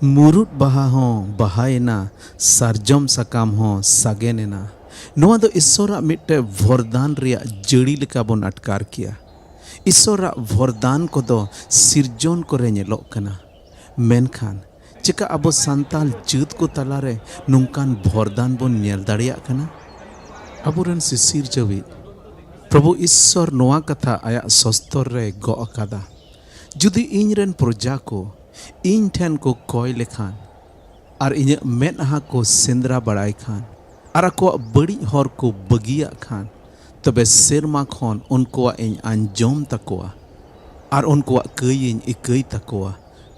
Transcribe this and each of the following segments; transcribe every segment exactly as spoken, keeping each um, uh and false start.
ᱢᱩᱨᱩᱫ ᱵᱟᱦᱟ ᱦᱚᱸ ᱵᱟᱦᱟᱭᱮᱱᱟ, ᱥᱟᱨᱡᱚᱢ ᱥᱟᱠᱟᱢ ᱦᱚᱸ ᱥᱟᱜᱮᱱ ᱮᱱᱟ᱾ ᱱᱚᱣᱟ ᱫᱚ ᱤᱥᱥᱚᱨᱟᱜ ᱢᱤᱫᱴᱮᱱ ᱵᱷᱚᱨᱫᱟᱱ ᱨᱮᱭᱟᱜ ᱡᱟᱹᱲᱤ ᱞᱮᱠᱟ ᱵᱚᱱ ᱟᱴᱠᱟᱨ ᱠᱮᱭᱟ᱾ ᱤᱥᱥᱚᱨᱟᱜ ᱵᱷᱚᱨᱫᱟᱱ ᱠᱚᱫᱚ ᱥᱤᱨᱡᱚᱱ ᱠᱚᱨᱮ ᱧᱮᱞᱚᱜ ᱠᱟᱱᱟ, ᱢᱮᱱᱠᱷᱟᱱ ᱪᱮᱠᱟ ᱟᱵᱚ ᱥᱟᱱᱛᱟᱞ ᱡᱟᱹᱛ ᱠᱚ ᱛᱟᱞᱟᱨᱮ ᱱᱚᱝᱠᱟᱱ ᱵᱷᱚᱨᱫᱟᱱ ᱵᱚᱱ ᱧᱮᱞ ᱫᱟᱲᱮᱭᱟᱜ ᱠᱟᱱᱟ? ᱟᱵᱚᱨᱮᱱ ᱥᱤᱥᱤᱨ ᱡᱟᱹᱣᱤᱡ ᱯᱨᱚᱵᱷᱩ ᱤᱥᱥᱚᱨ ᱱᱚᱣᱟ ᱠᱟᱛᱷᱟ ᱟᱭᱟᱜ ᱥᱚᱥᱛᱚᱨ ᱨᱮᱭ ᱜᱚᱜ ᱟᱠᱟᱫᱟ, "ᱡᱩᱫᱤ ᱤᱧ ᱨᱮᱱ ᱯᱨᱚᱡᱟ ᱠᱚ ᱤᱧ ᱴᱷᱮᱱ ᱠᱚ ᱠᱚᱭ ᱞᱮᱠᱷᱟᱱ, ᱟᱨ ᱤᱧᱟᱹᱜ ᱢᱮᱫᱦᱟ ᱠᱚ ᱥᱮᱸᱫᱽᱨᱟ ᱵᱟᱲᱟᱭ ᱠᱷᱟᱱ, ᱟᱨ ᱟᱠᱚᱣᱟᱜ ᱵᱟᱹᱲᱤᱡ ᱦᱚᱨ ᱠᱚ ᱵᱟᱹᱜᱤᱭᱟᱜ ᱠᱷᱟᱱ, ᱛᱚᱵᱮ ᱥᱮᱨᱢᱟ ᱠᱷᱚᱱ ᱩᱱᱠᱩᱣᱟᱜ ᱤᱧ ᱟᱸᱡᱚᱢ ᱛᱟᱠᱚᱣᱟ, ᱟᱨ ᱩᱱᱠᱩᱣᱟᱜ ᱠᱟᱹᱭ ᱤᱧ ᱤᱠᱟᱹᱭ ᱛᱟᱠᱚᱣᱟ,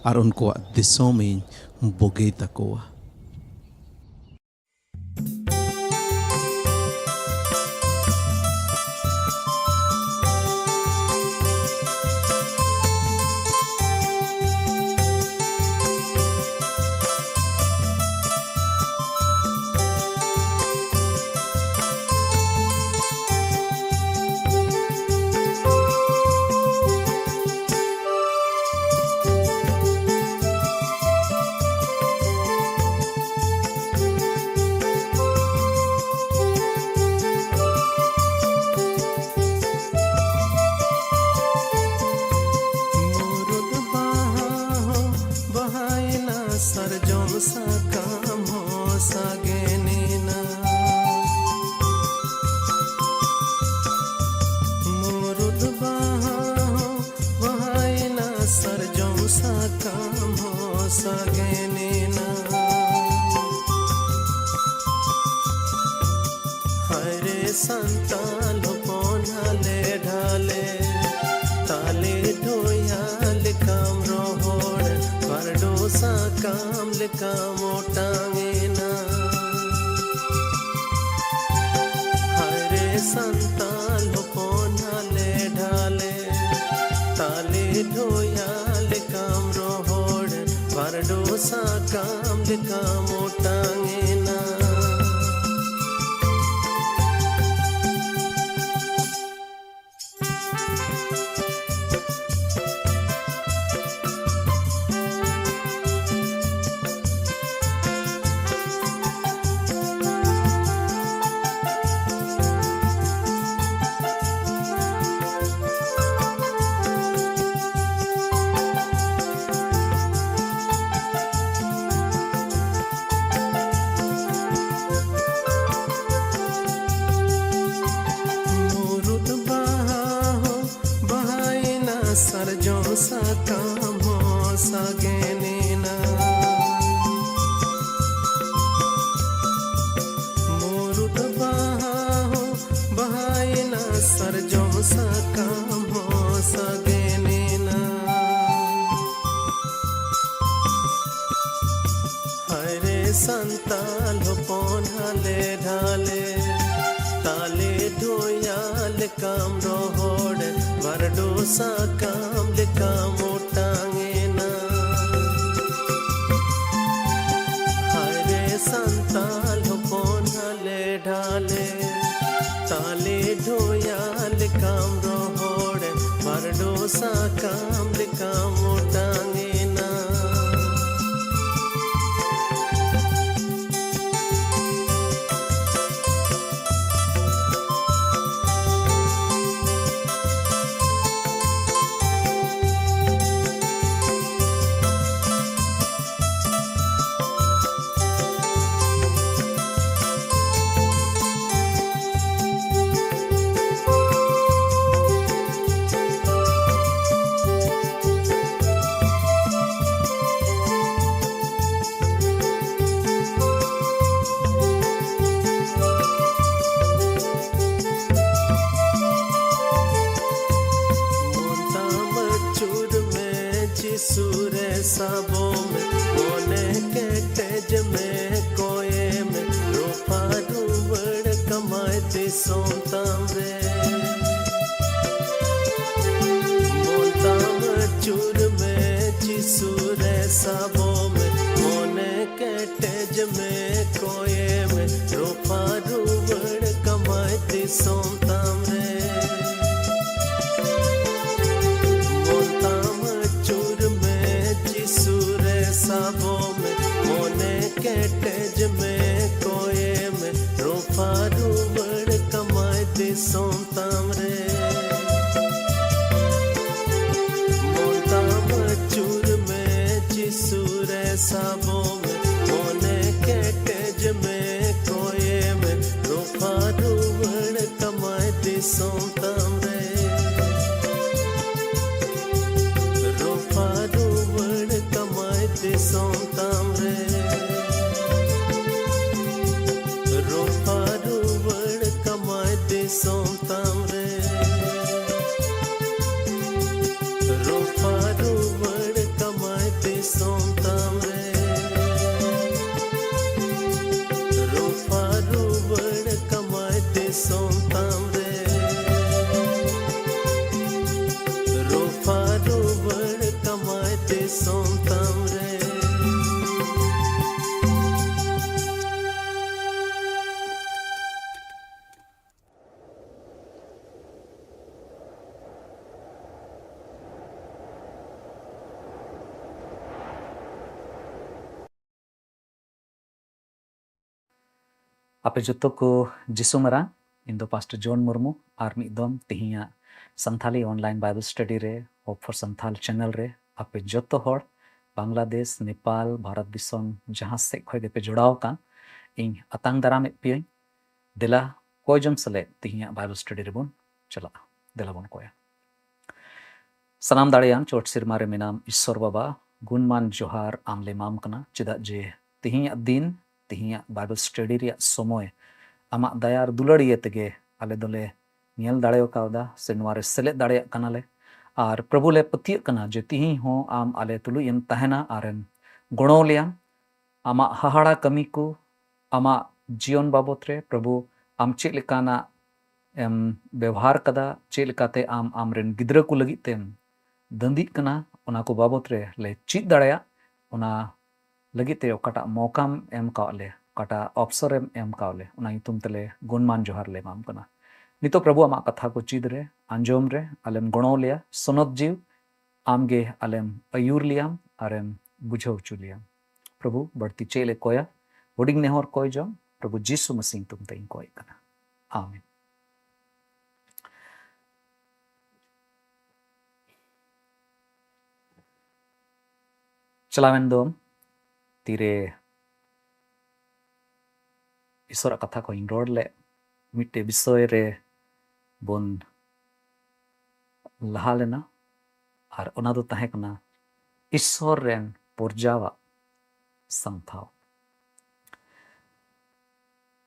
ᱟᱨ ᱩᱱᱠᱩᱣᱟᱜ ᱫᱤᱥᱚᱢ ᱤᱧ ᱵᱩᱜᱤ ᱛᱟᱠᱚᱣᱟ᱾" ᱢᱩᱨᱩᱫ ᱵᱟᱦᱟ ᱦᱚᱸ ᱵᱟᱦᱟᱭᱮᱱᱟ, ᱥᱟᱨᱡᱚᱢ ᱥᱟᱠᱟᱢ ᱦᱚᱸ ᱥᱟᱜᱮᱱᱮᱱᱟ᱾ ᱢᱩᱨᱩᱫ ᱵᱟᱦᱟ ᱦᱚᱸ ᱵᱟᱦᱟᱭᱮᱱᱟ, ᱥᱟᱨᱡᱚᱢ ᱥᱟᱠᱟᱢ ᱦᱚᱸ ᱥᱟᱜᱮᱱᱮᱱᱟ᱾ ᱦᱟᱭᱨᱮ ᱥᱟᱱᱛᱟᱞ ᱦᱚᱯᱚᱱ ᱦᱟᱞᱮ ᱰᱷᱟᱞᱮ, ᱛᱟᱞᱮ ᱰᱷᱚᱭᱟ ᱞᱮᱠᱟᱢ ᱨᱚᱦᱚᱲ, ᱵᱟᱨᱰᱩ ᱥᱟᱠᱟᱢ ᱞᱮᱠᱟᱢ ᱚᱴᱟᱝ ᱮᱱᱟ᱾ ᱦᱟᱭᱨᱮ ᱥᱟᱱᱛᱟᱞ ᱦᱚᱯᱚᱱ ᱦᱟᱞᱮ ᱰᱷᱟᱞᱮ, ᱛᱟᱞᱮ ᱰᱷᱚᱭᱟ ᱞᱮᱠᱟᱢ ᱨᱚᱦᱚᱲ, ᱵᱟᱨᱰᱩ ᱥᱟᱠᱟᱢ ᱞᱮᱠᱟᱢ ᱚᱴᱟᱝ ᱮᱱᱟ᱾ ᱰᱷᱟᱞᱮ, ᱛᱟᱞᱮ ᱰᱷᱚᱭᱟ ᱞᱮᱠᱟᱢ ᱨᱚᱦᱚᱲ, ᱵᱟᱨᱰᱩ ᱥᱟᱠᱟᱢ ᱞᱮᱠᱟᱢ ᱚᱴᱟᱝ ᱮᱱᱟ᱾ ᱦᱟᱭ ᱨᱮ ᱥᱟᱱᱛᱟᱞ ᱦᱚᱯᱚᱱ ᱦᱟᱞᱮ ᱰᱷᱟᱞᱮ, ᱛᱟᱞᱮ ᱰᱷᱚᱭᱟ ᱞᱮᱠᱟᱢ ᱨᱚᱦᱚᱲ, ᱵᱟᱨᱰᱩ ᱥᱟᱠᱟᱢ ᱞᱮᱠᱟᱢ ᱚᱴᱟᱝ ᱮᱱᱟ᱾ ᱢᱚᱱ ᱛᱟᱢ ᱟᱹᱪᱩᱨ ᱢᱮ, ᱡᱤᱥᱩ ᱨᱮ ᱥᱟᱵᱚ ᱢᱮ, ᱢᱚᱱᱮ ᱠᱮᱴᱮᱡ ᱢᱮ, ᱠᱚᱭᱮ ᱢᱮ, ᱨᱚᱯᱷᱟ ᱨᱩᱣᱟᱹᱲ ᱠᱟᱢᱟᱭ ᱫᱤᱥᱚᱢ ᱛᱟᱢ ᱨᱮ᱾ ᱢᱚᱱ ᱛᱟᱢ ᱟᱹᱪᱩᱨ ᱢᱮ, ᱡᱤᱥᱩ ᱨᱮ ᱥᱟᱵᱚ ᱢᱮ, ᱢᱚᱱᱮ ᱠᱮᱴᱮᱡ ᱢᱮ, ᱠᱚᱭᱮ ᱢᱮ, ᱨᱚᱯᱷᱟ ᱨᱩᱣᱟᱹᱲ ᱠᱟᱢᱟᱭ ᱫᱤᱥᱚᱢ ᱛᱟᱢ ᱨᱮ᱾ ᱢᱚᱱ ᱛᱟᱢ ᱟᱹᱪᱩᱨ ᱢᱮ, ᱡᱤᱥᱩ ᱨᱮ ᱥᱟᱵᱚ ᱢᱮ, ᱢᱚᱱᱮ ᱠᱮᱴᱮᱡ ᱢᱮ, ᱠᱚᱭᱮ ᱢᱮ, ᱨᱚᱯᱷᱟ ᱨᱩᱣᱟᱹᱲ ᱠᱟᱢᱟᱭ ᱫᱤᱥᱚᱢ ᱛᱟᱢ ᱨᱮ᱾ ᱢᱚᱱ ᱛᱟᱢ ᱟᱹᱪᱩᱨ ᱢᱮ, ᱡᱤᱥᱩ ᱨᱮ ᱥᱟᱵᱚ ᱢᱮ, ᱢᱚᱱᱮ ᱠᱮᱴᱮᱡ ᱢᱮ, ᱠᱚᱭᱮ ᱢᱮ, ᱨᱚᱯᱷᱟ ᱨᱩᱣᱟᱹᱲ ᱠᱟᱢᱟᱭ ᱫᱤᱥᱚᱢ ᱛᱟᱢ ᱨᱮ᱾ ᱨᱚᱯᱷᱟ ᱨᱩᱣᱟᱹᱲ ᱠᱟᱢᱟᱭ ᱫᱤᱥᱚᱢ ᱛᱟᱢ ᱨᱮ᱾ ᱨᱚᱯᱷᱟ ᱨᱩᱣᱟᱹᱲ ᱠᱟᱢᱟᱭ ᱫᱤᱥᱚᱢ ᱛᱟᱢ ᱨᱮ᱾ ᱨᱚᱯᱷᱟ ᱨᱩᱣᱟᱹᱲ ᱠᱟᱢᱟᱭ ᱫᱤᱥᱚᱢ ᱛᱟᱢ ᱨᱮ᱾ ᱨᱚᱯᱷᱟ ᱨᱩᱣᱟᱹᱲ ᱟᱯᱮ ᱡᱚᱛᱚ ᱠᱚ ᱡᱤᱥᱩ ᱢᱟᱨᱟᱝ᱾ ᱤᱧ ᱫᱚ ᱯᱟᱥᱴᱚᱨ ᱡᱚᱱ ᱢᱩᱨᱢᱩ᱾ ᱟᱨ ᱢᱤᱫ ᱫᱚᱢ ᱛᱮᱦᱮᱧᱟᱜ ᱥᱟᱱᱛᱷᱟᱞᱤ online Bible study ᱨᱮ, Hope for Santhal channel ᱨᱮ ᱟᱯᱮ ᱡᱚᱛᱚ ᱦᱚᱲ, ᱵᱟᱝᱞᱟᱫᱮᱥ, ᱱᱮᱯᱟᱞ, ᱵᱷᱟᱨᱚᱛ ᱫᱤᱥᱚᱢ, ᱡᱟᱦᱟᱸ ᱥᱮᱫ ᱠᱷᱚᱱ ᱜᱮᱯᱮ ᱡᱚᱲᱟᱣ ᱟᱠᱟᱱ, ᱤᱧ ᱟᱛᱟᱝ ᱫᱟᱨᱟᱢᱮᱫ ᱯᱮᱭᱟᱹᱧ᱾ ᱫᱮᱞᱟ ᱠᱚᱭ ᱡᱚᱝ ᱥᱮᱞᱮᱫ ᱛᱮᱦᱮᱧᱟᱜ Bible study ᱨᱮᱵᱚᱱ ᱪᱟᱞᱟᱜᱼᱟ᱾ ᱫᱮᱞᱟ ᱵᱚᱱ ᱠᱚᱭᱟ᱾ ᱥᱟᱱᱟᱢ ᱫᱟᱲᱮᱭᱟᱱ ᱪᱚᱴ ᱥᱮᱨᱢᱟ ᱨᱮ ᱢᱮᱱᱟᱢ ᱤᱥᱥᱚᱨ ᱵᱟᱵᱟ, ᱜᱩᱱᱢᱟᱱ ᱡᱚᱦᱟᱨ ᱟᱢ ᱞᱮ ᱮᱢᱟᱢ ᱠᱟᱱᱟ, ᱪᱮᱫᱟᱜ ᱡᱮ ᱛᱮᱦᱮᱧᱟᱜ ᱫᱤᱱ, ᱛᱮᱦᱮᱧᱟᱜ Bible study ᱨᱮᱭᱟᱜ ᱥᱚᱢᱚᱭ ᱟᱢᱟᱜ ᱫᱟᱭᱟ ᱟᱨ ᱫᱩᱞᱟᱹᱲ ᱤᱭᱟᱹ ᱛᱮᱜᱮ ᱟᱞᱮ ᱫᱚᱞᱮ ᱧᱮᱞ ᱫᱟᱲᱮ ᱠᱟᱣᱫᱟ ᱥᱮ ᱱᱚᱣᱟ ᱨᱮ ᱥᱮᱞᱮᱫ ᱫᱟᱲᱮᱭᱟᱜ ᱠᱟᱱᱟᱞᱮ᱾ ᱟᱨ ᱯᱨᱚᱵᱷᱩ, ᱞᱮ ᱯᱟᱹᱛᱭᱟᱹᱜ ᱠᱟᱱᱟ ᱡᱮ ᱛᱮᱦᱮᱧ ᱦᱚᱸ ᱟᱢ ᱟᱞᱮ ᱛᱩᱞᱩᱡ ᱮᱢ ᱛᱟᱦᱮᱱᱟ ᱟᱨᱮᱢ ᱜᱚᱲᱚ ᱞᱮᱭᱟ᱾ ᱟᱢᱟᱜ ᱦᱟᱦᱟᱲᱟ ᱠᱟᱹᱢᱤ ᱠᱚ, ᱟᱢᱟᱜ ᱡᱤᱭᱚᱱ ᱵᱟᱵᱚᱛ ᱨᱮ ᱯᱨᱚᱵᱷᱩ, ᱟᱢ ᱪᱮᱫ ᱞᱮᱠᱟᱱᱟᱜ ᱮᱢ ᱵᱮᱣᱦᱟᱨ ᱠᱟᱫᱟ, ᱪᱮᱫ ᱞᱮᱠᱟᱛᱮ ᱟᱢ ᱟᱢᱨᱮᱱ ᱜᱤᱫᱽᱨᱟᱹ ᱠᱚ ᱞᱟᱹᱜᱤᱫ ᱛᱮᱢ ᱫᱟᱹᱱᱫᱤᱜ ᱠᱟᱱᱟ, ᱚᱱᱟ ᱠᱚ ᱵᱟᱵᱚᱛ ᱨᱮ ᱞᱮ ᱪᱮᱫ ᱫᱟᱲᱮᱭᱟᱜ, ᱚᱱᱟ ᱞᱟᱹᱜᱤᱫ ᱛᱮ ᱚᱠᱟᱴᱟᱜ ᱢᱚᱠᱟᱢ ᱮᱢ ᱠᱟᱣᱟᱫ ᱞᱮ, ᱚᱠᱟᱴᱟᱜ ᱚᱯᱥᱚᱨᱮᱢ ᱮᱢ ᱠᱟᱣᱟᱫ ᱞᱮ, ᱚᱱᱟ ᱧᱩᱛᱩᱢ ᱛᱮᱞᱮ ᱜᱩᱱᱢᱟᱱ ᱡᱚᱦᱟᱨ ᱞᱮ ᱮᱢᱟᱢ ᱠᱟᱱᱟ᱾ ᱱᱤᱛᱚᱜ ᱯᱨᱚᱵᱷᱩ, ᱟᱢᱟᱜ ᱠᱟᱛᱷᱟ ᱠᱚ ᱪᱮᱫ ᱨᱮ, ᱟᱸᱡᱚᱢ ᱨᱮ ᱟᱞᱮᱢ ᱜᱚᱲᱚ ᱞᱮᱭᱟ᱾ ᱥᱚᱱᱚᱛ ᱡᱤᱣ ᱟᱢᱜᱮ ᱟᱞᱮᱢ ᱟᱹᱭᱩᱨ ᱞᱮᱭᱟᱢ ᱟᱨᱮᱢ ᱵᱩᱡᱷᱟᱹᱣ ᱦᱚᱪᱚ ᱞᱮᱭᱟᱢ᱾ ᱯᱨᱚᱵᱷᱩ, ᱵᱟᱹᱲᱛᱤ ᱪᱮᱫ ᱞᱮ ᱠᱚᱭᱟ, ᱦᱩᱰᱤᱧ ᱱᱮᱦᱚᱨ ᱠᱚᱭ ᱡᱚᱝ, ᱯᱨᱚᱵᱷᱩ ᱡᱤᱥᱩ ᱢᱟᱥᱤ ᱧᱩᱛᱩᱢ ᱛᱮ ᱤᱧ ᱠᱚᱭᱮᱫ ᱠᱟᱱᱟ᱾ ᱟᱢᱮᱱ᱾ ᱪᱟᱞᱟᱣᱮᱱ ᱫᱚ ᱛᱤᱨᱮ ᱤᱥᱚᱨᱟᱜ ᱠᱟᱛᱷᱟ ᱠᱚᱧ ᱨᱚᱲ ᱞᱮᱫ, ᱢᱤᱫᱴᱮᱡ ᱵᱤᱥᱚᱭ ᱨᱮ ᱵᱚᱱ ᱞᱟᱦᱟ ᱞᱮᱱᱟ, ᱟᱨ ᱚᱱᱟ ᱫᱚ ᱛᱟᱦᱮᱸ ᱠᱟᱱᱟ ᱤᱥᱚᱨ ᱨᱮᱱ ᱯᱚᱨᱡᱟᱣᱟᱜ ᱥᱟᱢᱴᱷᱟᱣ᱾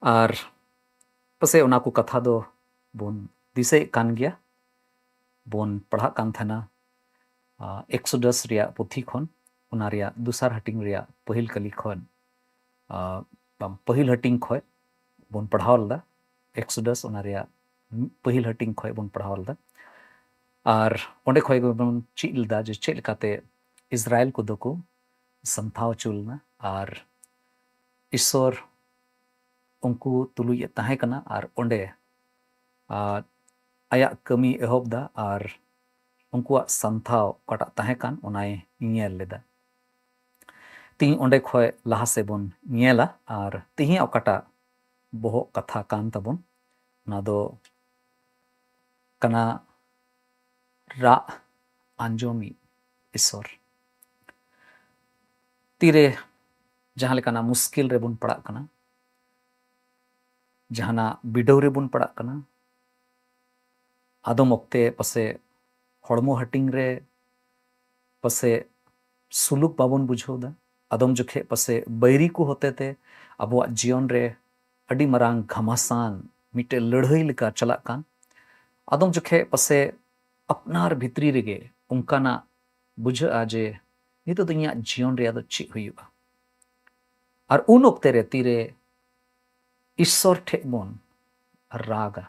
ᱟᱨ ᱯᱟᱥᱮᱡ ᱚᱱᱟ ᱠᱚ ᱠᱟᱛᱷᱟ ᱫᱚ ᱵᱚᱱ ᱫᱤᱥᱟᱹᱭᱮᱫ ᱠᱟᱱ ᱜᱮᱭᱟ, ᱵᱚᱱ ᱯᱟᱲᱦᱟᱜ ᱠᱟᱱ ᱛᱟᱦᱮᱱᱟ, ᱟᱸ, ᱮᱠᱥᱳᱰᱟᱥ ᱨᱮᱭᱟᱜ ᱯᱩᱛᱷᱤ ᱠᱷᱚᱱ, ᱚᱱᱟ ᱨᱮᱭᱟᱜ ᱫᱚᱥᱟᱨ ᱦᱟᱹᱴᱤᱧ ᱨᱮᱭᱟᱜ ᱯᱟᱹᱦᱤᱞ ᱠᱟᱹᱞᱤ ᱠᱷᱚᱱ, ᱟᱸ, ᱵᱟᱝ, ᱯᱟᱹᱦᱤᱞ ᱦᱟᱹᱴᱤᱧ ᱠᱷᱚᱱ ᱵᱚᱱ ᱯᱟᱲᱦᱟᱣ ᱞᱮᱫᱟ᱾ ᱮᱠᱥᱳᱰᱟᱥ, ᱚᱱᱟ ᱨᱮᱭᱟᱜ ᱯᱟᱹᱦᱤᱞ ᱦᱟᱹᱴᱤᱧ ᱠᱷᱚᱱ ᱵᱚᱱ ᱯᱟᱲᱦᱟᱣ ᱞᱮᱫᱟ᱾ ᱟᱨ ᱚᱸᱰᱮ ᱠᱷᱚᱱ ᱜᱮᱵᱚᱱ ᱪᱮᱫ ᱞᱮᱫᱟ ᱡᱮ ᱪᱮᱫ ᱞᱮᱠᱟᱛᱮ ᱤᱥᱨᱟᱭᱮᱞ ᱠᱚᱫᱚ ᱠᱚ ᱥᱟᱢᱴᱷᱟᱣ ᱦᱚᱪᱚ ᱞᱮᱱᱟ, ᱟᱨ ᱤᱥᱚᱨ ᱩᱱᱠᱩ ᱛᱩᱞᱩᱡ ᱮ ᱛᱟᱦᱮᱸ ᱠᱟᱱᱟ, ᱟᱨ ᱚᱸᱰᱮ, ᱟᱨ ᱟᱭᱟᱜ ᱠᱟᱹᱢᱤ ᱮᱦᱚᱵ ᱫᱟ, ᱟᱨ ᱩᱱᱠᱩᱣᱟᱜ ᱥᱟᱢᱴᱷᱟᱣ ᱚᱠᱟᱴᱟᱜ ᱛᱟᱦᱮᱸ ᱠᱟᱱ, ᱚᱱᱟᱭ ᱧᱮᱞ ᱞᱮᱫᱟ᱾ ᱛᱤᱦᱤᱧ ᱚᱸᱰᱮ ᱠᱷᱚᱱ ᱞᱟᱦᱟ ᱥᱮᱫ ᱵᱚᱱ ᱧᱮᱞᱟ, ᱟᱨ ᱛᱤᱦᱤᱧ ᱚᱠᱟᱴᱟᱜ ᱵᱚᱦᱚᱜ ᱠᱟᱛᱷᱟ ᱠᱟᱱ ᱛᱟᱵᱚᱱ᱾ ᱚᱱᱟ ᱫᱚ ᱠᱟᱱᱟ ᱨᱟᱜ ᱟᱸᱡᱚᱢᱤᱡ ᱤᱥᱚᱨ᱾ ᱛᱤᱨᱮ ᱡᱟᱦᱟᱸ ᱞᱮᱠᱟᱱᱟᱜ ᱢᱩᱥᱠᱤᱞ ᱨᱮᱵᱚᱱ ᱯᱟᱲᱟᱜ ᱠᱟᱱᱟ, ᱡᱟᱦᱟᱱᱟᱜ ᱵᱤᱰᱟᱹᱣ ᱨᱮᱵᱚᱱ ᱯᱟᱲᱟᱜ ᱠᱟᱱᱟ, ᱟᱫᱚᱢ ᱚᱠᱛᱮ ᱯᱟᱥᱮ ᱦᱚᱲᱢᱚ ᱦᱟᱹᱴᱤᱧ ᱨᱮ ᱯᱟᱥᱮ ᱥᱩᱞᱩᱠ ᱵᱟᱵᱚᱱ ᱵᱩᱡᱷᱟᱹᱣ ᱫᱟ, ᱟᱫᱚᱢ ᱡᱚᱠᱷᱮᱡ ᱯᱟᱥᱮ ᱵᱟᱹᱭᱨᱤ ᱠᱚ ᱦᱚᱛᱮᱛᱮ ᱟᱵᱚᱣᱟᱜ ᱡᱤᱭᱚᱱ ᱨᱮ ᱟᱹᱰᱤ ᱢᱟᱨᱟᱝ ᱜᱷᱟᱢᱟᱥᱟᱱ ᱢᱤᱫᱴᱮᱡ ᱞᱟᱹᱲᱦᱟᱹᱭ ᱞᱮᱠᱟ ᱪᱟᱞᱟᱜ ᱠᱟᱱ, ᱟᱫᱚᱢ ᱡᱚᱠᱷᱮᱡ ᱯᱟᱥᱮ ᱟᱯᱱᱟᱨ ᱵᱷᱤᱛᱨᱤ ᱨᱮᱜᱮ ᱚᱱᱠᱟᱱᱟᱜ ᱵᱩᱡᱷᱟᱹᱜᱼᱟ ᱡᱮ ᱱᱤᱛᱚᱜ ᱫᱚ ᱤᱧᱟᱹᱜ ᱡᱤᱭᱚᱱ ᱨᱮᱭᱟᱜ ᱫᱚ ᱪᱮᱫ ᱦᱩᱭᱩᱜᱼᱟ? ᱟᱨ ᱩᱱ ᱚᱠᱛᱮ ᱨᱮ ᱛᱤᱨᱮ ᱤᱥᱥᱚᱨ ᱴᱷᱮᱡ ᱵᱚᱱ ᱨᱟᱜᱟ,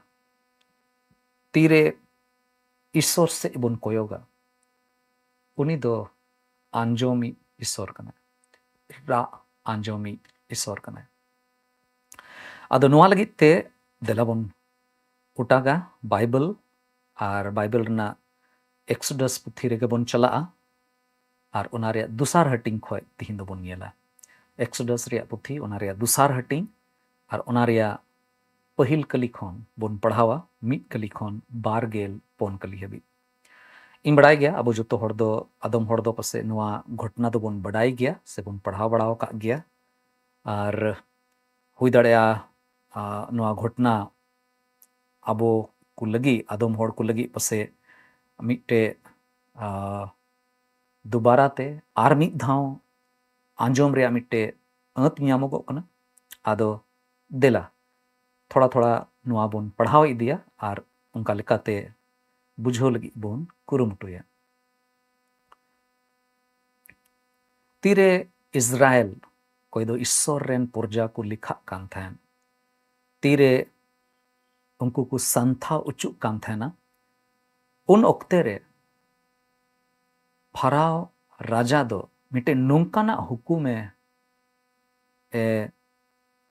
ᱛᱤᱨᱮ ᱤᱥᱥᱚᱨ ᱥᱮᱫ ᱵᱚᱱ ᱠᱚᱭᱚᱜᱟ, ᱩᱱᱤ ᱫᱚ ᱟᱸᱡᱚᱢᱤᱡ ᱤᱥᱥᱚᱨ ᱠᱟᱱᱟᱭ, ᱨᱟᱜ ᱟᱸᱡᱚᱢᱤᱡ ᱤᱥᱥᱚᱨ ᱠᱟᱱᱟᱭ᱾ ᱟᱫᱚ ᱱᱚᱣᱟ ᱞᱟᱹᱜᱤᱫ ᱛᱮ ᱫᱮᱞᱟ ᱵᱚᱱ ᱚᱴᱟᱜᱟ ᱵᱟᱭᱵᱮᱞ, ᱟᱨ ᱵᱟᱭᱵᱮᱞ ᱨᱮᱱᱟᱜ ᱮᱠᱥᱳᱰᱟᱥ ᱯᱩᱛᱷᱤ ᱨᱮᱜᱮ ᱵᱚᱱ ᱪᱟᱞᱟᱜᱼᱟ᱾ ᱟᱨ ᱚᱱᱟ ᱨᱮᱭᱟᱜ ᱫᱚᱥᱟᱨ ᱦᱟᱹᱴᱤᱧ ᱠᱷᱚᱱ ᱛᱤᱦᱤᱧ ᱫᱚᱵᱚᱱ ᱧᱮᱞᱟ᱾ ᱮᱠᱥᱳᱰᱟᱥ ᱨᱮᱭᱟᱜ ᱯᱩᱛᱷᱤ, ᱚᱱᱟ ᱨᱮᱭᱟᱜ ᱫᱚᱥᱟᱨ ᱦᱟᱹᱴᱤᱧ, ᱟᱨ ᱚᱱᱟ ᱨᱮᱭᱟᱜ ᱯᱟᱹᱦᱤᱞ ᱠᱟᱹᱞᱤ ᱠᱷᱚᱱ ᱵᱚᱱ ᱯᱟᱲᱦᱟᱣᱟ, ᱢᱤᱫ ᱠᱟᱹᱞᱤ ᱠᱷᱚᱱ ᱵᱟᱨ ᱜᱮᱞ ᱯᱩᱱ ᱠᱟᱹᱞᱤ ᱦᱟᱹᱵᱤᱡ᱾ ᱤᱧ ᱵᱟᱲᱟᱭ ᱜᱮᱭᱟ, ᱟᱵᱚ ᱡᱚᱛᱚ ᱦᱚᱲ ᱫᱚ, ᱟᱫᱚᱢ ᱦᱚᱲ ᱫᱚ ᱯᱟᱥᱮᱡ ᱱᱚᱣᱟ ᱜᱷᱚᱴᱚᱱᱟ ᱫᱚᱵᱚᱱ ᱵᱟᱰᱟᱭ ᱜᱮᱭᱟ ᱥᱮᱵᱚᱱ ᱯᱟᱲᱦᱟᱣ ᱵᱟᱲᱟ ᱟᱠᱟᱫ ᱜᱮᱭᱟ, ᱟᱨ ᱦᱩᱭ ᱫᱟᱲᱮᱭᱟᱜᱼᱟ, ᱟ, ᱱᱚᱣᱟ ᱜᱷᱚᱴᱚᱱᱟ ᱟᱵᱚ ᱠᱚ ᱞᱟᱹᱜᱤᱫ, ᱟᱫᱚᱢ ᱦᱚᱲ ᱠᱚ ᱞᱟᱹᱜᱤᱫ ᱯᱟᱥᱮᱡ ᱢᱤᱫᱴᱮᱡ, ᱟ, ᱫᱩᱵᱟᱨᱟ ᱛᱮ ᱟᱨ ᱢᱤᱫ ᱫᱷᱟᱣ ᱟᱸᱡᱚᱢ ᱨᱮᱭᱟᱜ ᱢᱤᱫᱴᱮᱡ ᱟᱹᱛ ᱧᱟᱢᱚᱜᱚᱜ ᱠᱟᱱᱟ᱾ ᱟᱫᱚ ᱫᱮᱞᱟ, ᱛᱷᱚᱲᱟ ᱛᱷᱚᱲᱟ ᱱᱚᱣᱟ ᱵᱚᱱ ᱯᱟᱲᱦᱟᱣ ᱤᱫᱤᱭᱟ ᱟᱨ ᱚᱱᱠᱟ ᱞᱮᱠᱟᱛᱮ ᱵᱩᱡᱷᱟᱹᱣ ᱞᱟᱹᱜᱤᱫ ᱵᱚᱱ ᱠᱩᱨᱩᱢᱩᱴᱩᱭᱟ᱾ ᱛᱤᱨᱮ ᱤᱥᱨᱟᱭᱮᱞ, ᱚᱠᱚᱭ ᱫᱚ ᱤᱥᱥᱚᱨ ᱨᱮᱱ ᱯᱨᱚᱡᱟ ᱠᱚ ᱞᱮᱠᱷᱟᱜ ᱠᱟᱱ ᱛᱟᱦᱮᱸᱱ, ᱛᱤᱨᱮ ᱩᱱᱠᱩ ᱠᱚ ᱥᱟᱱᱛᱷᱟ ᱚᱪᱚᱜ ᱠᱟᱱ ᱛᱟᱦᱮᱱᱟ, ᱩᱱ ᱚᱠᱛᱮ ᱨᱮ ᱯᱷᱟᱨᱟᱣ ᱨᱟᱡᱟ ᱫᱚ ᱢᱤᱫᱴᱮᱱ ᱱᱚᱝᱠᱟᱱᱟᱜ ᱦᱩᱠᱩᱢᱮ, ᱮ,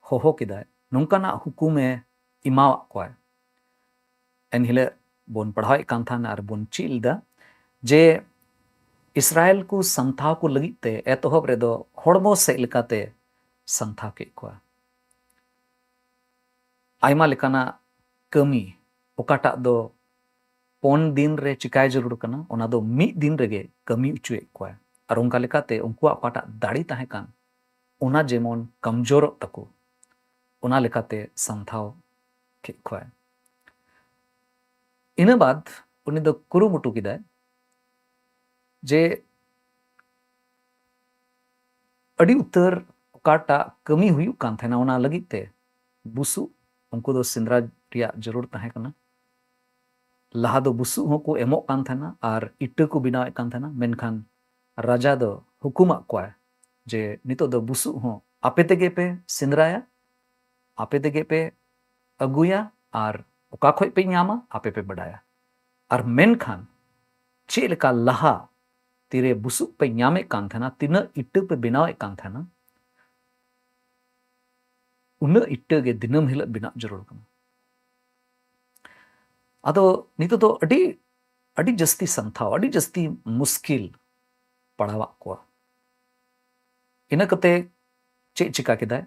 ᱦᱚᱦᱚ ᱠᱮᱫᱟᱭ, ᱱᱚᱝᱠᱟᱱᱟᱜ ᱦᱩᱠᱩᱢᱮ ᱮᱢᱟᱣᱟᱫ ᱠᱚᱣᱟᱭ᱾ ᱮᱱᱦᱤᱞᱳᱜ ᱵᱚᱱ ᱯᱟᱲᱦᱟᱣᱮᱫ ᱠᱟᱱ ᱛᱟᱦᱮᱱᱟ ᱟᱨ ᱵᱚᱱ ᱪᱮᱫ ᱞᱮᱫᱟ ᱡᱮ ᱤᱥᱨᱟᱭᱮᱞ ᱠᱚ ᱥᱟᱱᱛᱷᱟᱣ ᱠᱚ ᱞᱟᱹᱜᱤᱫ ᱛᱮ ᱮᱛᱚᱦᱚᱵ ᱨᱮᱫᱚ ᱦᱚᱲᱢᱚ ᱥᱮᱫ ᱞᱮᱠᱟᱛᱮ ᱥᱟᱱᱛᱷᱟᱣ ᱠᱮᱫ ᱠᱚᱣᱟ᱾ ᱟᱭᱢᱟ ᱞᱮᱠᱟᱱᱟᱜ ᱠᱟᱹᱢᱤ, ᱚᱠᱟᱴᱟᱜ ᱫᱚ ᱯᱩᱱ ᱫᱤᱱ ᱨᱮ ᱪᱤᱠᱟᱭ ᱡᱟᱹᱨᱩᱲ ᱠᱟᱱᱟ, ᱚᱱᱟ ᱫᱚ ᱢᱤᱫ ᱫᱤᱱ ᱨᱮᱜᱮ ᱠᱟᱹᱢᱤ ᱦᱚᱪᱚᱭᱮᱫ ᱠᱚᱣᱟ᱾ ᱟᱨ ᱚᱱᱠᱟ ᱞᱮᱠᱟᱛᱮ ᱩᱱᱠᱩᱣᱟᱜ ᱚᱠᱟᱴᱟᱜ ᱫᱟᱲᱮ ᱛᱟᱦᱮᱸ ᱠᱟᱱ, ᱚᱱᱟ ᱡᱮᱢᱚᱱ ᱠᱚᱢᱡᱳᱨᱚᱜ ᱛᱟᱠᱚ, ᱚᱱᱟ ᱞᱮᱠᱟᱛᱮ ᱥᱟᱢᱴᱟᱣ ᱠᱮᱫ ᱠᱚᱣᱟᱭ᱾ ᱤᱱᱟᱹ ᱵᱟᱫ ᱩᱱᱤ ᱫᱚ ᱠᱩᱨᱩᱢᱩᱴᱩ ᱠᱮᱫᱟᱭ ᱡᱮ ᱟᱹᱰᱤ ᱩᱛᱟᱹᱨ ᱚᱠᱟᱴᱟᱜ ᱠᱟᱹᱢᱤ ᱦᱩᱭᱩᱜ ᱠᱟᱱ ᱛᱟᱦᱮᱱᱟ, ᱚᱱᱟ ᱞᱟᱹᱜᱤᱫ ᱛᱮ ᱵᱩᱥᱩᱵ ᱩᱱᱠᱩ ᱫᱚ ᱥᱮᱸᱫᱽᱨᱟ ᱨᱮᱭᱟᱜ ᱡᱟᱹᱨᱩᱲ ᱛᱟᱦᱮᱸ ᱠᱟᱱᱟ᱾ ᱞᱟᱦᱟ ᱫᱚ ᱵᱩᱥᱩᱵ ᱦᱚᱸᱠᱚ ᱮᱢᱚᱜ ᱠᱟᱱ ᱛᱟᱦᱮᱱᱟ ᱟᱨ ᱤᱴᱟᱹ ᱠᱚ ᱵᱮᱱᱟᱣᱮᱫ ᱠᱟᱱ ᱛᱟᱦᱮᱱᱟ, ᱢᱮᱱᱠᱷᱟᱱ ᱨᱟᱡᱟ ᱫᱚ ᱦᱩᱠᱩᱢᱟᱜ ᱠᱚᱣᱟᱭ ᱡᱮ ᱱᱤᱛᱚᱜ ᱫᱚ ᱵᱩᱥᱩᱵ ᱦᱚᱸ ᱟᱯᱮ ᱛᱮᱜᱮ ᱯᱮ ᱥᱮᱸᱫᱽᱨᱟᱭᱟ, ᱟᱯᱮ ᱛᱮᱜᱮ ᱯᱮ ᱟᱹᱜᱩᱭᱟ, ᱟᱨ ᱚᱠᱟ ᱠᱷᱚᱡ ᱯᱮ ᱧᱟᱢᱟ ᱟᱯᱮ ᱯᱮ ᱵᱟᱰᱟᱭᱟ᱾ ᱟᱨ ᱢᱮᱱᱠᱷᱟᱱ ᱪᱮᱫ ᱞᱮᱠᱟ ᱞᱟᱦᱟ ᱛᱤᱨᱮ ᱵᱩᱥᱩᱵ ᱯᱮ ᱧᱟᱢᱮᱫ ᱠᱟᱱ ᱛᱟᱦᱮᱱᱟ, ᱛᱤᱱᱟᱹᱜ ᱤᱴᱟᱹ ᱯᱮ ᱵᱮᱱᱟᱣᱮᱫ ᱠᱟᱱ ᱛᱟᱦᱮᱱᱟ, ᱩᱱᱟᱹᱜ ᱤᱴᱟᱹ ᱜᱮ ᱫᱤᱱᱟᱹᱢ ᱦᱤᱞᱳᱜ ᱵᱮᱱᱟᱣ ᱡᱟᱹᱨᱩᱲ ᱠᱟᱱᱟ᱾ ᱟᱫᱚ ᱱᱤᱛᱚᱜ ᱫᱚ ᱟᱹᱰᱤ, ᱟᱹᱰᱤ ᱡᱟᱹᱥᱛᱤ ᱥᱟᱢᱴᱟᱣ, ᱟᱹᱰᱤ ᱡᱟᱹᱥᱛᱤ ᱢᱩᱥᱠᱤᱞ ᱯᱟᱲᱟᱣᱟᱜ ᱠᱚᱣᱟ᱾ ᱤᱱᱟᱹ ᱠᱟᱛᱮ ᱪᱮᱫ ᱪᱤᱠᱟ ᱠᱮᱫᱟᱭ?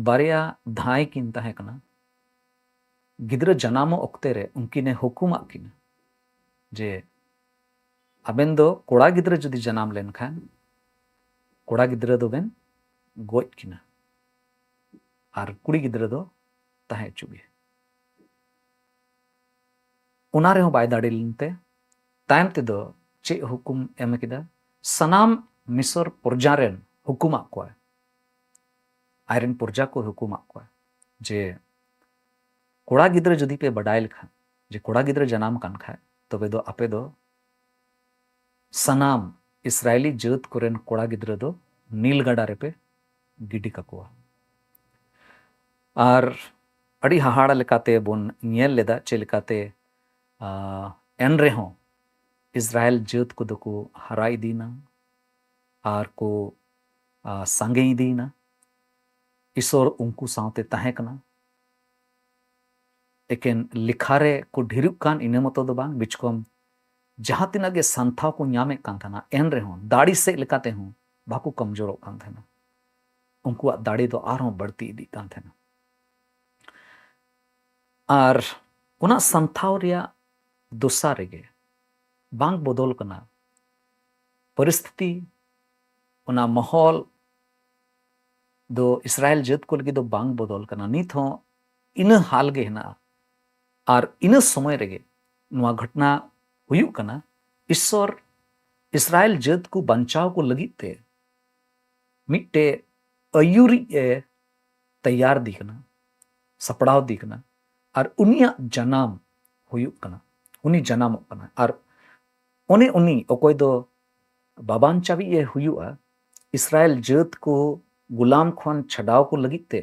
ᱵᱟᱨᱭᱟ ᱫᱷᱟᱭ ᱠᱤᱱ ᱛᱟᱦᱮᱸ ᱠᱟᱱᱟ᱾ ᱜᱤᱫᱽᱨᱟᱹ ᱡᱟᱱᱟᱢᱚᱜ ᱚᱠᱛᱮ ᱨᱮ ᱩᱱᱠᱤᱱᱮ ᱦᱩᱠᱩᱢᱟᱜ ᱠᱤᱱᱟ ᱡᱮ ᱟᱵᱮᱱ ᱫᱚ ᱠᱚᱲᱟ ᱜᱤᱫᱽᱨᱟᱹ ᱡᱩᱫᱤ ᱡᱟᱱᱟᱢ ᱞᱮᱱᱠᱷᱟᱱ ᱠᱚᱲᱟ ᱜᱤᱫᱽᱨᱟᱹ ᱫᱚᱵᱮᱱ ᱜᱚᱡ ᱠᱤᱱᱟ ᱟᱨ ᱠᱩᱲᱤ ᱜᱤᱫᱽᱨᱟᱹ ᱫᱚ ᱛᱟᱦᱮᱸ ᱦᱚᱪᱚ ᱜᱮ᱾ ᱚᱱᱟ ᱨᱮᱦᱚᱸ ᱵᱟᱭ ᱫᱟᱲᱮ ᱞᱮᱱᱛᱮ ᱛᱟᱭᱚᱢ ᱛᱮᱫᱚ ᱪᱮᱫ ᱦᱩᱠᱩᱢ ᱮᱢ ᱠᱮᱫᱟ? ᱥᱟᱱᱟᱢ ᱢᱤᱥᱚᱨ ᱯᱨᱚᱡᱟ ᱨᱮᱱ ᱦᱩᱠᱩᱢᱟᱜ ᱠᱚᱣᱟᱭ, ᱟᱡᱨᱮᱱ ᱯᱨᱚᱡᱟ ᱠᱚ ᱦᱩᱠᱩᱢᱟᱜ ᱠᱚᱣᱟ ᱡᱮ ᱠᱚᱲᱟ ᱜᱤᱫᱽᱨᱟᱹ ᱡᱩᱫᱤ ᱯᱮ ᱵᱟᱰᱟᱭ ᱞᱮᱠᱷᱟᱱ ᱡᱮ ᱠᱚᱲᱟ ᱜᱤᱫᱽᱨᱟᱹ ᱡᱟᱱᱟᱢ ᱠᱟᱱ ᱠᱷᱟᱡ, ᱛᱚᱵᱮ ᱫᱚ ᱟᱯᱮ ᱫᱚ ᱥᱟᱱᱟᱢ ᱤᱥᱨᱟᱭᱮᱞᱤ ᱡᱟᱹᱛ ᱠᱚᱨᱮᱱ ᱠᱚᱲᱟ ᱜᱤᱫᱽᱨᱟᱹ ᱫᱚ ᱱᱤᱞ ᱜᱟᱰᱟ ᱨᱮᱯᱮ ᱜᱤᱰᱤ ᱠᱟᱠᱚᱣᱟ᱾ ᱟᱨ ᱟᱹᱰᱤ ᱦᱟᱦᱟᱲᱟ ᱞᱮᱠᱟᱛᱮ ᱵᱚᱱ ᱧᱮᱞ ᱞᱮᱫᱟ ᱪᱮᱫ ᱞᱮᱠᱟᱛᱮ, ᱟ, ᱮᱱ ᱨᱮᱦᱚᱸ ᱤᱥᱨᱟᱭᱮᱞ ᱡᱟᱹᱛ ᱠᱚᱫᱚ ᱠᱚ ᱦᱟᱨᱟ ᱤᱫᱤᱭᱮᱱᱟ ᱟᱨ ᱠᱚ, ᱟ, ᱥᱟᱸᱜᱮ ᱤᱫᱤᱭᱮᱱᱟ᱾ ᱤᱥᱚᱨ ᱩᱱᱠᱩ ᱥᱟᱶᱛᱮ ᱛᱟᱦᱮᱸ ᱠᱟᱱᱟ᱾ ᱮᱠᱮᱱ ᱞᱮᱠᱷᱟ ᱨᱮ ᱠᱚ ᱰᱷᱮᱨᱚᱜ ᱠᱟᱱ ᱤᱱᱟᱹ ᱢᱚᱛᱚ ᱫᱚ ᱵᱟᱝ, ᱵᱤᱪᱠᱚᱢ ᱡᱟᱦᱟᱸ ᱛᱤᱱᱟᱹᱜ ᱜᱮ ᱥᱟᱱᱛᱷᱟᱣ ᱠᱚ ᱧᱟᱢᱮᱫ ᱠᱟᱱ ᱛᱟᱦᱮᱱᱟ, ᱮᱱ ᱨᱮᱦᱚᱸ ᱫᱟᱲᱮ ᱥᱮᱫ ᱞᱮᱠᱟ ᱛᱮᱦᱚᱸ ᱵᱟᱠᱚ ᱠᱚᱢᱡᱳᱨᱚᱜ ᱠᱟᱱ ᱛᱟᱦᱮᱱᱟ᱾ ᱩᱱᱠᱩᱣᱟᱜ ᱫᱟᱲᱮ ᱫᱚ ᱟᱨᱦᱚᱸ ᱵᱟᱹᱲᱛᱤ ᱤᱫᱤᱜ ᱠᱟᱱ ᱛᱟᱦᱮᱱᱟ᱾ ᱟᱨ ᱚᱱᱟ ᱥᱟᱱᱛᱷᱟᱣ ᱨᱮᱭᱟᱜ ᱫᱚᱥᱟ ᱨᱮᱜᱮ ᱵᱟᱝ ᱵᱚᱫᱚᱞ ᱠᱟᱱᱟ᱾ ᱯᱚᱨᱤᱥᱛᱷᱤᱛᱤ, ᱚᱱᱟ ᱢᱚᱦᱚᱞ ᱫᱚ ᱤᱥᱨᱟᱭᱮᱞ ᱡᱟᱹᱛ ᱠᱚ ᱞᱟᱹᱜᱤᱫ ᱫᱚ ᱵᱟᱝ ᱵᱚᱫᱚᱞ ᱠᱟᱱᱟ᱾ ᱱᱤᱛ ᱦᱚᱸ ᱤᱱᱟᱹ ᱦᱟᱞ ᱜᱮ ᱦᱮᱱᱟᱜᱼᱟ᱾ ᱟᱨ ᱤᱱᱟᱹ ᱥᱚᱢᱚᱭ ᱨᱮᱜᱮ ᱱᱚᱣᱟ ᱜᱷᱚᱴᱱᱟ ᱦᱩᱭᱩᱜ ᱠᱟᱱᱟ᱾ ᱤᱥᱥᱚᱨ ᱤᱥᱨᱟᱭᱮᱞ ᱡᱟᱹᱛ ᱠᱚ ᱵᱟᱧᱪᱟᱣ ᱠᱚ ᱞᱟᱹᱜᱤᱫ ᱛᱮ ᱢᱤᱫᱴᱮᱡ ᱟᱹᱭᱩᱨᱤᱡ ᱮ ᱛᱮᱭᱟᱨ ᱫᱤ ᱠᱟᱱᱟ, ᱥᱟᱯᱲᱟᱣ ᱫᱤ ᱠᱟᱱᱟ, ᱟᱨ ᱩᱱᱤᱭᱟᱜ ᱡᱟᱱᱟᱢ ᱦᱩᱭᱩᱜ ᱠᱟᱱᱟ, ᱩᱱᱤ ᱡᱟᱱᱟᱢᱚᱜ ᱠᱟᱱᱟ᱾ ᱟᱨ ᱚᱱᱮ ᱩᱱᱤ ᱚᱠᱚᱭ ᱫᱚ ᱵᱟᱵᱟᱱ ᱪᱟᱵᱤᱡ ᱮ ᱦᱩᱭᱩᱜᱼᱟ, ᱤᱥᱨᱟᱭᱮᱞ ᱡᱟᱹᱛ ᱠᱚ ᱜᱩᱞᱟᱢ ᱠᱷᱚᱱ ᱪᱷᱟᱰᱟᱣ ᱠᱚ ᱞᱟᱹᱜᱤᱫ ᱛᱮ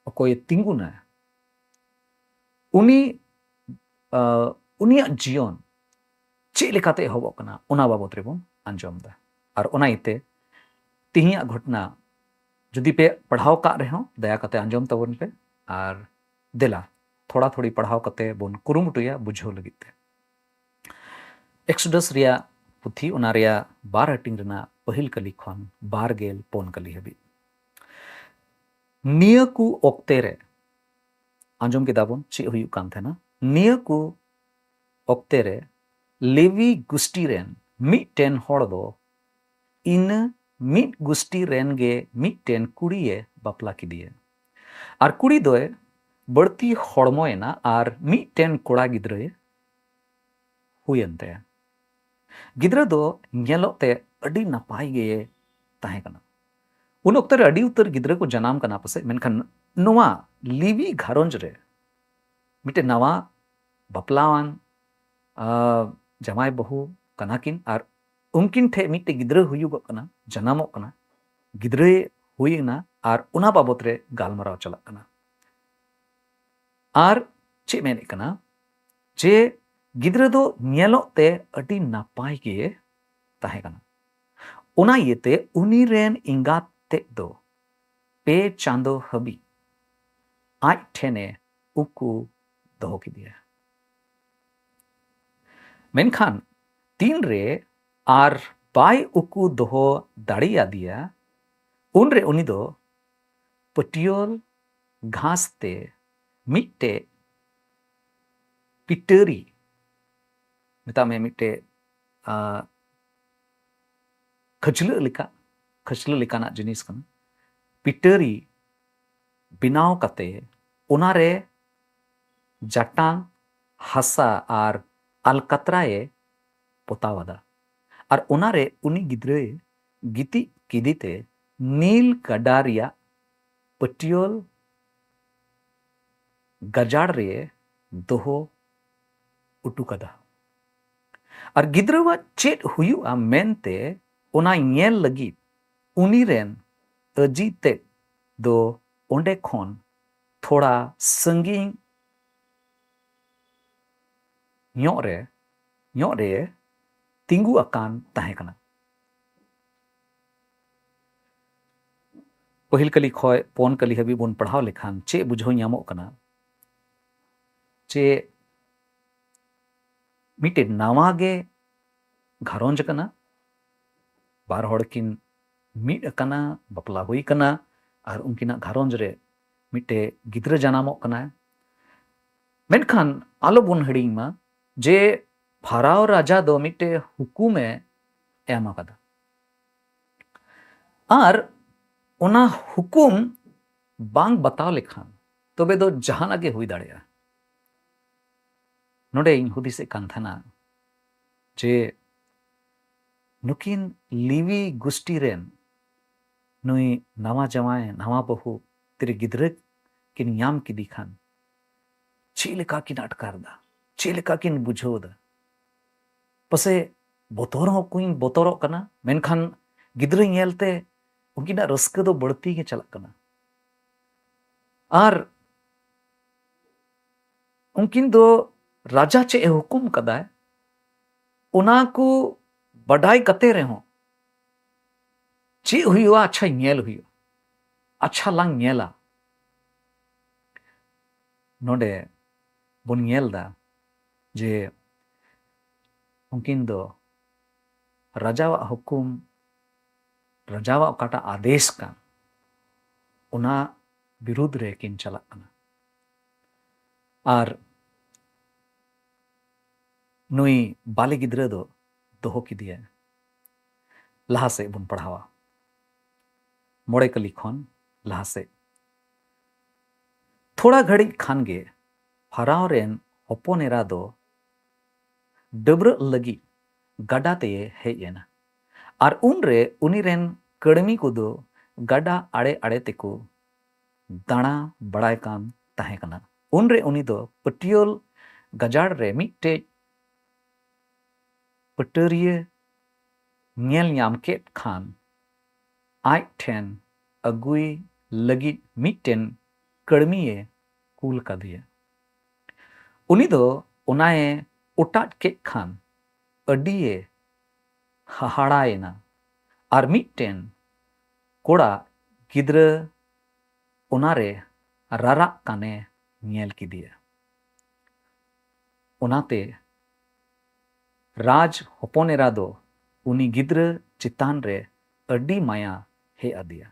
ᱚᱠᱚᱭᱮ ᱛᱤᱸᱜᱩᱱᱟ, ᱩᱱᱤ, ᱟᱸ, ᱩᱱᱤᱭᱟᱜ ᱡᱤᱭᱚᱱ ᱪᱮᱫ ᱞᱮᱠᱟᱛᱮ ᱮᱦᱚᱵᱚᱜ ᱠᱟᱱᱟ, ᱚᱱᱟ ᱵᱟᱵᱚᱛ ᱨᱮᱵᱚᱱ ᱟᱸᱡᱚᱢ ᱮᱫᱟ᱾ ᱟᱨ ᱚᱱᱟ ᱤᱭᱟᱹᱛᱮ ᱛᱮᱦᱮᱧᱟᱜ ᱜᱷᱚᱴᱱᱟ ᱡᱩᱫᱤ ᱯᱮ ᱯᱟᱲᱦᱟᱣ ᱠᱟᱜ ᱨᱮᱦᱚᱸ, ᱫᱟᱭᱟ ᱠᱟᱛᱮ ᱟᱸᱡᱚᱢ ᱛᱟᱵᱚᱱ ᱯᱮ᱾ ᱟᱨ ᱫᱮᱞᱟ, ᱛᱷᱚᱲᱟ ᱛᱷᱚᱲᱤ ᱯᱟᱲᱦᱟᱣ ᱠᱟᱛᱮ ᱵᱚᱱ ᱠᱩᱨᱩᱢᱩᱴᱩᱭᱟ ᱵᱩᱡᱷᱟᱹᱣ ᱞᱟᱹᱜᱤᱫ ᱛᱮ᱾ ᱮᱠᱥᱳᱰᱟᱥ ᱨᱮᱭᱟᱜ ᱯᱩᱛᱷᱤ, ᱚᱱᱟ ᱨᱮᱭᱟᱜ ᱵᱟᱨ ᱦᱟᱹᱴᱤᱧ ᱨᱮᱱᱟᱜ ᱯᱟᱹᱦᱤᱞ ᱠᱟᱹᱞᱤ ᱠᱷᱚᱱ ᱵᱟᱨ ᱜᱮᱞ ᱯᱩᱱ ᱠᱟᱹᱞᱤ ᱦᱟᱹᱵᱤᱡ᱾ ᱱᱤᱭᱟᱹ ᱠᱚ ᱚᱠᱛᱮ ᱨᱮ, ᱟᱸᱡᱚᱢ ᱠᱮᱫᱟ ᱵᱚᱱ ᱪᱮᱫ ᱦᱩᱭᱩᱜ ᱠᱟᱱ ᱛᱟᱦᱮᱱᱟ, ᱱᱤᱭᱟᱹ ᱠᱚ ᱚᱠᱛᱮ ᱨᱮ ᱞᱮᱣᱤ ᱜᱩᱥᱴᱤ ᱨᱮᱱ ᱢᱤᱫᱴᱮᱱ ᱦᱚᱲ ᱫᱚ ᱤᱱᱟᱹ ᱢᱤᱫ ᱜᱩᱥᱴᱤ ᱨᱮᱱ ᱜᱮ ᱢᱤᱫᱴᱮᱱ ᱠᱩᱲᱤᱭᱮ ᱵᱟᱯᱞᱟ ᱠᱮᱫᱮᱭᱟ᱾ ᱟᱨ ᱠᱩᱲᱤ ᱫᱚᱭ ᱵᱟᱹᱲᱛᱤ ᱦᱚᱲᱢᱚᱭᱮᱱᱟ ᱟᱨ ᱢᱤᱫᱴᱮᱱ ᱠᱚᱲᱟ ᱜᱤᱫᱽᱨᱟᱹᱭ ᱦᱩᱭᱮᱱ ᱛᱟᱭᱟ᱾ ᱜᱤᱫᱽᱨᱟᱹ ᱫᱚ ᱧᱮᱞᱚᱜ ᱛᱮ ᱟᱹᱰᱤ ᱱᱟᱯᱟᱭ ᱜᱮ ᱛᱟᱦᱮᱸ ᱠᱟᱱᱟ᱾ ᱩᱱ ᱚᱠᱛᱚ ᱨᱮ ᱟᱹᱰᱤ ᱩᱛᱟᱹᱨ ᱜᱤᱫᱽᱨᱟᱹ ᱠᱚ ᱡᱟᱱᱟᱢ ᱠᱟᱱᱟ ᱯᱟᱥᱮᱡ, ᱢᱮᱱᱠᱷᱟᱱ ᱱᱚᱣᱟ ᱞᱤᱣᱤ ᱜᱷᱟᱨᱚᱸᱡᱽ ᱨᱮ ᱢᱤᱫᱴᱮᱱ ᱱᱟᱣᱟ ᱵᱟᱯᱞᱟᱣᱟᱱ, ᱟ, ᱡᱟᱢᱟᱭ ᱵᱟᱹᱦᱩ ᱠᱟᱱᱟ ᱠᱤᱱ ᱟᱨ ᱩᱱᱠᱤᱱ ᱴᱷᱮᱱ ᱢᱤᱫᱴᱮᱱ ᱜᱤᱫᱽᱨᱟᱹ ᱦᱩᱭᱩᱜᱚᱜ ᱠᱟᱱᱟ, ᱡᱟᱱᱟᱢᱚᱜ ᱠᱟᱱᱟ, ᱜᱤᱫᱽᱨᱟᱹᱭ ᱦᱩᱭ ᱮᱱᱟ ᱟᱨ ᱚᱱᱟ ᱵᱟᱵᱚᱛ ᱨᱮ ᱜᱟᱞᱢᱟᱨᱟᱣ ᱪᱟᱞᱟᱜ ᱠᱟᱱᱟ᱾ ᱟᱨ ᱪᱮᱫ ᱢᱮᱱᱮᱫ ᱠᱟᱱᱟ ᱡᱮ ᱜᱤᱫᱽᱨᱟᱹ ᱫᱚ ᱧᱮᱞᱚᱜ ᱛᱮ ᱟᱹᱰᱤ ᱱᱟᱯᱟᱭ ᱜᱮ ᱛᱟᱦᱮᱸ ᱠᱟᱱᱟ᱾ ᱚᱱᱟ ᱤᱭᱟᱹᱛᱮ ᱩᱱᱤ ᱨᱮᱱ ᱮᱸᱜᱟᱛ ᱛᱮᱫ ᱫᱚ ᱯᱮ ᱪᱟᱸᱫᱚ ᱦᱟᱹᱵᱤᱡ ᱟᱡ ᱴᱷᱮᱱᱮ ᱩᱠᱩ ᱫᱚᱦᱚ ᱠᱮᱫᱮᱭᱟ᱾ ᱢᱮᱱᱠᱷᱟᱱ ᱛᱤᱱᱨᱮ ᱟᱨ ᱵᱟᱭ ᱩᱠᱩ ᱫᱚᱦᱚ ᱫᱟᱲᱮᱭᱟᱫᱮᱭᱟ, ᱩᱱᱨᱮ ᱩᱱᱤ ᱫᱚ ᱯᱟᱹᱴᱭᱟᱹᱞ ᱜᱷᱟᱥ ᱛᱮ ᱢᱤᱫᱴᱮᱡ ᱯᱤᱴᱟᱹᱨᱤ, ᱢᱮᱛᱟᱜ ᱢᱮ ᱢᱤᱫᱴᱮᱡ, ᱟ, ᱠᱷᱟᱹᱪᱞᱟᱹᱜ ᱞᱮᱠᱟ, ᱠᱷᱟᱹᱪᱞᱟᱹᱜ ᱞᱮᱠᱟᱱᱟᱜ ᱡᱤᱱᱤᱥ ᱠᱟᱱᱟ᱾ ᱯᱤᱴᱟᱹᱨᱤ ᱵᱮᱱᱟᱣ ᱠᱟᱛᱮ ᱚᱱᱟᱨᱮ ᱡᱟᱴᱟᱝ, ᱦᱟᱥᱟ ᱟᱨ ᱟᱞᱠᱟᱛᱨᱟᱭᱮ ᱯᱚᱛᱟᱣ ᱟᱫᱟ᱾ ᱟᱨ ᱚᱱᱟᱨᱮ ᱩᱱᱤ ᱜᱤᱫᱽᱨᱟᱹᱭ ᱜᱤᱛᱤᱡ ᱠᱮᱫᱮᱛᱮ ᱱᱤᱞ ᱜᱟᱰᱟ ᱨᱮᱭᱟᱜ ᱯᱟᱹᱴᱭᱟᱹᱞ ᱜᱟᱡᱟᱲ ᱨᱮ ᱫᱚᱦᱚ ᱚᱴᱚ ᱠᱟᱫᱟ᱾ ᱟᱨ ᱜᱤᱫᱽᱨᱟᱹᱣᱟᱜ ᱪᱮᱫ ᱦᱩᱭᱩᱜᱼᱟ ᱢᱮᱱᱛᱮ ᱚᱱᱟ ᱧᱮᱞ ᱞᱟᱹᱜᱤᱫ ᱩᱱᱤ ᱨᱮᱱ ᱟᱹᱡᱤ ᱛᱮᱫ ᱫᱚ ᱚᱸᱰᱮ ᱠᱷᱚᱱ ᱛᱷᱚᱲᱟ ᱥᱟᱺᱜᱤᱧ ᱧᱚᱜ ᱨᱮ, ᱧᱚᱜ ᱨᱮ ᱛᱤᱸᱜᱩ ᱟᱠᱟᱱ ᱛᱟᱦᱮᱸ ᱠᱟᱱᱟ᱾ ᱯᱟᱹᱦᱤᱞ ᱠᱟᱹᱞᱤ ᱠᱷᱚᱱ ᱯᱚᱱ ᱠᱟᱹᱞᱤ ᱦᱟᱹᱵᱤᱡ ᱵᱚᱱ ᱯᱟᱲᱦᱟᱣ ᱞᱮᱠᱷᱟᱱ ᱪᱮᱫ ᱵᱩᱡᱷᱟᱹᱣ ᱧᱟᱢᱚᱜ ᱠᱟᱱᱟ? ᱪᱮ ᱢᱤᱫᱴᱮᱱ ᱱᱟᱣᱟ ᱜᱮ ᱜᱷᱟᱨᱚᱸᱡᱽ ᱠᱟᱱᱟ, ᱵᱟᱨ ᱦᱚᱲ ᱠᱤᱱ ᱢᱤᱫ ᱟᱠᱟᱱᱟ, ᱵᱟᱯᱞᱟ ᱦᱩᱭ ᱟᱠᱟᱱᱟ, ᱟᱨ ᱩᱱᱠᱤᱱᱟᱜ ᱜᱷᱟᱨᱚᱸᱡᱽ ᱨᱮ ᱢᱤᱫᱴᱮᱱ ᱜᱤᱫᱽᱨᱟᱹ ᱡᱟᱱᱟᱢᱚᱜ ᱠᱟᱱᱟᱭ᱾ ᱢᱮᱱᱠᱷᱟᱱ ᱟᱞᱚ ᱵᱚᱱ ᱦᱤᱲᱤᱧ ᱢᱟ ᱡᱮ ᱯᱷᱟᱨᱟᱣ ᱨᱟᱡᱟ ᱫᱚ ᱢᱤᱫᱴᱮᱱ ᱦᱩᱠᱩᱢᱮ ᱮᱢ ᱟᱠᱟᱫᱟ, ᱟᱨ ᱚᱱᱟ ᱦᱩᱠᱩᱢ ᱵᱟᱝ ᱵᱟᱛᱟᱣ ᱞᱮᱠᱷᱟᱱ ᱛᱚᱵᱮ ᱫᱚ ᱡᱟᱦᱟᱱᱟᱜ ᱜᱮ ᱦᱩᱭ ᱫᱟᱲᱮᱭᱟᱜᱼᱟ᱾ ᱱᱚᱰᱮ ᱤᱧ ᱦᱩᱫᱤᱥᱮᱫ ᱠᱟᱱ ᱛᱟᱦᱮᱱᱟ ᱡᱮ ᱱᱩᱠᱤᱱ ᱞᱤᱣᱤ ᱜᱩᱥᱴᱤ ᱨᱮᱱ ᱱᱩᱭ ᱱᱟᱣᱟ ᱡᱟᱶᱟᱭ, ᱱᱟᱣᱟ ᱵᱟᱹᱦᱩ ᱛᱤᱨᱮ ᱜᱤᱫᱽᱨᱟᱹ ᱠᱤᱱ ᱧᱟᱢ ᱠᱮᱫᱮ ᱠᱷᱟᱱ ᱪᱮᱫ ᱞᱮᱠᱟ ᱠᱤᱱ ᱟᱴᱠᱟᱨ ᱮᱫᱟ, ᱪᱮᱫ ᱞᱮᱠᱟ ᱠᱤᱱ ᱵᱩᱡᱷᱟᱹᱣ ᱮᱫᱟ? ᱯᱟᱥᱮ ᱵᱚᱛᱚᱨ ᱦᱚᱸ ᱠᱤᱱ ᱵᱚᱛᱚᱨᱚᱜ ᱠᱟᱱᱟ, ᱢᱮᱱᱠᱷᱟᱱ ᱜᱤᱫᱽᱨᱟᱹ ᱧᱮᱞᱛᱮ ᱩᱱᱠᱤᱱᱟᱜ ᱨᱟᱹᱥᱠᱟᱹ ᱫᱚ ᱵᱟᱹᱲᱛᱤ ᱜᱮ ᱪᱟᱞᱟᱜ ᱠᱟᱱᱟ᱾ ᱟᱨ ᱩᱱᱠᱤᱱ ᱫᱚ ᱨᱟᱡᱟ ᱪᱮᱫ ᱮ ᱦᱩᱠᱩᱢ ᱠᱟᱫᱟᱭ, ᱚᱱᱟ ᱠᱚ ᱵᱟᱰᱟᱭ ᱠᱟᱛᱮ ᱨᱮᱦᱚᱸ ᱪᱮᱫ ᱦᱩᱭᱩᱜᱼᱟ, ᱟᱪᱪᱷᱟ ᱧᱮᱞ ᱦᱩᱭᱩᱜᱼᱟ, ᱟᱪᱪᱷᱟ ᱞᱟᱝ ᱧᱮᱞᱟ᱾ ᱱᱚᱰᱮ ᱵᱚᱱ ᱧᱮᱞ ᱮᱫᱟ ᱡᱮ ᱩᱱᱠᱤᱱ ᱫᱚ ᱨᱟᱡᱟᱣᱟᱜ ᱦᱩᱠᱩᱢ, ᱨᱟᱡᱟᱣᱟᱜ ᱚᱠᱟᱴᱟᱜ ᱟᱫᱮᱥ ᱠᱟᱱ, ᱚᱱᱟ ᱵᱤᱨᱩᱫᱽ ᱨᱮ ᱠᱤᱱ ᱪᱟᱞᱟᱜ ᱠᱟᱱᱟ᱾ ᱟᱨ ᱱᱩᱭ ᱵᱟᱞᱮ ᱜᱤᱫᱽᱨᱟᱹ ᱫᱚ ᱫᱚᱦᱚ ᱠᱮᱫᱮᱭᱟ᱾ ᱞᱟᱦᱟ ᱥᱮᱫ ᱵᱚᱱ ᱯᱟᱲᱦᱟᱣᱟ᱾ ᱢᱚᱬᱮ ᱠᱟᱹᱞᱤ ᱠᱷᱚᱱ ᱞᱟᱦᱟ ᱥᱮᱫ᱾ ᱛᱷᱚᱲᱟ ᱜᱷᱟᱹᱲᱤᱡ ᱠᱷᱟᱱ ᱜᱮ ᱯᱷᱟᱨᱟᱣ ᱨᱮᱱ ᱦᱚᱯᱚᱱ ᱮᱨᱟ ᱫᱚ ᱰᱟᱹᱵᱽᱨᱟᱹᱜ ᱞᱟᱹᱜᱤᱫ ᱜᱟᱰᱟ ᱛᱮᱭ ᱦᱮᱡ ᱮᱱᱟ᱾ ᱟᱨ ᱩᱱᱨᱮ ᱩᱱᱤ ᱨᱮᱱ ᱠᱟᱹᱲᱢᱤ ᱠᱚᱫᱚ ᱜᱟᱰᱟ ᱟᱲᱮ ᱟᱲᱮ ᱛᱮᱠᱚ ᱫᱟᱬᱟ ᱵᱟᱲᱟᱭ ᱠᱟᱱ ᱛᱟᱦᱮᱸ ᱠᱟᱱᱟ᱾ ᱩᱱᱨᱮ ᱩᱱᱤ ᱫᱚ ᱯᱟᱹᱴᱭᱟᱹᱞ ᱜᱟᱡᱟᱲ ᱨᱮ ᱢᱤᱫᱴᱮᱡ ᱯᱟᱹᱴᱟᱹᱨᱤᱭᱟᱹ ᱧᱮᱞ ᱧᱟᱢ ᱠᱮᱫ ᱠᱷᱟᱱ, ᱟᱡ ᱴᱷᱮᱱ ᱟᱹᱜᱩᱭ ᱞᱟᱹᱜᱤᱫ ᱢᱤᱫᱴᱮᱱ ᱠᱟᱹᱲᱢᱤᱭᱮ ᱠᱩᱞ ᱠᱟᱫᱮᱭᱟ᱾ ᱩᱱᱤ ᱫᱚ ᱚᱱᱟᱭ ᱚᱴᱟᱫ ᱠᱮᱫ ᱠᱷᱟᱱ ᱟᱹᱰᱤᱭᱮ ᱦᱟᱦᱟᱲᱟᱭᱮᱱᱟ᱾ ᱟᱨ ᱢᱤᱫᱴᱮᱱ ᱠᱚᱲᱟ ᱜᱤᱫᱽᱨᱟᱹ ᱚᱱᱟᱨᱮ ᱨᱟᱨᱟᱜ ᱠᱟᱱᱮ ᱧᱮᱞ ᱠᱮᱫᱮᱭᱟ᱾ ᱚᱱᱟᱛᱮ ᱨᱟᱡᱽ ᱦᱚᱯᱚᱱ ᱮᱨᱟ ᱫᱚ ᱩᱱᱤ ᱜᱤᱫᱽᱨᱟᱹ ᱪᱮᱛᱟᱱ ᱨᱮ ᱟᱹᱰᱤ ᱢᱟᱭᱟ ᱦᱮᱡ ᱟᱫᱮᱭᱟ᱾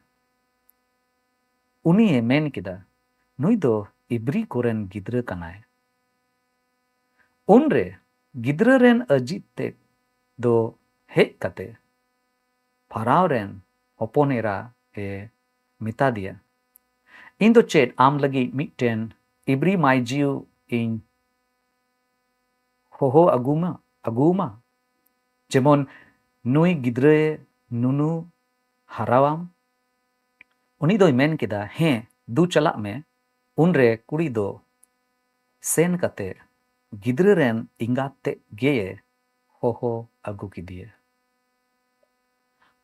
ᱩᱱᱤᱭᱮ ᱢᱮᱱ ᱠᱮᱫᱟ, "ᱱᱩᱭ ᱫᱚ ᱤᱵᱨᱤ ᱠᱚᱨᱮᱱ ᱜᱤᱫᱽᱨᱟᱹ ᱠᱟᱱᱟᱭ᱾" ᱩᱱᱨᱮ ᱜᱤᱫᱽᱨᱟᱹ ᱨᱮᱱ ᱟᱹᱡᱤᱡ ᱛᱮᱫ ᱫᱚ ᱦᱮᱡ ᱠᱟᱛᱮ ᱯᱷᱟᱨᱟᱣ ᱨᱮᱱ ᱦᱚᱯᱚᱱ ᱮᱨᱟ ᱮ ᱢᱮᱛᱟ ᱫᱮᱭᱟ, "ᱤᱧ ᱫᱚ ᱪᱮᱫ ᱟᱢ ᱞᱟᱹᱜᱤᱫ ᱢᱤᱫᱴᱮᱱ ᱤᱵᱨᱤ ᱢᱟᱹᱭᱡᱤᱭᱩ ᱤᱧ ᱦᱚᱦᱚ ᱟᱹᱜᱩᱢᱟ, ᱟᱹᱜᱩᱣᱟᱢᱟ, ᱡᱮᱢᱚᱱ ᱱᱩᱭ ᱜᱤᱫᱽᱨᱟᱹᱭᱮ ᱱᱩᱱᱩ ᱦᱟᱨᱟᱣᱟᱢ?" ᱩᱱᱤ ᱫᱚᱭ ᱢᱮᱱ ᱠᱮᱫᱟ, "ᱦᱮᱸ, ᱫᱩ ᱪᱟᱞᱟᱜ ᱢᱮ᱾" ᱩᱱᱨᱮ ᱠᱩᱲᱤ ᱫᱚ ᱥᱮᱱ ᱠᱟᱛᱮ ᱜᱤᱫᱽᱨᱟᱹ ᱨᱮᱱ ᱮᱸᱜᱟᱛ ᱛᱮᱫ ᱜᱮᱭᱮ ᱦᱚᱦᱚ ᱟᱹᱜᱩ ᱠᱮᱫᱮᱭᱟ᱾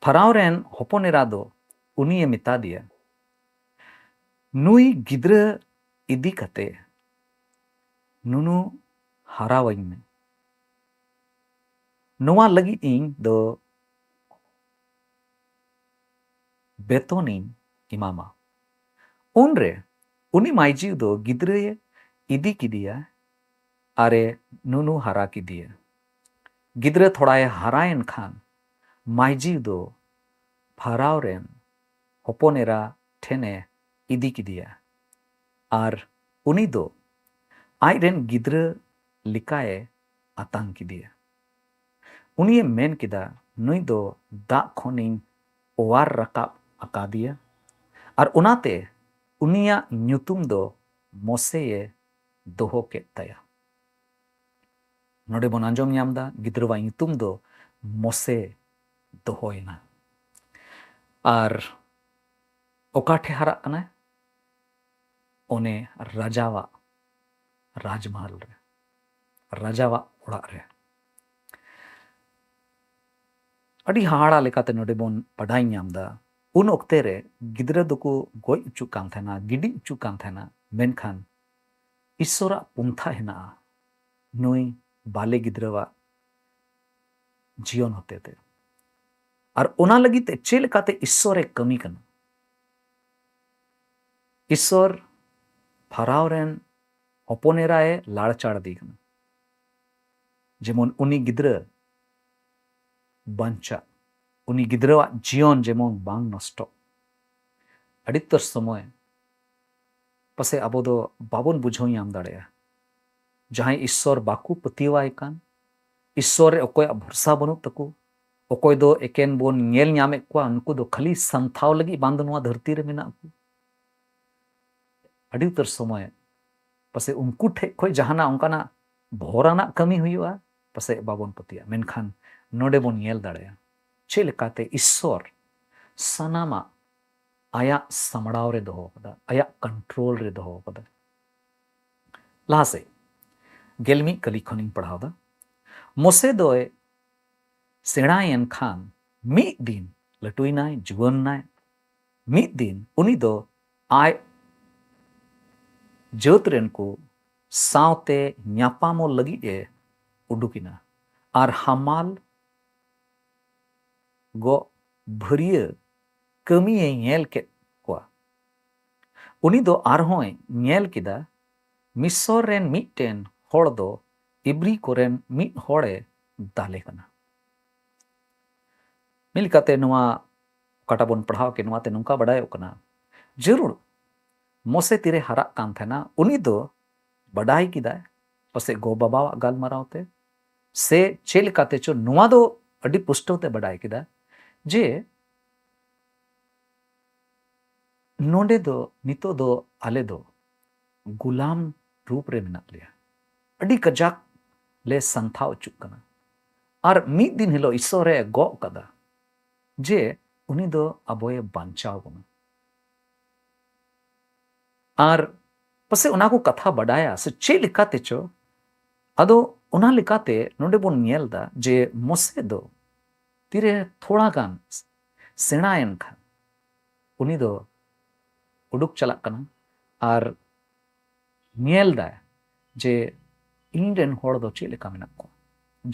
ᱯᱷᱟᱨᱟᱣ ᱨᱮᱱ ᱦᱚᱯᱚᱱ ᱮᱨᱟ ᱫᱚ ᱩᱱᱤᱭᱮ ᱢᱮᱛᱟ ᱫᱮᱭᱟ, "ᱱᱩᱭ ᱜᱤᱫᱽᱨᱟᱹ ᱤᱫᱤ ᱠᱟᱛᱮ ᱱᱩᱱᱩ ᱦᱟᱨᱟᱣᱟᱹᱧ ᱢᱮ᱾ ᱱᱚᱣᱟ ᱞᱟᱹᱜᱤᱫ ᱤᱧ ᱫᱚ ᱵᱮᱛᱚᱱᱤᱧ ᱮᱢᱟᱢᱟ᱾" ᱩᱱᱨᱮ ᱩᱱᱤ ᱢᱟᱹᱭᱡᱤ ᱫᱚ ᱜᱤᱫᱽᱨᱟᱹᱭᱮ ᱤᱫᱤ ᱠᱮᱫᱮᱭᱟ ᱟᱨᱮ ᱱᱩᱱᱩ ᱦᱟᱨᱟ ᱠᱮᱫᱮᱭᱟ᱾ ᱜᱤᱫᱽᱨᱟᱹ ᱛᱷᱚᱲᱟᱭ ᱦᱟᱨᱟᱭᱮᱱ ᱠᱷᱟᱱ ᱢᱟᱹᱭᱡᱤ ᱫᱚ ᱯᱷᱟᱨᱟᱣ ᱨᱮᱱ ᱦᱚᱯᱚᱱ ᱮᱨᱟ ᱴᱷᱮᱱᱮ ᱤᱫᱤ ᱠᱮᱫᱮᱭᱟ ᱟᱨ ᱩᱱᱤ ᱫᱚ ᱟᱡ ᱨᱮᱱ ᱜᱤᱫᱽᱨᱟᱹ ᱞᱮᱠᱟᱭ ᱟᱛᱟᱝ ᱠᱮᱫᱮᱭᱟ᱾ ᱩᱱᱤᱭᱮ ᱢᱮᱱ ᱠᱮᱫᱟ, ᱱᱩᱭ ᱫᱚ ᱫᱟᱜ ᱠᱷᱚᱱᱤᱧ ᱚᱣᱟᱨ ᱨᱟᱠᱟᱵ ᱟᱠᱟᱫᱮᱭᱟ, ᱟᱨ ᱚᱱᱟᱛᱮ ᱩᱱᱤᱭᱟᱜ ᱧᱩᱛᱩᱢ ᱫᱚ ᱢᱚᱥᱮᱭᱮ ᱫᱚᱦᱚ ᱠᱮᱫ ᱛᱟᱭᱟ᱾ ᱱᱚᱰᱮ ᱵᱚᱱ ᱟᱸᱡᱚᱢ ᱧᱟᱢ ᱮᱫᱟ, ᱜᱤᱫᱽᱨᱟᱹᱣᱟᱜ ᱧᱩᱛᱩᱢ ᱫᱚ ᱢᱚᱥᱮ ᱫᱚᱦᱚᱭᱮᱱᱟ᱾ ᱟᱨ ᱚᱠᱟ ᱴᱷᱮ ᱦᱟᱨᱟᱜ ᱠᱟᱱᱟᱭ? ᱚᱱᱮ ᱨᱟᱡᱟᱣᱟᱜ ᱨᱟᱡᱽᱢᱟᱦᱟᱞ ᱨᱮ, ᱨᱟᱡᱟᱣᱟᱜ ᱚᱲᱟᱜ ᱨᱮ᱾ ᱟᱹᱰᱤ ᱦᱟᱦᱟᱲᱟ ᱞᱮᱠᱟᱛᱮ ᱱᱚᱰᱮ ᱵᱚᱱ ᱵᱟᱰᱟᱭ ᱧᱟᱢ ᱮᱫᱟ, ᱩᱱ ᱚᱠᱛᱮ ᱨᱮ ᱜᱤᱫᱽᱨᱟᱹ ᱫᱚᱠᱚ ᱜᱚᱡ ᱦᱚᱪᱚᱜ ᱠᱟᱱ ᱛᱟᱦᱮᱱᱟ, ᱜᱤᱰᱤ ᱦᱚᱪᱚᱜ ᱠᱟᱱ ᱛᱟᱦᱮᱱᱟ, ᱢᱮᱱᱠᱷᱟᱱ ᱤᱥᱥᱚᱨᱟᱜ ᱯᱚᱱᱛᱷᱟ ᱦᱮᱱᱟᱜᱼᱟ ᱱᱩᱭ ᱵᱟᱞᱮ ᱜᱤᱫᱽᱨᱟᱹᱣᱟᱜ ᱡᱤᱭᱚᱱ ᱦᱚᱛᱮᱛᱮ᱾ ᱟᱨ ᱚᱱᱟ ᱞᱟᱹᱜᱤᱫ ᱛᱮ ᱪᱮᱫ ᱞᱮᱠᱟᱛᱮ ᱤᱥᱥᱚᱨᱮ ᱠᱟᱹᱢᱤ ᱠᱟᱱᱟ? ᱤᱥᱥᱚᱨ ᱯᱷᱟᱨᱟᱣ ᱨᱮᱱ ᱦᱚᱯᱚᱱ ᱮᱨᱟᱭ ᱞᱟᱲᱪᱟᱲ ᱤᱫᱤ ᱠᱟᱱᱟ, ᱡᱮᱢᱚᱱ ᱩᱱᱤ ᱜᱤᱫᱽᱨᱟᱹ ᱵᱟᱧᱪᱟᱜ, ᱩᱱᱤ ᱜᱤᱫᱽᱨᱟᱹᱣᱟᱜ ᱡᱤᱭᱚᱱ ᱡᱮᱢᱚᱱ ᱵᱟᱝ ᱱᱚᱥᱴᱚᱜ᱾ ᱟᱹᱰᱤ ᱩᱛᱟᱹᱨ ᱥᱚᱢᱚᱭ ᱯᱟᱥᱮᱡ ᱟᱵᱚ ᱫᱚ ᱵᱟᱵᱚᱱ ᱵᱩᱡᱷᱟᱹᱣ ᱧᱟᱢ ᱫᱟᱲᱮᱭᱟᱜᱼᱟ᱾ ᱡᱟᱦᱟᱸᱭ ᱤᱥᱥᱚᱨ ᱵᱟᱠᱚ ᱯᱟᱹᱛᱭᱟᱹᱣᱟᱭ ᱠᱟᱱ, ᱤᱥᱥᱚᱨ ᱨᱮ ᱚᱠᱚᱭᱟᱜ ᱵᱷᱚᱨᱥᱟ ᱵᱟᱹᱱᱩᱜ ᱛᱟᱠᱚ, ᱚᱠᱚᱭ ᱫᱚ ᱮᱠᱮᱱ ᱵᱚᱱ ᱧᱮᱞ ᱧᱟᱢᱮᱫ ᱠᱚᱣᱟ, ᱩᱱᱠᱩ ᱫᱚ ᱠᱷᱟᱹᱞᱤ ᱥᱟᱱᱛᱷᱟᱣ ᱞᱟᱹᱜᱤᱫ ᱵᱟᱝ ᱫᱚ ᱱᱚᱣᱟ ᱫᱷᱟᱹᱨᱛᱤ ᱨᱮ ᱢᱮᱱᱟᱜ ᱠᱚ᱾ ᱟᱹᱰᱤ ᱩᱛᱟᱹᱨ ᱥᱚᱢᱚᱭ ᱯᱟᱥᱮᱡ ᱩᱱᱠᱩ ᱴᱷᱮᱡ ᱠᱷᱚᱡ ᱡᱟᱦᱟᱱᱟᱜ ᱚᱱᱠᱟᱱᱟᱜ ᱵᱷᱚᱨᱟᱱᱟᱜ ᱠᱟᱹᱢᱤ ᱦᱩᱭᱩᱜᱼᱟ, ᱯᱟᱥᱮᱡ ᱵᱟᱵᱚᱱ ᱯᱟᱹᱛᱭᱟᱹᱜᱼᱟ᱾ ᱢᱮᱱᱠᱷᱟᱱ ᱱᱚᱰᱮ ᱵᱚᱱ ᱧᱮᱞ ᱫᱟᱲᱮᱭᱟᱜᱼᱟ ᱪᱮᱫ ᱞᱮᱠᱟᱛᱮ ᱤᱥᱥᱚᱨ ᱥᱟᱱᱟᱢᱟᱜ ᱟᱭᱟᱜ ᱥᱟᱢᱲᱟᱣ ᱨᱮ ᱫᱚᱦᱚ ᱠᱟᱫᱟ, ᱟᱭᱟᱜ ᱠᱚᱱᱴᱨᱳᱞ ᱨᱮ ᱫᱚᱦᱚ ᱠᱟᱫᱟ᱾ ᱞᱟᱦᱟ ᱥᱮᱫ ᱜᱮᱞ ᱢᱤᱫ ᱠᱟᱹᱞᱤ ᱠᱷᱚᱱᱤᱧ ᱯᱟᱲᱦᱟᱣ ᱫᱟ᱾ ᱢᱚᱥᱮ ᱫᱚᱭ ᱥᱮᱬᱟᱭᱮᱱ ᱠᱷᱟᱱ ᱢᱤᱫ ᱫᱤᱱ, ᱞᱟᱹᱴᱩᱭᱮᱱᱟᱭ, ᱡᱩᱣᱟᱹᱱ ᱱᱟᱭ, ᱢᱤᱫ ᱫᱤᱱ ᱩᱱᱤ ᱫᱚ ᱟᱡ ᱡᱟᱹᱛ ᱨᱮᱱ ᱠᱚ ᱥᱟᱶᱛᱮ ᱧᱟᱯᱟᱢᱚᱜ ᱞᱟᱹᱜᱤᱫ ᱮ ᱩᱰᱩᱠ ᱮᱱᱟ ᱟᱨ ᱦᱟᱢᱟᱞ ᱜᱚᱜ ᱵᱷᱟᱹᱨᱭᱟᱹ ᱠᱟᱹᱢᱤᱭᱮ ᱧᱮᱞ ᱠᱮᱫ ᱠᱚᱣᱟ᱾ ᱩᱱᱤ ᱫᱚ ᱟᱨᱦᱚᱸᱭ ᱧᱮᱞ ᱠᱮᱫᱟ, ᱢᱤᱥᱚᱨ ᱨᱮᱱ ᱢᱤᱫᱴᱮᱱ ᱦᱚᱲ ᱫᱚ ᱤᱵᱨᱤ ᱠᱚᱨᱮᱱ ᱢᱤᱫ ᱦᱚᱲᱮ ᱫᱟᱞᱮ ᱠᱟᱱᱟ᱾ ᱢᱤᱫ ᱞᱮᱠᱟᱛᱮ ᱱᱚᱣᱟ ᱚᱠᱟᱴᱟᱜ ᱵᱚᱱ ᱯᱟᱲᱦᱟᱣ ᱠᱮᱫ, ᱱᱚᱣᱟᱛᱮ ᱱᱚᱝᱠᱟ ᱵᱟᱰᱟᱭᱚᱜ ᱠᱟᱱᱟ, ᱡᱟᱹᱨᱩᱲ ᱢᱚᱥᱮ ᱛᱤᱨᱮ ᱦᱟᱨᱟᱜ ᱠᱟᱱ ᱛᱟᱦᱮᱱᱟ, ᱩᱱᱤ ᱫᱚ ᱵᱟᱰᱟᱭ ᱠᱮᱫᱟᱭ ᱯᱟᱥᱮᱡ ᱜᱚ ᱵᱟᱵᱟᱣᱟᱜ ᱜᱟᱞᱢᱟᱨᱟᱣ ᱛᱮ, ᱥᱮ ᱪᱮᱫ ᱞᱮᱠᱟᱛᱮ ᱪᱚ, ᱱᱚᱣᱟ ᱫᱚ ᱟᱹᱰᱤ ᱯᱩᱥᱴᱟᱹᱣ ᱛᱮ ᱵᱟᱰᱟᱭ ᱠᱮᱫᱟ ᱡᱮ ᱱᱚᱰᱮ ᱫᱚ ᱱᱤᱛᱚᱜ ᱫᱚ ᱟᱞᱮ ᱫᱚ ᱜᱩᱞᱟᱢ ᱨᱩᱯ ᱨᱮ ᱢᱮᱱᱟᱜ ᱞᱮᱭᱟ, ᱟᱹᱰᱤ ᱠᱟᱡᱟᱠ ᱞᱮ ᱥᱟᱱᱛᱷᱟ ᱚᱪᱚᱜ ᱠᱟᱱᱟ᱾ ᱟᱨ ᱢᱤᱫ ᱫᱤᱱ ᱦᱤᱞᱳᱜ ᱤᱥᱥᱚᱨᱮ ᱜᱚᱜ ᱠᱟᱫᱟ ᱡᱮ ᱩᱱᱤ ᱫᱚ ᱟᱵᱚᱭ ᱵᱟᱧᱪᱟᱣ ᱵᱚᱱᱟ᱾ ᱟᱨ ᱯᱟᱥᱮᱡ ᱚᱱᱟ ᱠᱚ ᱠᱟᱛᱷᱟ ᱵᱟᱰᱟᱭᱟ ᱥᱮ ᱪᱮᱫ ᱞᱮᱠᱟᱛᱮ ᱪᱚ, ᱟᱫᱚ ᱚᱱᱟ ᱞᱮᱠᱟᱛᱮ ᱱᱚᱰᱮ ᱵᱚᱱ ᱧᱮᱞ ᱫᱟ ᱡᱮ ᱢᱚᱥᱮ ᱫᱚ ᱛᱤᱨᱮ ᱛᱷᱚᱲᱟ ᱜᱟᱱ ᱥᱮᱬᱟᱭᱮᱱ ᱠᱷᱟᱱ ᱩᱱᱤ ᱫᱚ ᱩᱰᱩᱠ ᱪᱟᱞᱟᱜ ᱠᱟᱱᱟ ᱟᱨ ᱧᱮᱞ ᱫᱟᱭ ᱡᱮ ᱤᱧ ᱨᱮᱱ ᱦᱚᱲ ᱫᱚ ᱪᱮᱫ ᱞᱮᱠᱟ ᱢᱮᱱᱟᱜ ᱠᱚᱣᱟ᱾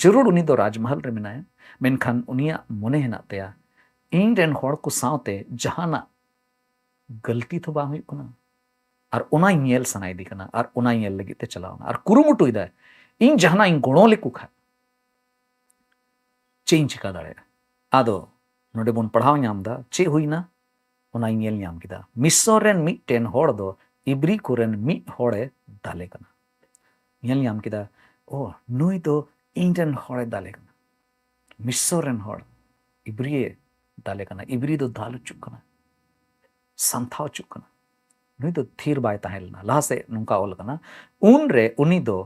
ᱡᱟᱹᱨᱩᱲ ᱩᱱᱤ ᱫᱚ ᱨᱟᱡᱽᱢᱟᱦᱟᱞ ᱨᱮ ᱢᱮᱱᱟᱭᱟ, ᱢᱮᱱᱠᱷᱟᱱ ᱩᱱᱤᱭᱟᱜ ᱢᱚᱱᱮ ᱦᱮᱱᱟᱜ ᱛᱟᱭᱟ, ᱤᱧ ᱨᱮᱱ ᱦᱚᱲ ᱠᱚ ᱥᱟᱶᱛᱮ ᱡᱟᱦᱟᱱᱟᱜ ᱜᱟᱹᱞᱛᱤ ᱛᱚ ᱵᱟᱝ ᱦᱩᱭᱩᱜ ᱠᱟᱱᱟ᱾ ᱟᱨ ᱚᱱᱟ ᱧᱮᱞ ᱥᱟᱱᱟᱭᱮᱫᱮ ᱠᱟᱱᱟ ᱟᱨ ᱚᱱᱟ ᱧᱮᱞ ᱞᱟᱹᱜᱤᱫ ᱛᱮ ᱪᱟᱞᱟᱣ ᱮᱱᱟ᱾ ᱟᱨ ᱠᱩᱨᱩᱢᱩᱴᱩᱭᱮᱫᱟᱭ, ᱤᱧ ᱡᱟᱦᱟᱱᱟᱜ ᱤᱧ ᱜᱚᱲᱚ ᱞᱮᱠᱚ ᱠᱷᱟᱱ ᱪᱮᱫ ᱤᱧ ᱪᱤᱠᱟ ᱫᱟᱲᱮᱭᱟᱜᱼᱟ? ᱟᱫᱚ ᱱᱚᱰᱮ ᱵᱚᱱ ᱯᱟᱲᱦᱟᱣ ᱧᱟᱢ ᱮᱫᱟ, ᱪᱮᱫ ᱦᱩᱭᱱᱟ? ᱚᱱᱟᱧ ᱧᱮᱞ ᱧᱟᱢ ᱠᱮᱫᱟ, ᱢᱤᱥᱚᱨ ᱨᱮᱱ ᱢᱤᱫᱴᱮᱱ ᱦᱚᱲ ᱫᱚ ᱤᱵᱨᱤ ᱠᱚᱨᱮᱱ ᱢᱤᱫ ᱦᱚᱲᱮ ᱫᱟᱞᱮ ᱠᱟᱱᱟ᱾ ᱧᱮᱞ ᱧᱟᱢ ᱠᱮᱫᱟ, ᱳ, ᱱᱩᱭ ᱫᱚ ᱤᱧ ᱨᱮᱱ ᱦᱚᱲᱮ ᱫᱟᱞᱮ ᱠᱟᱱᱟ, ᱢᱤᱥᱚᱨ ᱨᱮᱱ ᱦᱚᱲ ᱤᱵᱨᱤᱭᱮ ᱫᱟᱞᱮ ᱠᱟᱱᱟ, ᱤᱵᱨᱤ ᱫᱚ ᱫᱟᱞ ᱦᱚᱪᱚᱜ ᱠᱟᱱᱟ, ᱥᱟᱱᱛᱷᱟ ᱦᱚᱪᱚᱜ ᱠᱟᱱᱟ᱾ ᱱᱩᱭ ᱫᱚ ᱛᱷᱤᱨ ᱵᱟᱭ ᱛᱟᱦᱮᱸ ᱞᱮᱱᱟ᱾ ᱞᱟᱦᱟ ᱥᱮᱫ ᱱᱚᱝᱠᱟ ᱚᱞ ᱠᱟᱱᱟ, ᱩᱱᱨᱮ ᱩᱱᱤ ᱫᱚ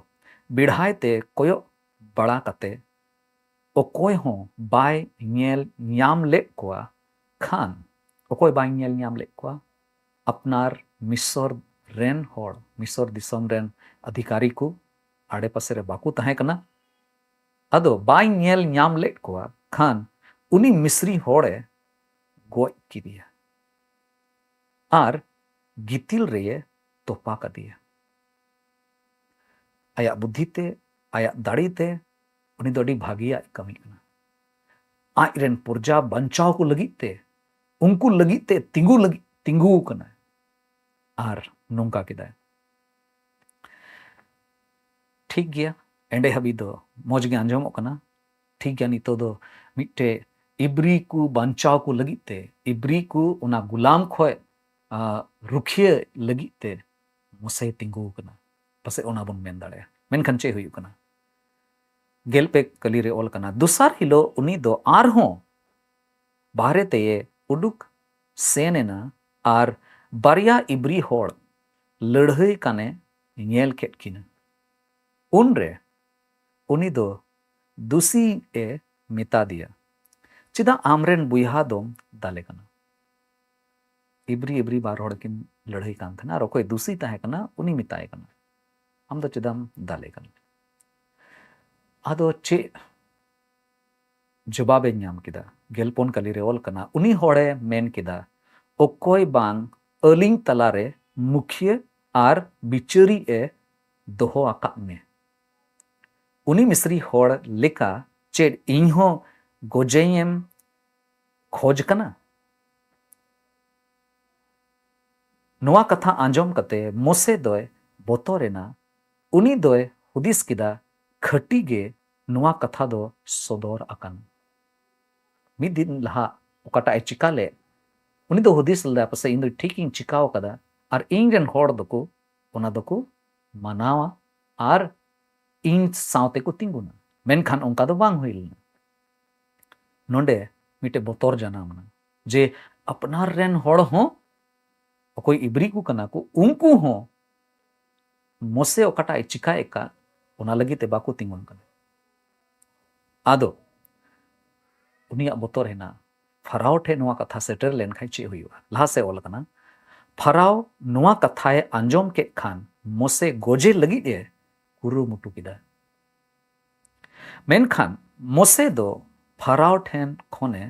ᱵᱮᱲᱦᱟᱭ ᱛᱮ ᱠᱚᱭᱚᱜ ᱵᱟᱲᱟ ᱠᱟᱛᱮ ᱚᱠᱚᱭ ᱦᱚᱸ ᱵᱟᱭ ᱧᱮᱞ ᱧᱟᱢ ᱞᱮᱫ ᱠᱚᱣᱟ ᱠᱷᱟᱱ, ᱚᱠᱚᱭ ᱵᱟᱭ ᱧᱮᱞ ᱧᱟᱢ ᱞᱮᱫ ᱠᱚᱣᱟ? ᱟᱯᱱᱟᱨ ᱢᱤᱥᱚᱨ ᱨᱮᱱ ᱦᱚᱲ, ᱢᱤᱥᱚᱨ ᱫᱤᱥᱚᱢ ᱨᱮᱱ ᱟᱫᱷᱤᱠᱟᱨᱤ ᱠᱚ ᱟᱰᱮᱯᱟᱥᱮ ᱨᱮ ᱵᱟᱠᱚ ᱛᱟᱦᱮᱸ ᱠᱟᱱᱟ᱾ ᱟᱫᱚ ᱵᱟᱭ ᱧᱮᱞ ᱧᱟᱢ ᱞᱮᱫ ᱠᱚᱣᱟ ᱠᱷᱟᱱ ᱩᱱᱤ ᱢᱤᱥᱨᱤ ᱦᱚᱲᱮ ᱜᱚᱡ ᱠᱮᱫᱮᱭᱟ ᱟᱨ ᱜᱤᱛᱤᱞ ᱨᱮᱭᱮ ᱛᱚᱯᱟ ᱠᱟᱫᱮᱭᱟ᱾ ᱟᱭᱟᱜ ᱵᱩᱫᱽᱫᱷᱤ ᱛᱮ, ᱟᱭᱟᱜ ᱫᱟᱲᱮ ᱛᱮ ᱩᱱᱤ ᱫᱚ ᱟᱹᱰᱤ ᱵᱷᱟᱹᱜᱤᱭᱟᱜ ᱠᱟᱹᱢᱤ ᱠᱟᱱᱟ᱾ ᱟᱡ ᱨᱮᱱ ᱯᱨᱚᱡᱟ ᱵᱟᱧᱪᱟᱣ ᱠᱚ ᱞᱟᱹᱜᱤᱫ ᱛᱮ, ᱩᱱᱠᱩ ᱞᱟᱹᱜᱤᱫ ᱛᱮ ᱛᱤᱸᱜᱩ ᱞᱟᱹᱜᱤᱫ, ᱛᱤᱸᱜᱩ ᱠᱟᱱᱟᱭ ᱟᱨ ᱱᱚᱝᱠᱟ ᱠᱮᱫᱟᱭ᱾ ᱴᱷᱤᱠ ᱜᱮᱭᱟ, ᱮᱸᱰᱮ ᱦᱟᱹᱵᱤᱡ ᱫᱚ ᱢᱚᱡᱽ ᱜᱮ ᱟᱸᱡᱚᱢᱚᱜ ᱠᱟᱱᱟ᱾ ᱴᱷᱤᱠ ᱜᱮᱭᱟ, ᱱᱤᱛᱚᱜ ᱫᱚ ᱢᱤᱫᱴᱮᱡ ᱤᱵᱨᱤ ᱠᱚ ᱵᱟᱧᱪᱟᱣ ᱠᱚ ᱞᱟᱹᱜᱤᱫ ᱛᱮ, ᱤᱵᱨᱤ ᱠᱚ ᱚᱱᱟ ᱜᱩᱞᱟᱢ ᱠᱷᱚᱡ, ᱟ, ᱨᱩᱠᱷᱤᱭᱟᱹ ᱞᱟᱹᱜᱤᱫ ᱛᱮ ᱢᱚᱥᱮ ᱛᱤᱸᱜᱩ ᱟᱠᱟᱱᱟ᱾ ᱯᱟᱥᱮᱡ ᱚᱱᱟ ᱵᱚᱱ ᱢᱮᱱ ᱫᱟᱲᱮᱭᱟᱜᱼᱟ᱾ ᱢᱮᱱᱠᱷᱟᱱ ᱪᱮᱫ ᱦᱩᱭᱩᱜ ᱠᱟᱱᱟ? ᱜᱮᱞ ᱯᱮ ᱠᱟᱹᱞᱤ ᱨᱮ ᱚᱞ ᱠᱟᱱᱟ, ᱫᱚᱥᱟᱨ ᱦᱤᱞᱳᱜ ᱩᱱᱤ ᱫᱚ ᱟᱨᱦᱚᱸ ᱵᱟᱦᱨᱮ ᱛᱮᱭᱮ ᱩᱰᱩᱠ ᱥᱮᱱ ᱮᱱᱟ ᱟᱨ ᱵᱟᱨᱭᱟ ᱤᱵᱨᱤ ᱦᱚᱲ ᱞᱟᱹᱲᱦᱟᱹᱭ ᱠᱟᱱᱮ ᱧᱮᱞ ᱠᱮᱫ ᱠᱤᱱᱟ᱾ ᱩᱱᱨᱮ ᱩᱱᱤ ᱫᱚ ᱫᱩᱥᱤ ᱮ ᱢᱮᱛᱟ ᱫᱮᱭᱟ, "ᱪᱮᱫᱟᱜ ᱟᱢᱨᱮᱱ ᱵᱚᱭᱦᱟ ᱫᱚᱢ ᱫᱟᱞᱮ ᱠᱟᱱᱟ?" ᱤᱵᱨᱤ ᱤᱵᱨᱤ ᱵᱟᱨ ᱦᱚᱲ ᱠᱤᱱ ᱞᱟᱹᱲᱦᱟᱹᱭ ᱠᱟᱱ ᱛᱟᱦᱮᱱᱟ ᱟᱨ ᱚᱠᱚᱭ ᱫᱩᱥᱤ ᱛᱟᱦᱮᱸ ᱠᱟᱱᱟ ᱩᱱᱤ ᱢᱮᱛᱟᱭ ᱠᱟᱱᱟ, "ᱟᱢ ᱫᱚ ᱪᱮᱫᱟᱜ ᱮᱢ ᱫᱟᱞᱮ ᱠᱟᱱᱟ?" ᱟᱫᱚ ᱪᱮᱫ ᱡᱚᱵᱟᱵᱮ ᱧᱟᱢ ᱠᱮᱫᱟ? ᱜᱮᱞᱯᱩᱱ ᱠᱟᱹᱞᱤ ᱨᱮ ᱚᱞ ᱠᱟᱱᱟ, ᱩᱱᱤ ᱦᱚᱲᱮ ᱢᱮᱱ ᱠᱮᱫᱟ, "ᱚᱠᱚᱭ ᱵᱟᱝ ᱟᱹᱞᱤᱧ ᱛᱟᱞᱟᱨᱮ ᱢᱩᱠᱷᱤᱭᱟᱹ ᱟᱨ ᱵᱤᱪᱟᱹᱨᱤ ᱮ ᱫᱚᱦᱚ ᱟᱠᱟᱫ ᱢᱮ? ᱩᱱᱤ ᱢᱤᱥᱨᱤ ᱦᱚᱲ ᱞᱮᱠᱟ ᱪᱮᱫ ᱤᱧᱦᱚᱸ ᱜᱚᱡᱮᱧᱮᱢ ᱠᱷᱚᱡᱽ ᱠᱟᱱᱟ?" ᱱᱚᱣᱟ ᱠᱟᱛᱷᱟ ᱟᱸᱡᱚᱢ ᱠᱟᱛᱮ ᱢᱳᱥᱮ ᱫᱚᱭ ᱵᱚᱛᱚᱨ ᱮᱱᱟ᱾ ᱩᱱᱤ ᱫᱚᱭ ᱦᱩᱫᱤᱥ ᱠᱮᱫᱟ, ᱠᱷᱟᱹᱴᱤ ᱜᱮ ᱱᱚᱣᱟ ᱠᱟᱛᱷᱟ ᱫᱚ ᱥᱚᱫᱚᱨ ᱟᱠᱟᱱᱟ᱾ ᱢᱤᱫ ᱫᱤᱱ ᱞᱟᱦᱟ ᱚᱠᱟᱴᱟᱜ ᱮ ᱪᱤᱠᱟ ᱞᱮᱫ, ᱩᱱᱤ ᱫᱚ ᱦᱩᱫᱤᱥ ᱞᱮᱫᱟ, "ᱯᱟᱥᱮᱡ ᱤᱧ ᱫᱚ ᱴᱷᱤᱠ ᱤᱧ ᱪᱤᱠᱟᱣ ᱠᱟᱫᱟ ᱟᱨ ᱤᱧ ᱨᱮᱱ ᱦᱚᱲ ᱫᱚᱠᱚ ᱚᱱᱟ ᱫᱚᱠᱚ ᱢᱟᱱᱟᱣᱟ ᱟᱨ ᱤᱧ ᱥᱟᱶᱛᱮ ᱠᱚ ᱛᱤᱸᱜᱩᱱᱟ᱾" ᱢᱮᱱᱠᱷᱟᱱ ᱚᱱᱠᱟ ᱫᱚ ᱵᱟᱝ ᱦᱩᱭ ᱞᱮᱱᱟ᱾ ᱱᱚᱰᱮ ᱢᱤᱫᱴᱮᱡ ᱵᱚᱛᱚᱨ ᱡᱟᱱᱟᱢ ᱮᱱᱟ ᱡᱮ ᱟᱯᱱᱟᱨ ᱨᱮᱱ ᱦᱚᱲ ᱦᱚᱸ, ᱚᱠᱚᱭ ᱤᱵᱨᱤ ᱠᱚ ᱠᱟᱱᱟ ᱠᱚ, ᱩᱱᱠᱩ ᱦᱚᱸ ᱢᱳᱥᱮ ᱚᱠᱟᱴᱟᱜ ᱮ ᱪᱤᱠᱟᱭᱮᱫ ᱠᱟᱱ, ᱚᱱᱟ ᱞᱟᱹᱜᱤᱫ ᱛᱮ ᱵᱟᱠᱚ ᱛᱤᱸᱜᱩᱱ ᱠᱟᱱᱟ᱾ ᱟᱫᱚ ᱩᱱᱤᱭᱟᱜ ᱵᱚᱛᱚᱨ ᱦᱮᱱᱟᱜᱼᱟ, ᱯᱷᱟᱨᱟᱣ ᱴᱷᱮᱱ ᱱᱚᱣᱟ ᱠᱟᱛᱷᱟ ᱥᱮᱴᱮᱨ ᱞᱮᱱᱠᱷᱟᱱ ᱪᱮᱫ ᱦᱩᱭᱩᱜᱼᱟ? ᱞᱟᱦᱟ ᱥᱮᱫ ᱚᱞ ᱟᱠᱟᱱᱟ, ᱯᱷᱟᱨᱟᱣ ᱱᱚᱣᱟ ᱠᱟᱛᱷᱟᱭ ᱟᱸᱡᱚᱢ ᱠᱮᱫ ᱠᱷᱟᱱ ᱢᱳᱥᱮ ᱜᱚᱡᱮ ᱞᱟᱹᱜᱤᱫ ᱮ ᱠᱩᱨᱩᱢᱩᱴᱩ ᱠᱮᱫᱟ᱾ ᱢᱮᱱᱠᱷᱟᱱ ᱢᱳᱥᱮ ᱫᱚ ᱯᱷᱟᱨᱟᱣ ᱴᱷᱮᱱ ᱠᱷᱚᱱᱮ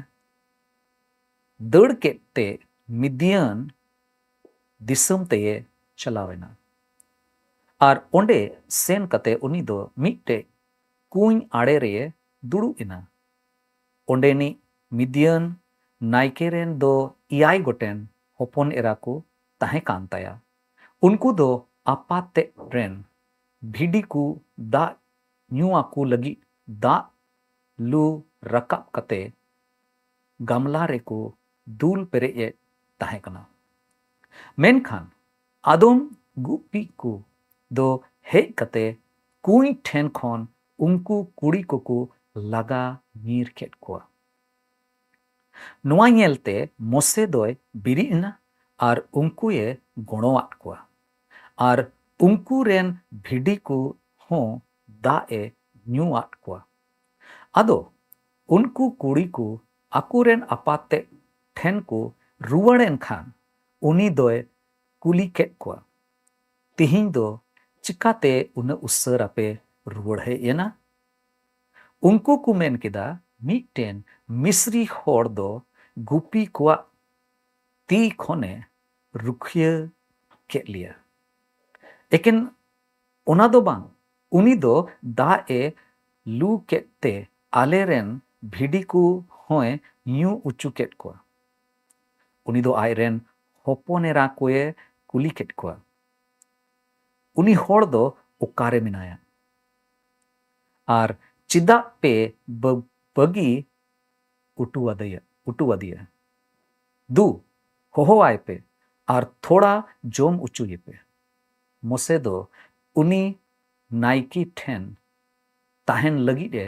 ᱫᱟᱹᱲ ᱠᱮᱫ ᱛᱮ ᱢᱤᱫᱤᱭᱟᱱ ᱫᱤᱥᱚᱢ ᱛᱮᱭᱮ ᱪᱟᱞᱟᱣ ᱮᱱᱟ᱾ ᱟᱨ ᱚᱸᱰᱮ ᱥᱮᱱ ᱠᱟᱛᱮ ᱩᱱᱤ ᱫᱚ ᱢᱤᱫᱴᱮᱡ ᱠᱩᱧ ᱟᱲᱮ ᱨᱮᱭᱮ ᱫᱩᱲᱩᱵ ᱮᱱᱟ᱾ ᱚᱸᱰᱮᱱᱤᱡ ᱢᱤᱫᱤᱭᱟᱱ ᱱᱟᱭᱠᱮ ᱨᱮᱱ ᱫᱚ ᱮᱭᱟᱭ ᱜᱚᱴᱮᱱ ᱦᱚᱯᱚᱱ ᱮᱨᱟ ᱠᱚ ᱛᱟᱦᱮᱸ ᱠᱟᱱ ᱛᱟᱭᱟ᱾ ᱩᱱᱠᱩ ᱫᱚ ᱟᱯᱟᱛ ᱛᱮᱫ ᱨᱮᱱ ᱵᱷᱤᱰᱤ ᱠᱚ ᱫᱟᱜ ᱧᱩ ᱟᱠᱚ ᱞᱟᱹᱜᱤᱫ ᱫᱟᱜ ᱞᱩ ᱨᱟᱠᱟᱵ ᱠᱟᱛᱮ ᱜᱟᱢᱞᱟ ᱨᱮᱠᱚ ᱫᱩᱞ ᱯᱮᱨᱮᱡ ᱮᱫ ᱛᱟᱦᱮᱸ ᱠᱟᱱᱟ᱾ ᱢᱮᱱᱠᱷᱟᱱ ᱟᱫᱚᱢ ᱜᱩᱯᱤ ᱠᱚ ᱫᱚ ᱦᱮᱡ ᱠᱟᱛᱮ ᱠᱩᱸᱭ ᱴᱷᱮᱱ ᱠᱷᱚᱱ ᱩᱱᱠᱩ ᱠᱩᱲᱤ ᱠᱚᱠᱚ ᱞᱟᱜᱟ ᱧᱤᱨ ᱠᱮᱫ ᱠᱚᱣᱟ᱾ ᱱᱚᱣᱟ ᱧᱮᱞᱛᱮ ᱢᱳᱥᱮ ᱫᱚᱭ ᱵᱮᱨᱮᱫ ᱮᱱᱟ ᱟᱨ ᱩᱱᱠᱩᱭᱮ ᱜᱚᱲᱚᱣᱟᱫ ᱠᱚᱣᱟ ᱟᱨ ᱩᱱᱠᱩ ᱨᱮᱱ ᱵᱷᱤᱰᱤ ᱠᱚ ᱦᱚᱸ ᱫᱟᱜ ᱮ ᱧᱩᱣᱟᱫ ᱠᱚᱣᱟ᱾ ᱟᱫᱚ ᱩᱱᱠᱩ ᱠᱩᱲᱤ ᱠᱚ ᱟᱠᱚᱨᱮᱱ ᱟᱯᱟᱛ ᱛᱮᱫ ᱴᱷᱮᱱ ᱠᱚ ᱨᱩᱣᱟᱹᱲᱮᱱ ᱠᱷᱟᱱ ᱩᱱᱤ ᱫᱚᱭ ᱠᱩᱞᱤ ᱠᱮᱫ ᱠᱚᱣᱟ, "ᱛᱤᱦᱤᱧ ᱫᱚ ᱪᱤᱠᱟᱛᱮ ᱩᱱᱟᱹᱜ ᱩᱥᱟᱹᱨᱟ ᱯᱮ ᱨᱩᱣᱟᱹᱲ ᱦᱮᱡ ᱮᱱᱟ?" ᱩᱱᱠᱩ ᱠᱚ ᱢᱮᱱ ᱠᱮᱫᱟ, "ᱢᱤᱫᱴᱮᱱ ᱢᱤᱥᱨᱤ ᱦᱚᱲ ᱫᱚ ᱜᱩᱯᱤ ᱠᱚᱣᱟᱜ ᱛᱤ ᱠᱷᱚᱱᱮ ᱨᱩᱠᱷᱤᱭᱟᱹ ᱠᱮᱫ ᱞᱮᱭᱟ᱾ ᱮᱠᱮᱱ ᱚᱱᱟ ᱫᱚ ᱵᱟᱝ, ᱩᱱᱤ ᱫᱚ ᱫᱟᱜ ᱮ ᱞᱩ ᱠᱮᱫ ᱛᱮ ᱟᱞᱮᱨᱮᱱ ᱵᱷᱤᱰᱤ ᱠᱚ ᱦᱚᱸᱭ ᱧᱩ ᱚᱪᱚ ᱠᱮᱫ ᱠᱚᱣᱟ᱾ ᱩᱱᱤ ᱫᱚ ᱟᱡᱨᱮᱱ ᱦᱚᱯᱚᱱᱮᱨᱟ ᱠᱚᱭᱮ ᱠᱩᱞᱤ ᱠᱮᱫ ᱠᱚᱣᱟ, 'ᱩᱱᱤ ᱦᱚᱲ ᱫᱚ ᱚᱠᱟᱨᱮ ᱢᱮᱱᱟᱭᱟ? ᱟᱨ ᱪᱮᱫᱟᱜ ᱯᱮ ᱵᱟᱹ-, ᱵᱟᱹᱜᱤ ᱚᱴᱚᱣᱟᱫᱮᱭᱟ, ᱚᱴᱚᱣᱟᱫᱮᱭᱟ? ᱫᱩ, ᱦᱚᱦᱚᱣᱟᱭ ᱯᱮ ᱟᱨ ᱛᱷᱚᱲᱟ ᱡᱚᱢ ᱚᱪᱚᱭᱮᱯᱮ᱾ ᱢᱳᱥᱮ ᱫᱚ ᱩᱱᱤ ᱱᱟᱭᱠᱮ ᱴᱷᱮᱱ ᱛᱟᱦᱮᱱ ᱞᱟᱹᱜᱤᱫ ᱮ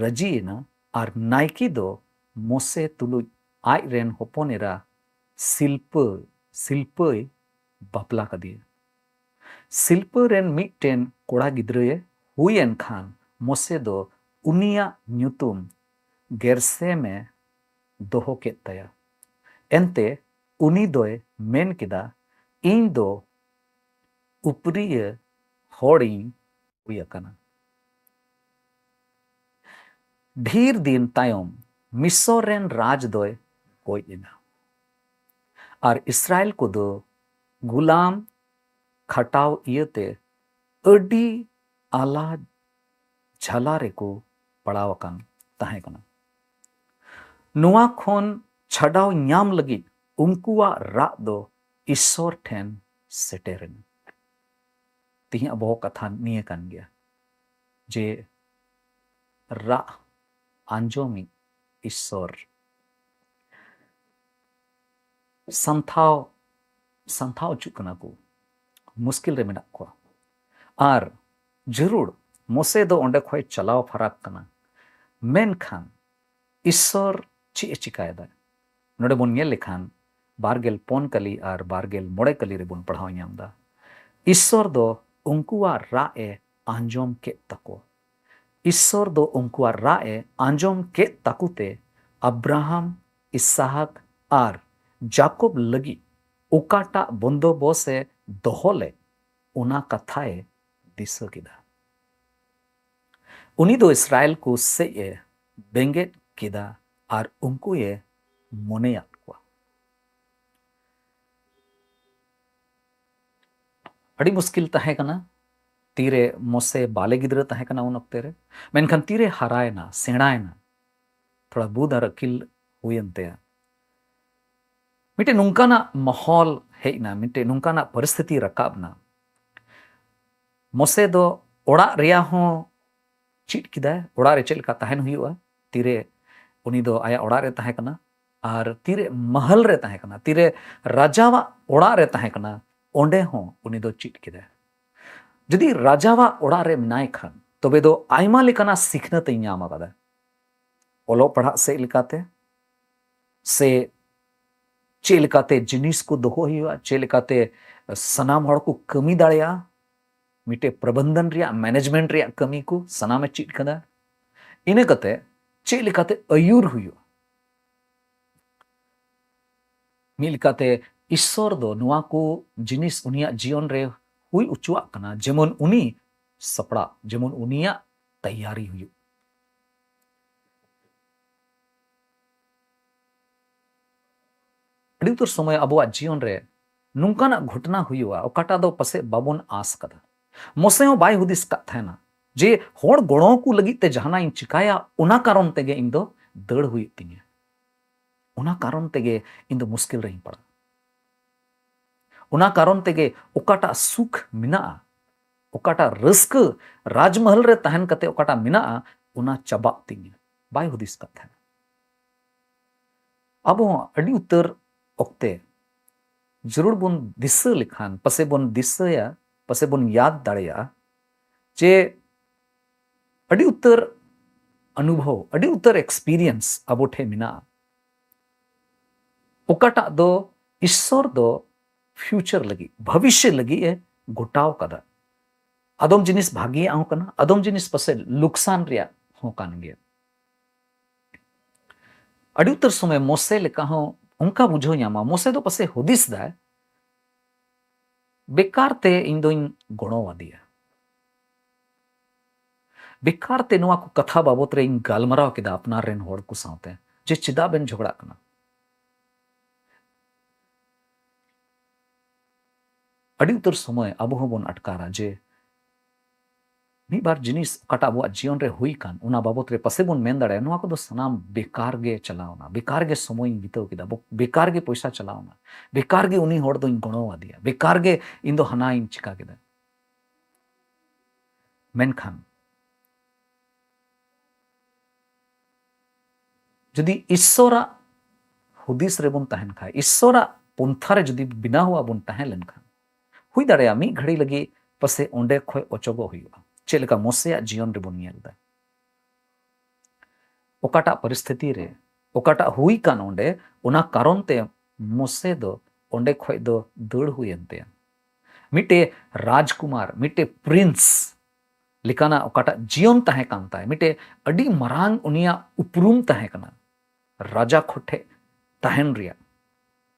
ᱨᱟᱹᱡᱤᱭᱮᱱᱟ ᱟᱨ ᱱᱟᱭᱠᱮ ᱫᱚ ᱢᱳᱥᱮ ᱛᱩᱞᱩᱡ ᱟᱡ ᱨᱮᱱ ᱦᱚᱯᱚᱱ ᱮᱨᱟ ᱥᱤᱞᱯᱟᱹ, ᱥᱤᱞᱯᱟᱹᱭ ᱵᱟᱯᱞᱟ ᱠᱟᱫᱮᱭᱟ᱾ ᱥᱤᱞᱯᱟᱹ ᱨᱮᱱ ᱢᱤᱫᱴᱮᱱ ᱠᱚᱲᱟ ᱜᱤᱫᱽᱨᱟᱹᱭ ᱦᱩᱭᱮᱱ ᱠᱷᱟᱱ ᱢᱳᱥᱮ ᱫᱚ ᱩᱱᱤᱭᱟᱜ ᱧᱩᱛᱩᱢ ᱜᱮᱨᱥᱮᱢᱮ ᱫᱚᱦᱚ ᱠᱮᱫ ᱛᱟᱭᱟ᱾ ᱮᱱᱛᱮ ᱩᱱᱤ ᱫᱚᱭ ᱢᱮᱱ ᱠᱮᱫᱟ, 'ᱤᱧ ᱫᱚ ᱩᱯᱨᱤᱭᱟᱹ ᱦᱚᱲᱤᱧ ᱦᱩᱭ ᱟᱠᱟᱱᱟ᱾ ᱰᱷᱮᱨ ᱫᱤᱱ ᱛᱟᱭᱚᱢ ᱢᱤᱥᱚᱨ ᱨᱮᱱ ᱨᱟᱡᱽ ᱫᱚᱭ ᱜᱚᱡ ᱮᱱᱟ᱾ ᱟᱨ ᱤᱥᱨᱟᱭᱮᱞ ᱠᱚᱫᱚ ᱜᱩᱞᱟᱢ ᱠᱷᱟᱴᱟᱣ ᱤᱭᱟᱹᱛᱮ ᱟᱹᱰᱤ ᱟᱞᱟ ᱡᱷᱟᱞᱟ ᱨᱮᱠᱚ ᱯᱟᱲᱟᱣ ᱟᱠᱟᱱ ᱛᱟᱦᱮᱸ ᱠᱟᱱᱟ᱾ ᱱᱚᱣᱟ ᱠᱷᱚᱱ ᱪᱷᱟᱰᱟᱣ ᱧᱟᱢ ᱞᱟᱹᱜᱤᱫ ᱩᱱᱠᱩᱣᱟᱜ ᱨᱟᱜ ᱫᱚ ᱤᱥᱥᱚᱨ ᱴᱷᱮᱱ ᱥᱮᱴᱮᱨ ᱮᱱᱟ᱾ ᱛᱮᱦᱮᱧ ᱟᱵᱚᱣᱟᱜ ᱠᱟᱛᱷᱟ ᱱᱤᱭᱟᱹ ᱠᱟᱱ ᱜᱮᱭᱟ ᱡᱮ ᱨᱟᱜ ᱟᱸᱡᱚᱢᱤᱡ ᱤᱥᱥᱚᱨ᱾ ᱥᱟᱢᱴᱷᱟᱣ, ᱥᱟᱢᱴᱷᱟᱣ ᱦᱚᱪᱚᱜ ᱠᱟᱱᱟ ᱠᱚ, ᱢᱩᱥᱠᱤᱞ ᱨᱮ ᱢᱮᱱᱟᱜ ᱠᱚᱣᱟ᱾ ᱟᱨ ᱡᱟᱹᱨᱩᱲ ᱢᱳᱥᱮ ᱫᱚ ᱚᱸᱰᱮ ᱠᱷᱚᱱ ᱪᱟᱞᱟᱣ ᱯᱷᱟᱨᱟᱠ ᱠᱟᱱᱟ᱾ ᱢᱮᱱᱠᱷᱟᱱ ᱤᱥᱥᱚᱨ ᱪᱮᱫ ᱮ ᱪᱤᱠᱟᱭᱮᱫᱟ? ᱱᱚᱰᱮ ᱵᱚᱱ ᱧᱮᱞ ᱞᱮᱠᱷᱟᱱ ᱵᱟᱨᱜᱮᱞ ᱯᱩᱱ ᱠᱟᱹᱞᱤ ᱟᱨ ᱵᱟᱨᱜᱮᱞ ᱢᱚᱬᱮ ᱠᱟᱹᱞᱤ ᱨᱮᱵᱚᱱ ᱯᱟᱲᱦᱟᱣ ᱧᱟᱢ ᱮᱫᱟ, ᱤᱥᱥᱚᱨ ᱫᱚ ᱩᱱᱠᱩᱣᱟᱜ ᱨᱟᱜ ᱮ ᱟᱸᱡᱚᱢ ᱠᱮᱫ ᱛᱟᱠᱚ᱾ ᱤᱥᱥᱚᱨ ᱫᱚ ᱩᱱᱠᱩᱣᱟᱜ ᱨᱟᱜ ᱮ ᱟᱸᱡᱚᱢ ᱠᱮᱫ ᱛᱟᱠᱚ ᱛᱮ ᱟᱵᱨᱟᱦᱟᱢ, ᱤᱥᱟᱦᱟᱠ ᱟᱨ ᱡᱟᱠᱚᱵ ᱞᱟᱹᱜᱤᱫ ᱚᱠᱟᱴᱟᱜ ᱵᱚᱱᱫᱚᱵᱚᱥ ᱮ ᱫᱚᱦᱚ ᱞᱮᱫ, ᱚᱱᱟ ᱠᱟᱛᱷᱟᱭ ᱫᱤᱥᱟᱹ ᱠᱮᱫᱟ᱾ ᱩᱱᱤ ᱫᱚ ᱤᱥᱨᱟᱭᱮᱞ ᱠᱚ ᱥᱮᱫ ᱮ ᱵᱮᱸᱜᱮᱫ ᱠᱮᱫᱟ ᱟᱨ ᱩᱱᱠᱩᱭᱮ ᱢᱚᱱᱮᱭᱟᱫ ᱠᱚᱣᱟ᱾ ᱟᱹᱰᱤ ᱢᱩᱥᱠᱤᱞ ᱛᱟᱦᱮᱸ ᱠᱟᱱᱟ᱾ ᱛᱤᱨᱮ ᱢᱚᱥᱮ ᱵᱟᱞᱮ ᱜᱤᱫᱽᱨᱟᱹ ᱛᱟᱦᱮᱸ ᱠᱟᱱᱟ ᱩᱱ ᱚᱠᱛᱮ ᱨᱮ, ᱢᱮᱱᱠᱷᱟᱱ ᱛᱤᱨᱮ ᱦᱟᱨᱟᱭᱮᱱᱟ, ᱥᱮᱬᱟᱭᱮᱱᱟ, ᱛᱷᱚᱲᱟ ᱵᱩᱫ ᱟᱨ ᱟᱹᱠᱤᱞ ᱦᱩᱭᱮᱱ ᱛᱟᱭᱟ᱾ ᱢᱤᱫᱴᱮᱱ ᱱᱚᱝᱠᱟᱱᱟᱜ ᱢᱟᱦᱚᱞ ᱦᱮᱡ ᱮᱱᱟ, ᱢᱤᱫᱴᱮᱱ ᱱᱚᱝᱠᱟᱱᱟᱜ ᱯᱚᱨᱤᱥᱛᱷᱤᱛᱤ ᱨᱟᱠᱟᱵ ᱮᱱᱟ᱾ ᱢᱚᱥᱮ ᱫᱚ ᱚᱲᱟᱜ ᱨᱮᱭᱟᱜ ᱦᱚᱸ ᱪᱮᱫ ᱠᱮᱫᱟᱭ, ᱚᱲᱟᱜ ᱨᱮ ᱪᱮᱫ ᱞᱮᱠᱟ ᱛᱟᱦᱮᱱ ᱦᱩᱭᱩᱜᱼᱟ᱾ ᱛᱤᱨᱮ ᱩᱱᱤ ᱫᱚ ᱟᱭᱟᱜ ᱚᱲᱟᱜ ᱨᱮ ᱛᱟᱦᱮᱸ ᱠᱟᱱᱟ ᱟᱨ ᱛᱤᱨᱮ ᱢᱟᱦᱟᱞ ᱨᱮ ᱛᱟᱦᱮᱸ ᱠᱟᱱᱟ, ᱛᱤᱨᱮ ᱨᱟᱡᱟᱣᱟᱜ ᱚᱲᱟᱜ ᱨᱮ ᱛᱟᱦᱮᱸ ᱠᱟᱱᱟ, ᱚᱸᱰᱮ ᱦᱚᱸ ᱩᱱᱤ ᱫᱚ ᱪᱮᱫ ᱠᱮᱫᱟᱭ᱾ ᱡᱩᱫᱤ ᱨᱟᱡᱟᱣᱟᱜ ᱚᱲᱟᱜ ᱨᱮ ᱢᱮᱱᱟᱭ ᱠᱷᱟᱱ, ᱛᱚᱵᱮ ᱫᱚ ᱟᱭᱢᱟ ᱞᱮᱠᱟᱱᱟᱜ ᱥᱤᱠᱷᱱᱟᱹᱛ ᱮ ᱧᱟᱢ ᱟᱠᱟᱫᱟ᱾ ᱚᱞᱚᱜ ᱯᱟᱲᱦᱟᱜ ᱥᱮᱫ ᱞᱮᱠᱟᱛᱮ, ᱥᱮ ᱪᱮᱫ ᱞᱮᱠᱟᱛᱮ ᱡᱤᱱᱤᱥ ᱠᱚ ᱫᱚᱦᱚ ᱦᱩᱭᱩᱜᱼᱟ, ᱪᱮᱫ ᱞᱮᱠᱟᱛᱮ ᱥᱟᱱᱟᱢ ᱦᱚᱲ ᱠᱚ ᱠᱟᱹᱢᱤ ᱫᱟᱲᱮᱭᱟᱜᱼᱟ, ᱢᱤᱫᱴᱮᱡ ᱯᱨᱚᱵᱚᱱᱫᱷᱚᱱ ᱨᱮᱭᱟᱜ, ᱢᱮᱱᱮᱡᱽᱢᱮᱱᱴ ᱨᱮᱭᱟᱜ ᱠᱟᱹᱢᱤ ᱠᱚ ᱥᱟᱱᱟᱢᱮ ᱪᱮᱫ ᱠᱟᱫᱟ᱾ ᱤᱱᱟᱹ ᱠᱟᱛᱮ ᱪᱮᱫ ᱞᱮᱠᱟᱛᱮ ᱟᱹᱭᱩᱨ ᱦᱩᱭᱩᱜᱼᱟ, ᱢᱤᱫ ᱞᱮᱠᱟᱛᱮ ᱤᱥᱥᱚᱨ ᱫᱚ ᱱᱚᱣᱟ ᱠᱚ ᱡᱤᱱᱤᱥ ᱩᱱᱤᱭᱟᱜ ᱡᱤᱭᱚᱱ ᱨᱮ ᱦᱩᱭ ᱦᱚᱪᱚᱣᱟᱜ ᱠᱟᱱᱟ, ᱡᱮᱢᱚᱱ ᱩᱱᱤ ᱥᱟᱯᱲᱟᱜ, ᱡᱮᱢᱚᱱ ᱩᱱᱤᱭᱟᱜ ᱛᱮᱭᱟᱨᱤ ᱦᱩᱭᱩᱜ᱾ ᱟᱹᱰᱤ ᱩᱛᱟᱹᱨ ᱥᱚᱢᱚᱭ ᱟᱵᱚᱣᱟᱜ ᱡᱤᱭᱚᱱ ᱨᱮ ᱱᱚᱝᱠᱟᱱᱟᱜ ᱜᱷᱚᱴᱚᱱᱟ ᱦᱩᱭᱩᱜᱼᱟ, ᱚᱠᱟᱴᱟᱜ ᱫᱚ ᱯᱟᱥᱮᱡ ᱵᱟᱵᱚᱱ ᱟᱸᱥ ᱠᱟᱫᱟ᱾ ᱢᱚᱥᱮ ᱦᱚᱸ ᱵᱟᱭ ᱦᱩᱫᱤᱥ ᱠᱟᱫ ᱛᱟᱦᱮᱱᱟ ᱡᱮ ᱦᱚᱲ ᱜᱚᱲᱚ ᱠᱚ ᱞᱟᱹᱜᱤᱫ ᱛᱮ ᱡᱟᱦᱟᱱᱟᱜ ᱤᱧ ᱪᱤᱠᱟᱭᱟ, ᱚᱱᱟ ᱠᱟᱨᱚᱱ ᱛᱮᱜᱮ ᱤᱧ ᱫᱚ ᱫᱟᱹᱲ ᱦᱩᱭᱩᱜ ᱛᱤᱧᱟ, ᱚᱱᱟ ᱠᱟᱨᱚᱱ ᱛᱮᱜᱮ ᱤᱧ ᱫᱚ ᱢᱩᱥᱠᱤᱞ ᱨᱮᱧ ᱯᱟᱲᱟᱜᱼᱟ᱾ ᱚᱱᱟ ᱠᱟᱨᱚᱱ ᱛᱮᱜᱮ ᱚᱠᱟᱴᱟᱜ ᱥᱩᱠ ᱢᱮᱱᱟᱜᱼᱟ, ᱚᱠᱟᱴᱟᱜ ᱨᱟᱹᱥᱠᱟᱹ ᱨᱟᱡᱽᱢᱚᱦᱚᱞ ᱨᱮ ᱛᱟᱦᱮᱱ ᱠᱟᱛᱮ ᱚᱠᱟᱴᱟᱜ ᱢᱮᱱᱟᱜᱼᱟ, ᱚᱱᱟ ᱪᱟᱵᱟᱜ ᱛᱤᱧᱟ, ᱵᱟᱭ ᱦᱩᱫᱤᱥ ᱠᱟᱫ ᱛᱟᱦᱮᱱᱟ᱾ ᱟᱵᱚ ᱦᱚᱸ ᱟᱹᱰᱤ ᱩᱛᱟᱹᱨ ᱚᱠᱛᱮ ᱡᱟᱹᱨᱩᱲ ᱵᱚᱱ ᱫᱤᱥᱟᱹ ᱞᱮᱠᱷᱟᱱ, ᱯᱟᱥᱮ ᱵᱚᱱ ᱫᱤᱥᱟᱹᱭᱟ, ᱯᱟᱥᱮ ᱵᱚᱱ ᱭᱟᱫ ᱫᱟᱲᱮᱭᱟᱜᱼᱟ ᱡᱮ ᱟᱹᱰᱤ ᱩᱛᱟᱹᱨ ᱚᱱᱩᱵᱷᱚᱵ, ᱟᱹᱰᱤ ᱩᱛᱟᱹᱨ experience ᱟᱵᱚ ᱴᱷᱮᱱ ᱢᱮᱱᱟᱜᱼᱟ, ᱚᱠᱟᱴᱟᱜ ᱫᱚ ᱤᱥᱥᱚᱨ ᱫᱚ future ᱞᱟᱹᱜᱤᱫ, ᱵᱷᱚᱵᱤᱥᱥᱚ ᱞᱟᱹᱜᱤᱫ ᱮ ᱜᱚᱴᱟᱣ ᱠᱟᱫᱟ᱾ ᱟᱫᱚᱢ ᱡᱤᱱᱤᱥ ᱵᱷᱟᱜᱮᱭᱟᱜ ᱦᱚᱸ ᱠᱟᱱᱟ, ᱟᱫᱚᱢ ᱡᱤᱱᱤᱥ ᱯᱟᱥᱮᱡ ᱞᱩᱠᱥᱟᱱ ᱨᱮᱭᱟᱜ ᱦᱚᱸ ᱠᱟᱱ ᱜᱮᱭᱟ᱾ ᱟᱹᱰᱤ ᱩᱛᱟᱹᱨ ᱥᱚᱢᱚᱭ ᱢᱚᱥᱮ ᱞᱮᱠᱟ ᱦᱚᱸ ᱚᱱᱠᱟ ᱵᱩᱡᱷᱟᱹᱣ ᱧᱟᱢᱟ, ᱢᱚᱥᱮ ᱫᱚ ᱯᱟᱥᱮᱡ ᱦᱩᱫᱤᱥ ᱫᱟᱭ, ᱵᱮᱠᱟᱨ ᱛᱮ ᱤᱧ ᱫᱚᱧ ᱜᱚᱲᱚ ᱟᱫᱮᱭᱟ, ᱵᱮᱠᱟᱨ ᱛᱮ ᱱᱚᱣᱟ ᱠᱚ ᱠᱟᱛᱷᱟ ᱵᱟᱵᱚᱛ ᱨᱮ ᱤᱧ ᱜᱟᱞᱢᱟᱨᱟᱣ ᱠᱮᱫᱟ ᱟᱯᱱᱟᱨ ᱨᱮᱱ ᱦᱚᱲ ᱠᱚ ᱥᱟᱶᱛᱮ, ᱡᱮ ᱪᱮᱫᱟᱜ ᱵᱮᱱ ᱡᱷᱚᱜᱽᱲᱟᱜ ᱠᱟᱱᱟ᱾ ᱟᱹᱰᱤ ᱩᱛᱟᱹᱨ ᱥᱚᱢᱚᱭ ᱟᱵᱚ ᱦᱚᱸᱵᱚᱱ ᱟᱴᱠᱟᱨᱟ ᱡᱮ ᱢᱤᱫ ᱵᱟᱨ ᱡᱤᱱᱤᱥ ᱚᱠᱟᱴᱟᱜ ᱟᱵᱚᱣᱟᱜ ᱡᱤᱭᱚᱱ ᱨᱮ ᱦᱩᱭ ᱠᱟᱱ, ᱚᱱᱟ ᱵᱟᱵᱚᱛ ᱨᱮ ᱯᱟᱥᱮ ᱵᱚᱱ ᱢᱮᱱ ᱫᱟᱲᱮᱭᱟᱜᱼᱟ, ᱱᱚᱣᱟ ᱠᱚᱫᱚ ᱥᱟᱱᱟᱢ ᱵᱮᱠᱟᱨ ᱜᱮ ᱪᱟᱞᱟᱣᱱᱟ, ᱵᱮᱠᱟᱨ ᱜᱮ ᱥᱚᱢᱚᱭᱤᱧ ᱵᱤᱛᱟᱹᱣ ᱠᱮᱫᱟ, ᱵᱚ-, ᱵᱮᱠᱟᱨ ᱜᱮ ᱯᱚᱭᱥᱟ ᱪᱟᱞᱟᱣᱱᱟ, ᱵᱮᱠᱟᱨ ᱜᱮ ᱩᱱᱤ ᱦᱚᱲ ᱫᱚᱧ ᱜᱚᱲᱚ ᱟᱫᱮᱭᱟ, ᱵᱮᱠᱟᱨ ᱜᱮ ᱤᱧ ᱫᱚ ᱦᱟᱱᱟᱧ ᱪᱤᱠᱟ ᱠᱮᱫᱟ᱾ ᱢᱮᱱᱠᱷᱟᱱ ᱡᱩᱫᱤ ᱤᱥᱥᱚᱨᱟᱜ ᱦᱩᱫᱤᱥ ᱨᱮᱵᱚᱱ ᱛᱟᱦᱮᱱ ᱠᱷᱟᱱ, ᱤᱥᱥᱚᱨᱟᱜ ᱯᱚᱱᱛᱷᱟ ᱨᱮ ᱡᱩᱫᱤ ᱵᱮᱱᱟᱣ ᱟᱵᱚᱱ ᱛᱟᱦᱮᱸ ᱞᱮᱱᱠᱷᱟᱱ, ᱦᱩᱭ ᱫᱟᱲᱮᱭᱟᱜᱼᱟ ᱢᱤᱫ ᱜᱷᱟᱹᱲᱤ ᱞᱟᱹᱜᱤᱫ ᱯᱟᱥᱮ ᱚᱸᱰᱮ ᱠᱷᱚᱱ ᱚᱪᱚᱜᱚᱜ ᱦᱩᱭᱩᱜᱼᱟ, ᱪᱮᱫ ᱞᱮᱠᱟ ᱢᱚᱥᱮᱭᱟᱜ ᱡᱤᱭᱚᱱ ᱨᱮᱵᱚᱱ ᱧᱮᱞ ᱮᱫᱟ᱾ ᱚᱠᱟᱴᱟᱜ ᱯᱚᱨᱤᱥᱛᱷᱤᱛᱤ ᱨᱮ, ᱚᱠᱟᱴᱟᱜ ᱦᱩᱭ ᱠᱟᱱ ᱚᱸᱰᱮ, ᱚᱱᱟ ᱠᱟᱨᱚᱱ ᱛᱮ ᱢᱚᱥᱮ ᱫᱚ ᱚᱸᱰᱮ ᱠᱷᱚᱱ ᱫᱚ ᱫᱟᱹᱲ ᱦᱩᱭᱮᱱ ᱛᱟᱭᱟ᱾ ᱢᱤᱫᱴᱮᱡ ᱨᱟᱡᱽᱠᱩᱢᱟᱨ, ᱢᱤᱫᱴᱮᱡ ᱯᱨᱤᱱᱥ ᱞᱮᱠᱟᱱᱟᱜ ᱚᱠᱟᱴᱟᱜ ᱡᱤᱭᱚᱱ ᱛᱟᱦᱮᱸ ᱠᱟᱱ ᱛᱟᱭ, ᱢᱤᱫᱴᱮᱡ ᱟᱹᱰᱤ ᱢᱟᱨᱟᱝ ᱩᱱᱤᱭᱟᱜ ᱩᱯᱨᱩᱢ ᱛᱟᱦᱮᱸ ᱠᱟᱱᱟ, ᱨᱟᱡᱟ ᱠᱚᱴᱷᱮᱡ ᱛᱟᱦᱮᱱ ᱨᱮᱭᱟᱜ,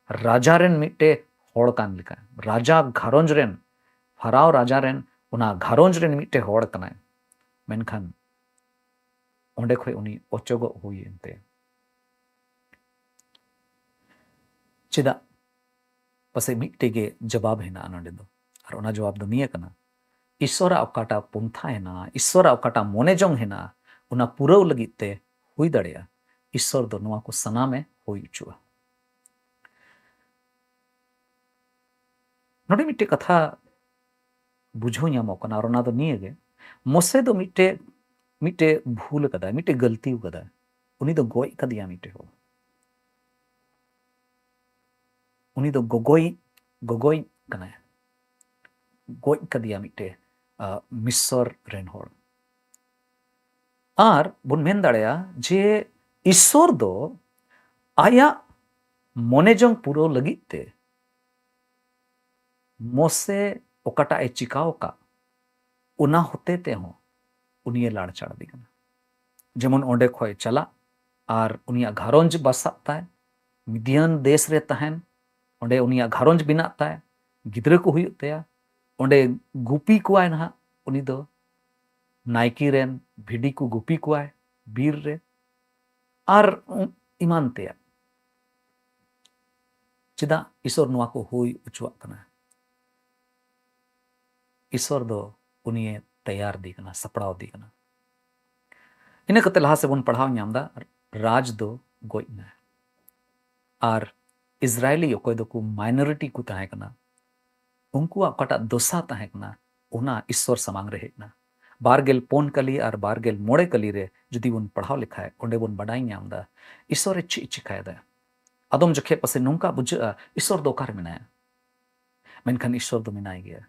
ᱨᱟᱡᱟ ᱨᱮᱱ ᱢᱤᱫᱴᱮᱡ ᱦᱚᱲ ᱠᱟᱱ ᱞᱮᱠᱟ, ᱨᱟᱡᱟ ᱜᱷᱟᱨᱚᱸᱡᱽ ᱨᱮᱱ, ᱯᱷᱟᱨᱟᱣ ᱨᱟᱡᱟ ᱨᱮᱱ ᱚᱱᱟ ᱜᱷᱟᱨᱚᱸᱡᱽ ᱨᱮᱱ ᱢᱤᱫᱴᱮᱡ ᱦᱚᱲ ᱠᱟᱱᱟᱭ᱾ ᱢᱮᱱᱠᱷᱟᱱ ᱚᱸᱰᱮ ᱠᱷᱚᱱ ᱩᱱᱤ ᱚᱪᱚᱜᱚᱜ ᱦᱩᱭᱮᱱ ᱛᱟᱭᱟ᱾ ᱪᱮᱫᱟᱜ? ᱯᱟᱥᱮᱡ ᱢᱤᱫᱴᱮᱡ ᱜᱮ ᱡᱚᱵᱟᱵ ᱦᱮᱱᱟᱜᱼᱟ ᱱᱚᱰᱮ ᱫᱚ᱾ ᱟᱨ ᱚᱱᱟ ᱡᱚᱵᱟᱵ ᱫᱚ ᱱᱤᱭᱟᱹ ᱠᱟᱱᱟ, ᱤᱥᱥᱚᱨᱟᱜ ᱚᱠᱟᱴᱟᱜ ᱯᱚᱱᱛᱷᱟ ᱦᱮᱱᱟᱜᱼᱟ, ᱤᱥᱥᱚᱨᱟᱜ ᱚᱠᱟᱴᱟᱜ ᱢᱚᱱᱮ ᱡᱚᱝ ᱦᱮᱱᱟᱜᱼᱟ, ᱚᱱᱟ ᱯᱩᱨᱟᱹᱣ ᱞᱟᱹᱜᱤᱫ ᱛᱮ ᱦᱩᱭ ᱫᱟᱲᱮᱭᱟᱜᱼᱟ ᱤᱥᱥᱚᱨ ᱫᱚ ᱱᱚᱣᱟ ᱠᱚ ᱥᱟᱱᱟᱢᱮ ᱦᱩᱭ ᱦᱚᱪᱚᱜᱼᱟ᱾ ᱱᱚᱰᱮ ᱢᱤᱫᱴᱮᱡ ᱠᱟᱛᱷᱟ ᱵᱩᱡᱷᱟᱹᱣ ᱧᱟᱢᱚᱜ ᱠᱟᱱᱟ, ᱟᱨ ᱚᱱᱟ ᱫᱚ ᱱᱤᱭᱟᱹ ᱜᱮ, ᱢᱚᱥᱮ ᱫᱚ ᱢᱤᱫᱴᱮᱡ, ᱢᱤᱫᱴᱮᱡ ᱵᱷᱩᱞ ᱟᱠᱟᱫᱟᱭ, ᱢᱤᱫᱴᱮᱡ ᱜᱟᱹᱞᱛᱤ ᱟᱠᱟᱫᱟᱭ᱾ ᱩᱱᱤ ᱫᱚ ᱜᱚᱡ ᱠᱟᱫᱮᱭᱟ ᱢᱤᱫᱴᱮᱡ ᱦᱚᱲ᱾ ᱩᱱᱤ ᱫᱚ ᱜᱚᱜᱚᱭ, ᱜᱚᱜᱚᱭ ᱠᱟᱱᱟᱭ, ᱜᱚᱡ ᱠᱟᱫᱮᱭᱟ ᱢᱤᱫᱴᱮᱡ, ᱟ, ᱢᱤᱥᱚᱨ ᱨᱮᱱ ᱦᱚᱲ᱾ ᱟᱨ ᱵᱚᱱ ᱢᱮᱱ ᱫᱟᱲᱮᱭᱟᱜᱼᱟ ᱡᱮ ᱤᱥᱥᱚᱨ ᱫᱚ ᱟᱭᱟᱜ ᱢᱚᱱᱮ ᱡᱚᱝ ᱯᱩᱨᱟᱹᱣ ᱞᱟᱹᱜᱤᱫ ᱛᱮ ᱢᱚᱥᱮ ᱚᱠᱟᱴᱟᱜ ᱮ ᱪᱤᱠᱟᱹᱣ ᱟᱠᱟᱫ, ᱚᱱᱟ ᱦᱚᱛᱮ ᱛᱮᱦᱚᱸ ᱩᱱᱤᱭᱮ ᱞᱟᱲᱪᱟᱲ ᱟᱫᱮ ᱠᱟᱱᱟ᱾ ᱡᱮᱢᱚᱱ ᱚᱸᱰᱮ ᱠᱷᱚᱡ ᱪᱟᱞᱟᱜ ᱟᱨ ᱩᱱᱤᱭᱟᱜ ᱜᱷᱟᱨᱚᱸᱡᱽ ᱵᱟᱥᱟᱜ ᱛᱟᱭ, ᱢᱤᱫᱤᱭᱟᱱ ᱫᱮᱥ ᱨᱮ ᱛᱟᱦᱮᱱ, ᱚᱸᱰᱮ ᱩᱱᱤᱭᱟᱜ ᱜᱷᱟᱨᱚᱸᱡᱽ ᱵᱮᱱᱟᱜ ᱛᱟᱭ, ᱜᱤᱫᱽᱨᱟᱹ ᱠᱚ ᱦᱩᱭᱩᱜ ᱛᱟᱭᱟ, ᱚᱸᱰᱮ ᱜᱩᱯᱤ ᱠᱚᱣᱟᱭ ᱱᱟᱦᱟᱜ ᱩᱱᱤ ᱫᱚ, ᱱᱟᱭᱠᱮ ᱨᱮᱱ ᱵᱷᱤᱰᱤ ᱠᱚ ᱜᱩᱯᱤ ᱠᱚᱣᱟᱭ ᱵᱤᱨ ᱨᱮ, ᱟᱨ ᱮᱢᱟᱱ ᱛᱮᱭᱟᱜ᱾ ᱪᱮᱫᱟᱜ ᱤᱥᱚᱨ ᱱᱚᱣᱟ ᱠᱚ ᱦᱩᱭ ᱦᱚᱪᱚᱣᱟᱜ ᱠᱟᱱᱟ? ᱤᱥᱚᱨ ᱫᱚ ᱩᱱᱤᱭᱮ ᱛᱮᱭᱟᱨ ᱫᱤ ᱠᱟᱱᱟ, ᱥᱟᱯᱲᱟᱣ ᱫᱤ ᱠᱟᱱᱟ᱾ ᱤᱱᱟᱹ ᱠᱟᱛᱮ ᱞᱟᱦᱟ ᱥᱮᱫ ᱵᱚᱱ ᱯᱟᱲᱦᱟᱣ ᱧᱟᱢ ᱮᱫᱟ, ᱨᱟᱡᱽ ᱫᱚ ᱜᱚᱡ ᱮᱱᱟ᱾ ᱟᱨ ᱤᱥᱨᱟᱭᱮᱞᱤ ᱚᱠᱚᱭ ᱫᱚᱠᱚ ᱢᱟᱭᱱᱚᱨᱤᱴᱤ ᱠᱚ ᱛᱟᱦᱮᱸ ᱠᱟᱱᱟ, ᱩᱱᱠᱩᱣᱟᱜ ᱚᱠᱟᱴᱟᱜ ᱫᱚᱥᱟ ᱛᱟᱦᱮᱸ ᱠᱟᱱᱟ, ᱚᱱᱟ ᱤᱥᱚᱨ ᱥᱟᱢᱟᱝ ᱨᱮ ᱦᱮᱡ ᱮᱱᱟ᱾ ᱵᱟᱨ ᱜᱮᱞ ᱯᱩᱱ ᱠᱟᱹᱞᱤ ᱟᱨ ᱵᱟᱨ ᱜᱮᱞ ᱢᱚᱬᱮ ᱠᱟᱹᱞᱤ ᱨᱮ ᱡᱩᱫᱤ ᱵᱚᱱ ᱯᱟᱲᱦᱟᱣ ᱞᱮᱠᱷᱟᱡ, ᱚᱸᱰᱮ ᱵᱚᱱ ᱵᱟᱰᱟᱭ ᱧᱟᱢ ᱮᱫᱟ ᱤᱥᱚᱨ ᱮ ᱪᱮᱫ ᱪᱤᱠᱟᱭᱮᱫᱟ᱾ ᱟᱫᱚᱢ ᱡᱚᱠᱷᱮᱡ ᱯᱟᱥᱮ ᱱᱚᱝᱠᱟ ᱵᱩᱡᱷᱟᱹᱜᱼᱟ, ᱤᱥᱚᱨ ᱫᱚ ᱚᱠᱟᱨᱮ ᱢᱮᱱᱟᱭᱟ? ᱢᱮᱱᱠᱷᱟᱱ ᱤᱥᱚᱨ ᱫᱚ ᱢᱮᱱᱟᱭ ᱜᱮᱭᱟ᱾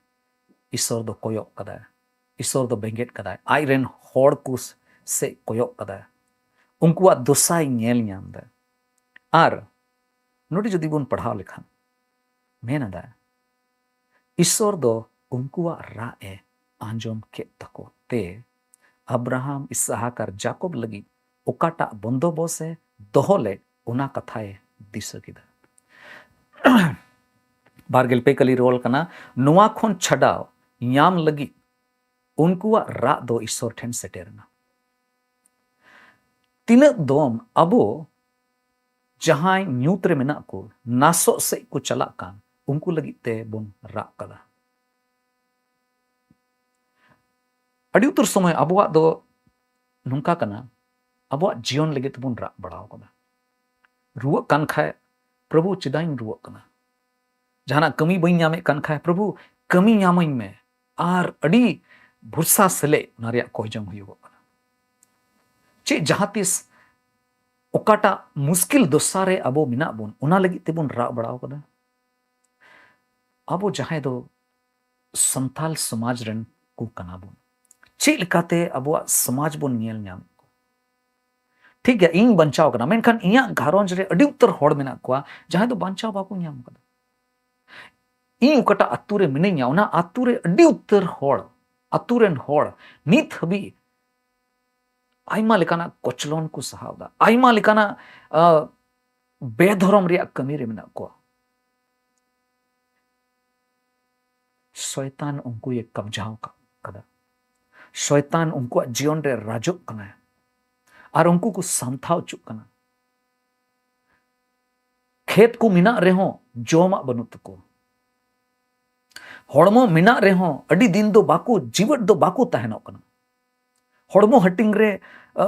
ᱤᱥᱚᱨ ᱫᱚ ᱠᱚᱭᱚᱜ ᱠᱟᱫᱟᱭ᱾ ᱤᱥᱚᱨ ᱫᱚ ᱵᱮᱸᱜᱮᱫ ᱠᱟᱫᱟᱭ᱾ ᱟᱡ ᱨᱮᱱ ᱦᱚᱲ ᱠᱚ ᱥᱮᱫ ᱠᱚᱭᱚᱜ ᱠᱟᱫᱟᱭ᱾ ᱩᱱᱠᱩᱣᱟᱜ ᱫᱚᱥᱟᱭ ᱧᱮᱞ ᱧᱟᱢ ᱮᱫᱟ᱾ ᱟᱨ ᱱᱚᱰᱮ ᱡᱩᱫᱤ ᱵᱚᱱ ᱯᱟᱲᱦᱟᱣ ᱞᱮᱠᱷᱟᱱ, ᱢᱮᱱ ᱮᱫᱟ, ᱤᱥᱚᱨ ᱫᱚ ᱩᱱᱠᱩᱣᱟᱜ ᱨᱟᱜ ᱮ ᱟᱸᱡᱚᱢ ᱠᱮᱫ ᱛᱟᱠᱚ ᱛᱮ ᱟᱵᱨᱟᱦᱟᱢ, ᱤᱥᱦᱟᱠ ᱟᱨ ᱡᱟᱠᱚᱵ ᱞᱟᱹᱜᱤᱫ ᱚᱠᱟᱴᱟᱜ ᱵᱚᱱᱫᱚᱵᱚᱥ ᱮ ᱫᱚᱦᱚ ᱞᱮᱫ, ᱚᱱᱟ ᱠᱟᱛᱷᱟᱭ ᱫᱤᱥᱟᱹ ᱠᱮᱫᱟ᱾ ᱵᱟᱨ ᱜᱮᱞ ᱯᱮ ᱠᱟᱹᱞᱤ ᱨᱚᱲ ᱠᱟᱱᱟ, ᱱᱚᱣᱟ ᱠᱷᱚᱱ ᱪᱷᱟᱰᱟᱣ ᱧᱟᱢ ᱞᱟᱹᱜᱤᱫ ᱩᱱᱠᱩᱣᱟᱜ ᱨᱟᱜ ᱫᱚ ᱤᱥᱚᱨ ᱴᱷᱮᱱ ᱥᱮᱴᱮᱨ ᱮᱱᱟ᱾ ᱛᱤᱱᱟᱹᱜ ᱫᱚᱢ ᱟᱵᱚ ᱡᱟᱦᱟᱸᱭ ᱧᱩᱛ ᱨᱮ ᱢᱮᱱᱟᱜ ᱠᱚ, ᱱᱟᱥᱚᱜ ᱥᱮᱫ ᱠᱚ ᱪᱟᱞᱟᱜ ᱠᱟᱱ, ᱩᱱᱠᱩ ᱞᱟᱹᱜᱤᱫ ᱛᱮ ᱵᱚᱱ ᱨᱟᱜ ᱠᱟᱫᱟ᱾ ᱟᱹᱰᱤ ᱩᱛᱟᱹᱨ ᱥᱚᱢᱚᱭ ᱟᱵᱚᱣᱟᱜ ᱫᱚ ᱱᱚᱝᱠᱟ ᱠᱟᱱᱟ, ᱟᱵᱚᱣᱟᱜ ᱡᱤᱭᱚᱱ ᱞᱟᱹᱜᱤᱫ ᱛᱮᱵᱚᱱ ᱨᱟᱜ ᱵᱟᱲᱟᱣ ᱠᱟᱫᱟ᱾ ᱨᱩᱣᱟᱹᱜ ᱠᱟᱱ ᱠᱷᱟᱡ, "ᱯᱨᱚᱵᱷᱩ, ᱪᱮᱫᱟᱜ ᱤᱧ ᱨᱩᱣᱟᱹᱜ ᱠᱟᱱᱟ?" ᱡᱟᱦᱟᱱᱟᱜ ᱠᱟᱹᱢᱤ ᱵᱟᱹᱧ ᱧᱟᱢᱮᱫ ᱠᱟᱱ ᱠᱷᱟᱡ, "ᱯᱨᱚᱵᱷᱩ, ᱠᱟᱹᱢᱤ ᱧᱟᱢᱟᱹᱧ ᱢᱮ᱾" ᱟᱨ ᱟᱹᱰᱤ ᱵᱷᱚᱨᱥᱟ ᱥᱮᱞᱮᱫ ᱚᱱᱟ ᱨᱮᱭᱟᱜ ᱠᱚᱭ ᱡᱚᱝ ᱦᱩᱭᱩᱜᱚᱜ ᱠᱟᱱᱟ᱾ ᱪᱮᱫ ᱡᱟᱦᱟᱸ ᱛᱤᱥ ᱚᱠᱟᱴᱟᱜ ᱢᱩᱥᱠᱤᱞ ᱫᱚᱥᱟ ᱨᱮ ᱟᱵᱚ ᱢᱮᱱᱟᱜ ᱵᱚᱱ, ᱚᱱᱟ ᱞᱟᱹᱜᱤᱫ ᱛᱮᱵᱚᱱ ᱨᱟᱜ ᱵᱟᱲᱟᱣ ᱠᱟᱫᱟ? ᱟᱵᱚ ᱡᱟᱦᱟᱸᱭ ᱫᱚ ᱥᱟᱱᱛᱟᱞ ᱥᱚᱢᱟᱡᱽ ᱨᱮᱱ ᱠᱚ ᱠᱟᱱᱟ ᱵᱚᱱ, ᱪᱮᱫ ᱞᱮᱠᱟᱛᱮ ᱟᱵᱚᱣᱟᱜ ᱥᱚᱢᱟᱡᱽ ᱵᱚᱱ ᱧᱮᱞ ᱧᱟᱢᱮᱫ ᱠᱚᱣᱟ? ᱴᱷᱤᱠ ᱜᱮᱭᱟ, ᱤᱧ ᱵᱟᱧᱪᱟᱣ ᱠᱟᱱᱟ, ᱢᱮᱱᱠᱷᱟᱱ ᱤᱧᱟᱹᱜ ᱜᱷᱟᱨᱚᱸᱡᱽ ᱨᱮ ᱟᱹᱰᱤ ᱩᱛᱟᱹᱨ ᱦᱚᱲ ᱢᱮᱱᱟᱜ ᱠᱚᱣᱟ ᱡᱟᱦᱟᱸᱭ ᱫᱚ ᱵᱟᱧᱪᱟᱣ ᱵᱟᱠᱚ ᱧᱟᱢ ᱠᱟᱫᱟ᱾ ᱤᱧ ᱚᱠᱟᱴᱟᱜ ᱟᱛᱳ ᱨᱮ ᱢᱤᱱᱟᱹᱧᱟ, ᱚᱱᱟ ᱟᱛᱳ ᱨᱮ ᱟᱹᱰᱤ ᱩᱛᱟᱹᱨ ᱦᱚᱲ, ᱟᱛᱳ ᱨᱮᱱ ᱦᱚᱲ ᱱᱤᱛ ᱦᱟᱹᱵᱤᱡ ᱟᱭᱢᱟ ᱞᱮᱠᱟᱱᱟᱜ ᱠᱚᱪᱞᱚᱱ ᱠᱚ ᱥᱟᱦᱟᱣ ᱮᱫᱟ, ᱟᱭᱢᱟ ᱞᱮᱠᱟᱱᱟᱜ, ᱟ, ᱵᱮᱫᱷᱚᱨᱚᱢ ᱨᱮᱭᱟᱜ ᱠᱟᱹᱢᱤ ᱨᱮ ᱢᱮᱱᱟᱜ ᱠᱚᱣᱟ᱾ ᱥᱚᱭᱛᱟᱱ ᱩᱱᱠᱩᱭᱮ ᱠᱟᱵᱡᱟᱣ ᱠᱟᱫᱟ᱾ ᱥᱚᱭᱛᱟᱱ ᱩᱱᱠᱩᱣᱟᱜ ᱡᱤᱭᱚᱱ ᱨᱮ ᱨᱟᱡᱚᱜ ᱠᱟᱱᱟᱭ ᱟᱨ ᱩᱱᱠᱩ ᱠᱚ ᱥᱟᱢᱛᱷᱟᱣ ᱦᱚᱪᱚᱜ ᱠᱟᱱᱟ᱾ ᱠᱷᱮᱛ ᱠᱚ ᱢᱮᱱᱟᱜ ᱨᱮᱦᱚᱸ ᱡᱚᱢᱟᱜ ᱵᱟᱹᱱᱩᱜ ᱛᱟᱠᱚᱣᱟ᱾ ᱦᱚᱲᱢᱚ ᱢᱮᱱᱟᱜ ᱨᱮᱦᱚᱸ ᱟᱹᱰᱤ ᱫᱤᱱ ᱫᱚ ᱵᱟᱠᱚ, ᱡᱤᱣᱮᱫ ᱫᱚ ᱵᱟᱠᱚ ᱛᱟᱦᱮᱱᱚᱜ ᱠᱟᱱᱟ᱾ ᱦᱚᱲᱢᱚ ᱦᱟᱹᱴᱤᱧ ᱨᱮ, ᱟ,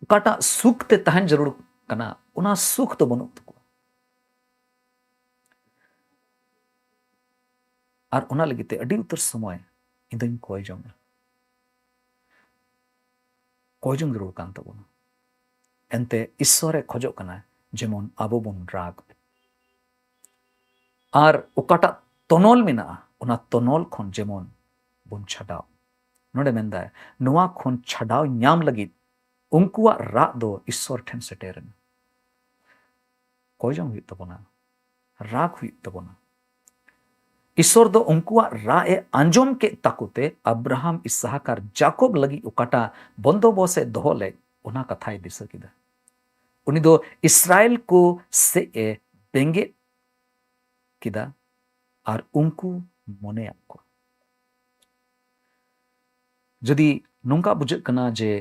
ᱚᱠᱟᱴᱟᱜ ᱥᱩᱠ ᱛᱮ ᱛᱟᱦᱮᱱ ᱡᱟᱹᱨᱩᱲ ᱠᱟᱱᱟ, ᱚᱱᱟ ᱥᱩᱠ ᱫᱚ ᱵᱟᱹᱱᱩᱜ ᱛᱟᱠᱚᱣᱟ᱾ ᱟᱨ ᱚᱱᱟ ᱞᱟᱹᱜᱤᱫ ᱛᱮ ᱟᱹᱰᱤ ᱩᱛᱟᱹᱨ ᱥᱚᱢᱚᱭ ᱤᱧ ᱫᱚᱧ ᱠᱚᱭ ᱡᱚᱝᱟ, ᱠᱚᱭ ᱡᱚᱝ ᱡᱟᱹᱨᱩᱲ ᱠᱟᱱ ᱛᱟᱵᱚᱱᱟ᱾ ᱮᱱᱛᱮ ᱤᱥᱥᱚᱨᱮ ᱠᱷᱚᱡᱚᱜ ᱠᱟᱱᱟ ᱡᱮᱢᱚᱱ ᱟᱵᱚ ᱵᱚᱱ ᱨᱟᱜ, ᱟᱨ ᱚᱠᱟᱴᱟᱜ ᱛᱚᱱᱚᱞ ᱢᱮᱱᱟᱜᱼᱟ, ᱚᱱᱟ ᱛᱚᱱᱚᱞ ᱠᱷᱚᱱ ᱡᱮᱢᱚᱱ ᱵᱚᱱ ᱪᱷᱟᱰᱟᱣ᱾ ᱱᱚᱰᱮ ᱢᱮᱱᱫᱟᱭ, ᱱᱚᱣᱟ ᱠᱷᱚᱱ ᱪᱷᱟᱰᱟᱣ ᱧᱟᱢ ᱞᱟᱹᱜᱤᱫ ᱩᱱᱠᱩᱣᱟᱜ ᱨᱟᱜ ᱫᱚ ᱤᱥᱥᱚᱨ ᱴᱷᱮᱱ ᱥᱮᱴᱮᱨ ᱮᱱᱟ᱾ ᱠᱚᱭ ᱡᱚᱝ ᱦᱩᱭᱩᱜ ᱛᱟᱵᱚᱱᱟ, ᱨᱟᱜ ᱦᱩᱭᱩᱜ ᱛᱟᱵᱚᱱᱟ᱾ ᱤᱥᱥᱚᱨ ᱫᱚ ᱩᱱᱠᱩᱣᱟᱜ ᱨᱟᱜ ᱮ ᱟᱸᱡᱚᱢ ᱠᱮᱫ ᱛᱟᱠᱚ ᱛᱮ ᱟᱵᱨᱟᱦᱟᱢ, ᱤᱥᱦᱟᱠ ᱟᱨ ᱡᱟᱠᱚᱵ ᱞᱟᱹᱜᱤᱫ ᱚᱠᱟᱴᱟᱜ ᱵᱚᱱᱫᱚᱵᱚᱥ ᱮ ᱫᱚᱦᱚ ᱞᱮᱫ, ᱚᱱᱟ ᱠᱟᱛᱷᱟᱭ ᱫᱤᱥᱟᱹ ᱠᱮᱫᱟ᱾ ᱩᱱᱤ ᱫᱚ ᱤᱥᱨᱟᱭᱮᱞ ᱠᱚ ᱥᱮᱫ ᱮ ᱵᱮᱸᱜᱮᱫ ᱠᱮᱫᱟ ᱟᱨ ᱩᱱᱠᱩ ᱢᱚᱱᱮᱭᱟᱜ ᱠᱚᱣᱟ᱾ ᱡᱩᱫᱤ ᱱᱚᱝᱠᱟ ᱵᱩᱡᱷᱟᱹᱜ ᱠᱟᱱᱟ ᱡᱮ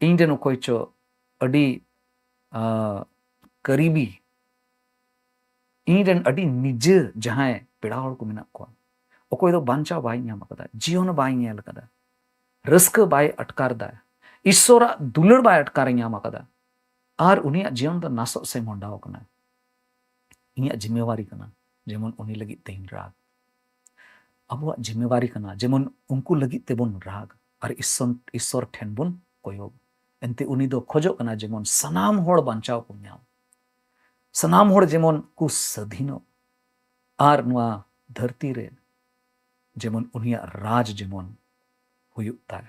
ᱤᱧ ᱨᱮᱱ ᱚᱠᱚᱭ ᱪᱚ ᱟᱹᱰᱤ, ᱟ, ᱠᱟᱹᱨᱤᱵᱤ, ᱤᱧ ᱨᱮᱱ ᱟᱹᱰᱤ ᱱᱤᱡᱮᱨ ᱡᱟᱦᱟᱸᱭ ᱯᱮᱲᱟ ᱦᱚᱲ ᱠᱚ ᱢᱮᱱᱟᱜ ᱠᱚᱣᱟ, ᱚᱠᱚᱭ ᱫᱚ ᱵᱟᱧᱪᱟᱣ ᱵᱟᱭ ᱧᱟᱢ ᱟᱠᱟᱫᱟ, ᱡᱤᱭᱚᱱ ᱵᱟᱭ ᱧᱮᱞ ᱟᱠᱟᱫᱟ, ᱨᱟᱹᱥᱠᱟᱹ ᱵᱟᱭ ᱟᱴᱠᱟᱨ ᱮᱫᱟ, ᱤᱥᱥᱚᱨᱟᱜ ᱫᱩᱞᱟᱹᱲ ᱵᱟᱭ ᱟᱴᱠᱟᱨ ᱧᱟᱢ ᱟᱠᱟᱫᱟ, ᱟᱨ ᱩᱱᱤᱭᱟᱜ ᱡᱤᱭᱚᱱ ᱫᱚ ᱱᱟᱥᱚᱜ ᱥᱮ ᱢᱚᱦᱰᱟᱣ ᱟᱠᱟᱱᱟ᱾ ᱤᱧᱟᱜ ᱡᱤᱢᱢᱮᱣᱟᱨᱤ ᱠᱟᱱᱟ ᱡᱮᱢᱚᱱ ᱩᱱᱤ ᱞᱟᱹᱜᱤᱫ ᱛᱮᱧ ᱨᱟᱜᱽ᱾ ᱟᱵᱚᱣᱟᱜ ᱡᱤᱢᱢᱮᱣᱟᱨᱤ ᱠᱟᱱᱟ ᱡᱮᱢᱚᱱ ᱩᱱᱠᱩ ᱞᱟᱹᱜᱤᱫ ᱛᱮᱵᱚᱱ ᱨᱟᱜᱽ ᱟᱨ ᱤᱥᱥᱚᱨ, ᱤᱥᱥᱚᱨ ᱴᱷᱮᱱ ᱵᱚᱱ ᱠᱚᱭᱚᱜ᱾ ᱮᱱᱛᱮ ᱩᱱᱤ ᱫᱚ ᱠᱷᱚᱡᱚᱜ ᱠᱟᱱᱟ ᱡᱮᱢᱚᱱ ᱥᱟᱱᱟᱢ ᱦᱚᱲ ᱵᱟᱧᱪᱟᱣ ᱠᱚ ᱧᱟᱢ, ᱥᱟᱱᱟᱢ ᱦᱚᱲ ᱡᱮᱢᱚᱱ ᱠᱚ ᱥᱟᱹᱫᱷᱤᱱᱚᱜ, ᱟᱨ ᱱᱚᱣᱟ ᱫᱷᱟᱹᱨᱛᱤ ᱨᱮ ᱡᱮᱢᱚᱱ ᱩᱱᱤᱭᱟᱜ ᱨᱟᱡᱽ ᱡᱮᱢᱚᱱ ᱦᱩᱭᱩᱜ ᱛᱟᱭ,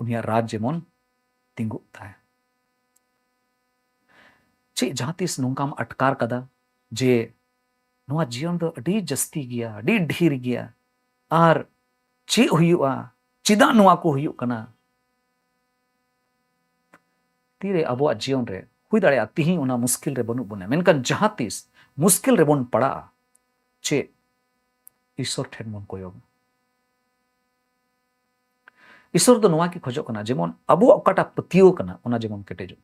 ᱩᱱᱤᱭᱟᱜ ᱨᱟᱡᱽ ᱡᱮᱢᱚᱱ ᱛᱤᱸᱜᱩᱜ ᱛᱟᱭ᱾ ᱪᱮᱫ ᱡᱟᱦᱟᱸ ᱛᱤᱥ ᱱᱚᱝᱠᱟᱢ ᱟᱴᱠᱟᱨ ᱠᱟᱫᱟ ᱡᱮ ᱱᱚᱣᱟ ᱡᱤᱭᱚᱱ ᱫᱚ ᱟᱹᱰᱤ ᱡᱟᱹᱥᱛᱤ ᱜᱮᱭᱟ, ᱟᱹᱰᱤ ᱰᱷᱮᱨ ᱜᱮᱭᱟ, ᱟᱨ ᱪᱮᱫ ᱦᱩᱭᱩᱜᱼᱟ, ᱪᱮᱫᱟᱜ ᱱᱚᱣᱟ ᱠᱚ ᱦᱩᱭᱩᱜ ᱠᱟᱱᱟ? ᱛᱤᱨᱮ ᱟᱵᱚᱣᱟᱜ ᱡᱤᱭᱚᱱ ᱨᱮ ᱦᱩᱭ ᱫᱟᱲᱮᱭᱟᱜᱼᱟ ᱛᱤᱦᱤᱧ ᱚᱱᱟ ᱢᱩᱥᱠᱤᱞ ᱨᱮ ᱵᱟᱹᱱᱩᱜ ᱵᱚᱱᱟ, ᱢᱮᱱᱠᱷᱟᱱ ᱡᱟᱦᱟᱸ ᱛᱤᱥ ᱢᱩᱥᱠᱤᱞ ᱨᱮᱵᱚᱱ ᱯᱟᱲᱟᱜᱼᱟ, ᱪᱮᱫ ᱤᱥᱚᱨ ᱴᱷᱮᱱ ᱵᱚᱱ ᱠᱚᱭᱚᱜᱟ? ᱤᱥᱚᱨ ᱫᱚ ᱱᱚᱣᱟ ᱜᱮ ᱠᱷᱚᱡᱚᱜ ᱠᱟᱱᱟ, ᱡᱮᱢᱚᱱ ᱟᱵᱚᱣᱟᱜ ᱚᱠᱟᱴᱟᱜ ᱯᱟᱹᱛᱭᱟᱹᱣ ᱠᱟᱱᱟ, ᱚᱱᱟ ᱡᱮᱢᱚᱱ ᱠᱮᱴᱮᱡᱚᱜ᱾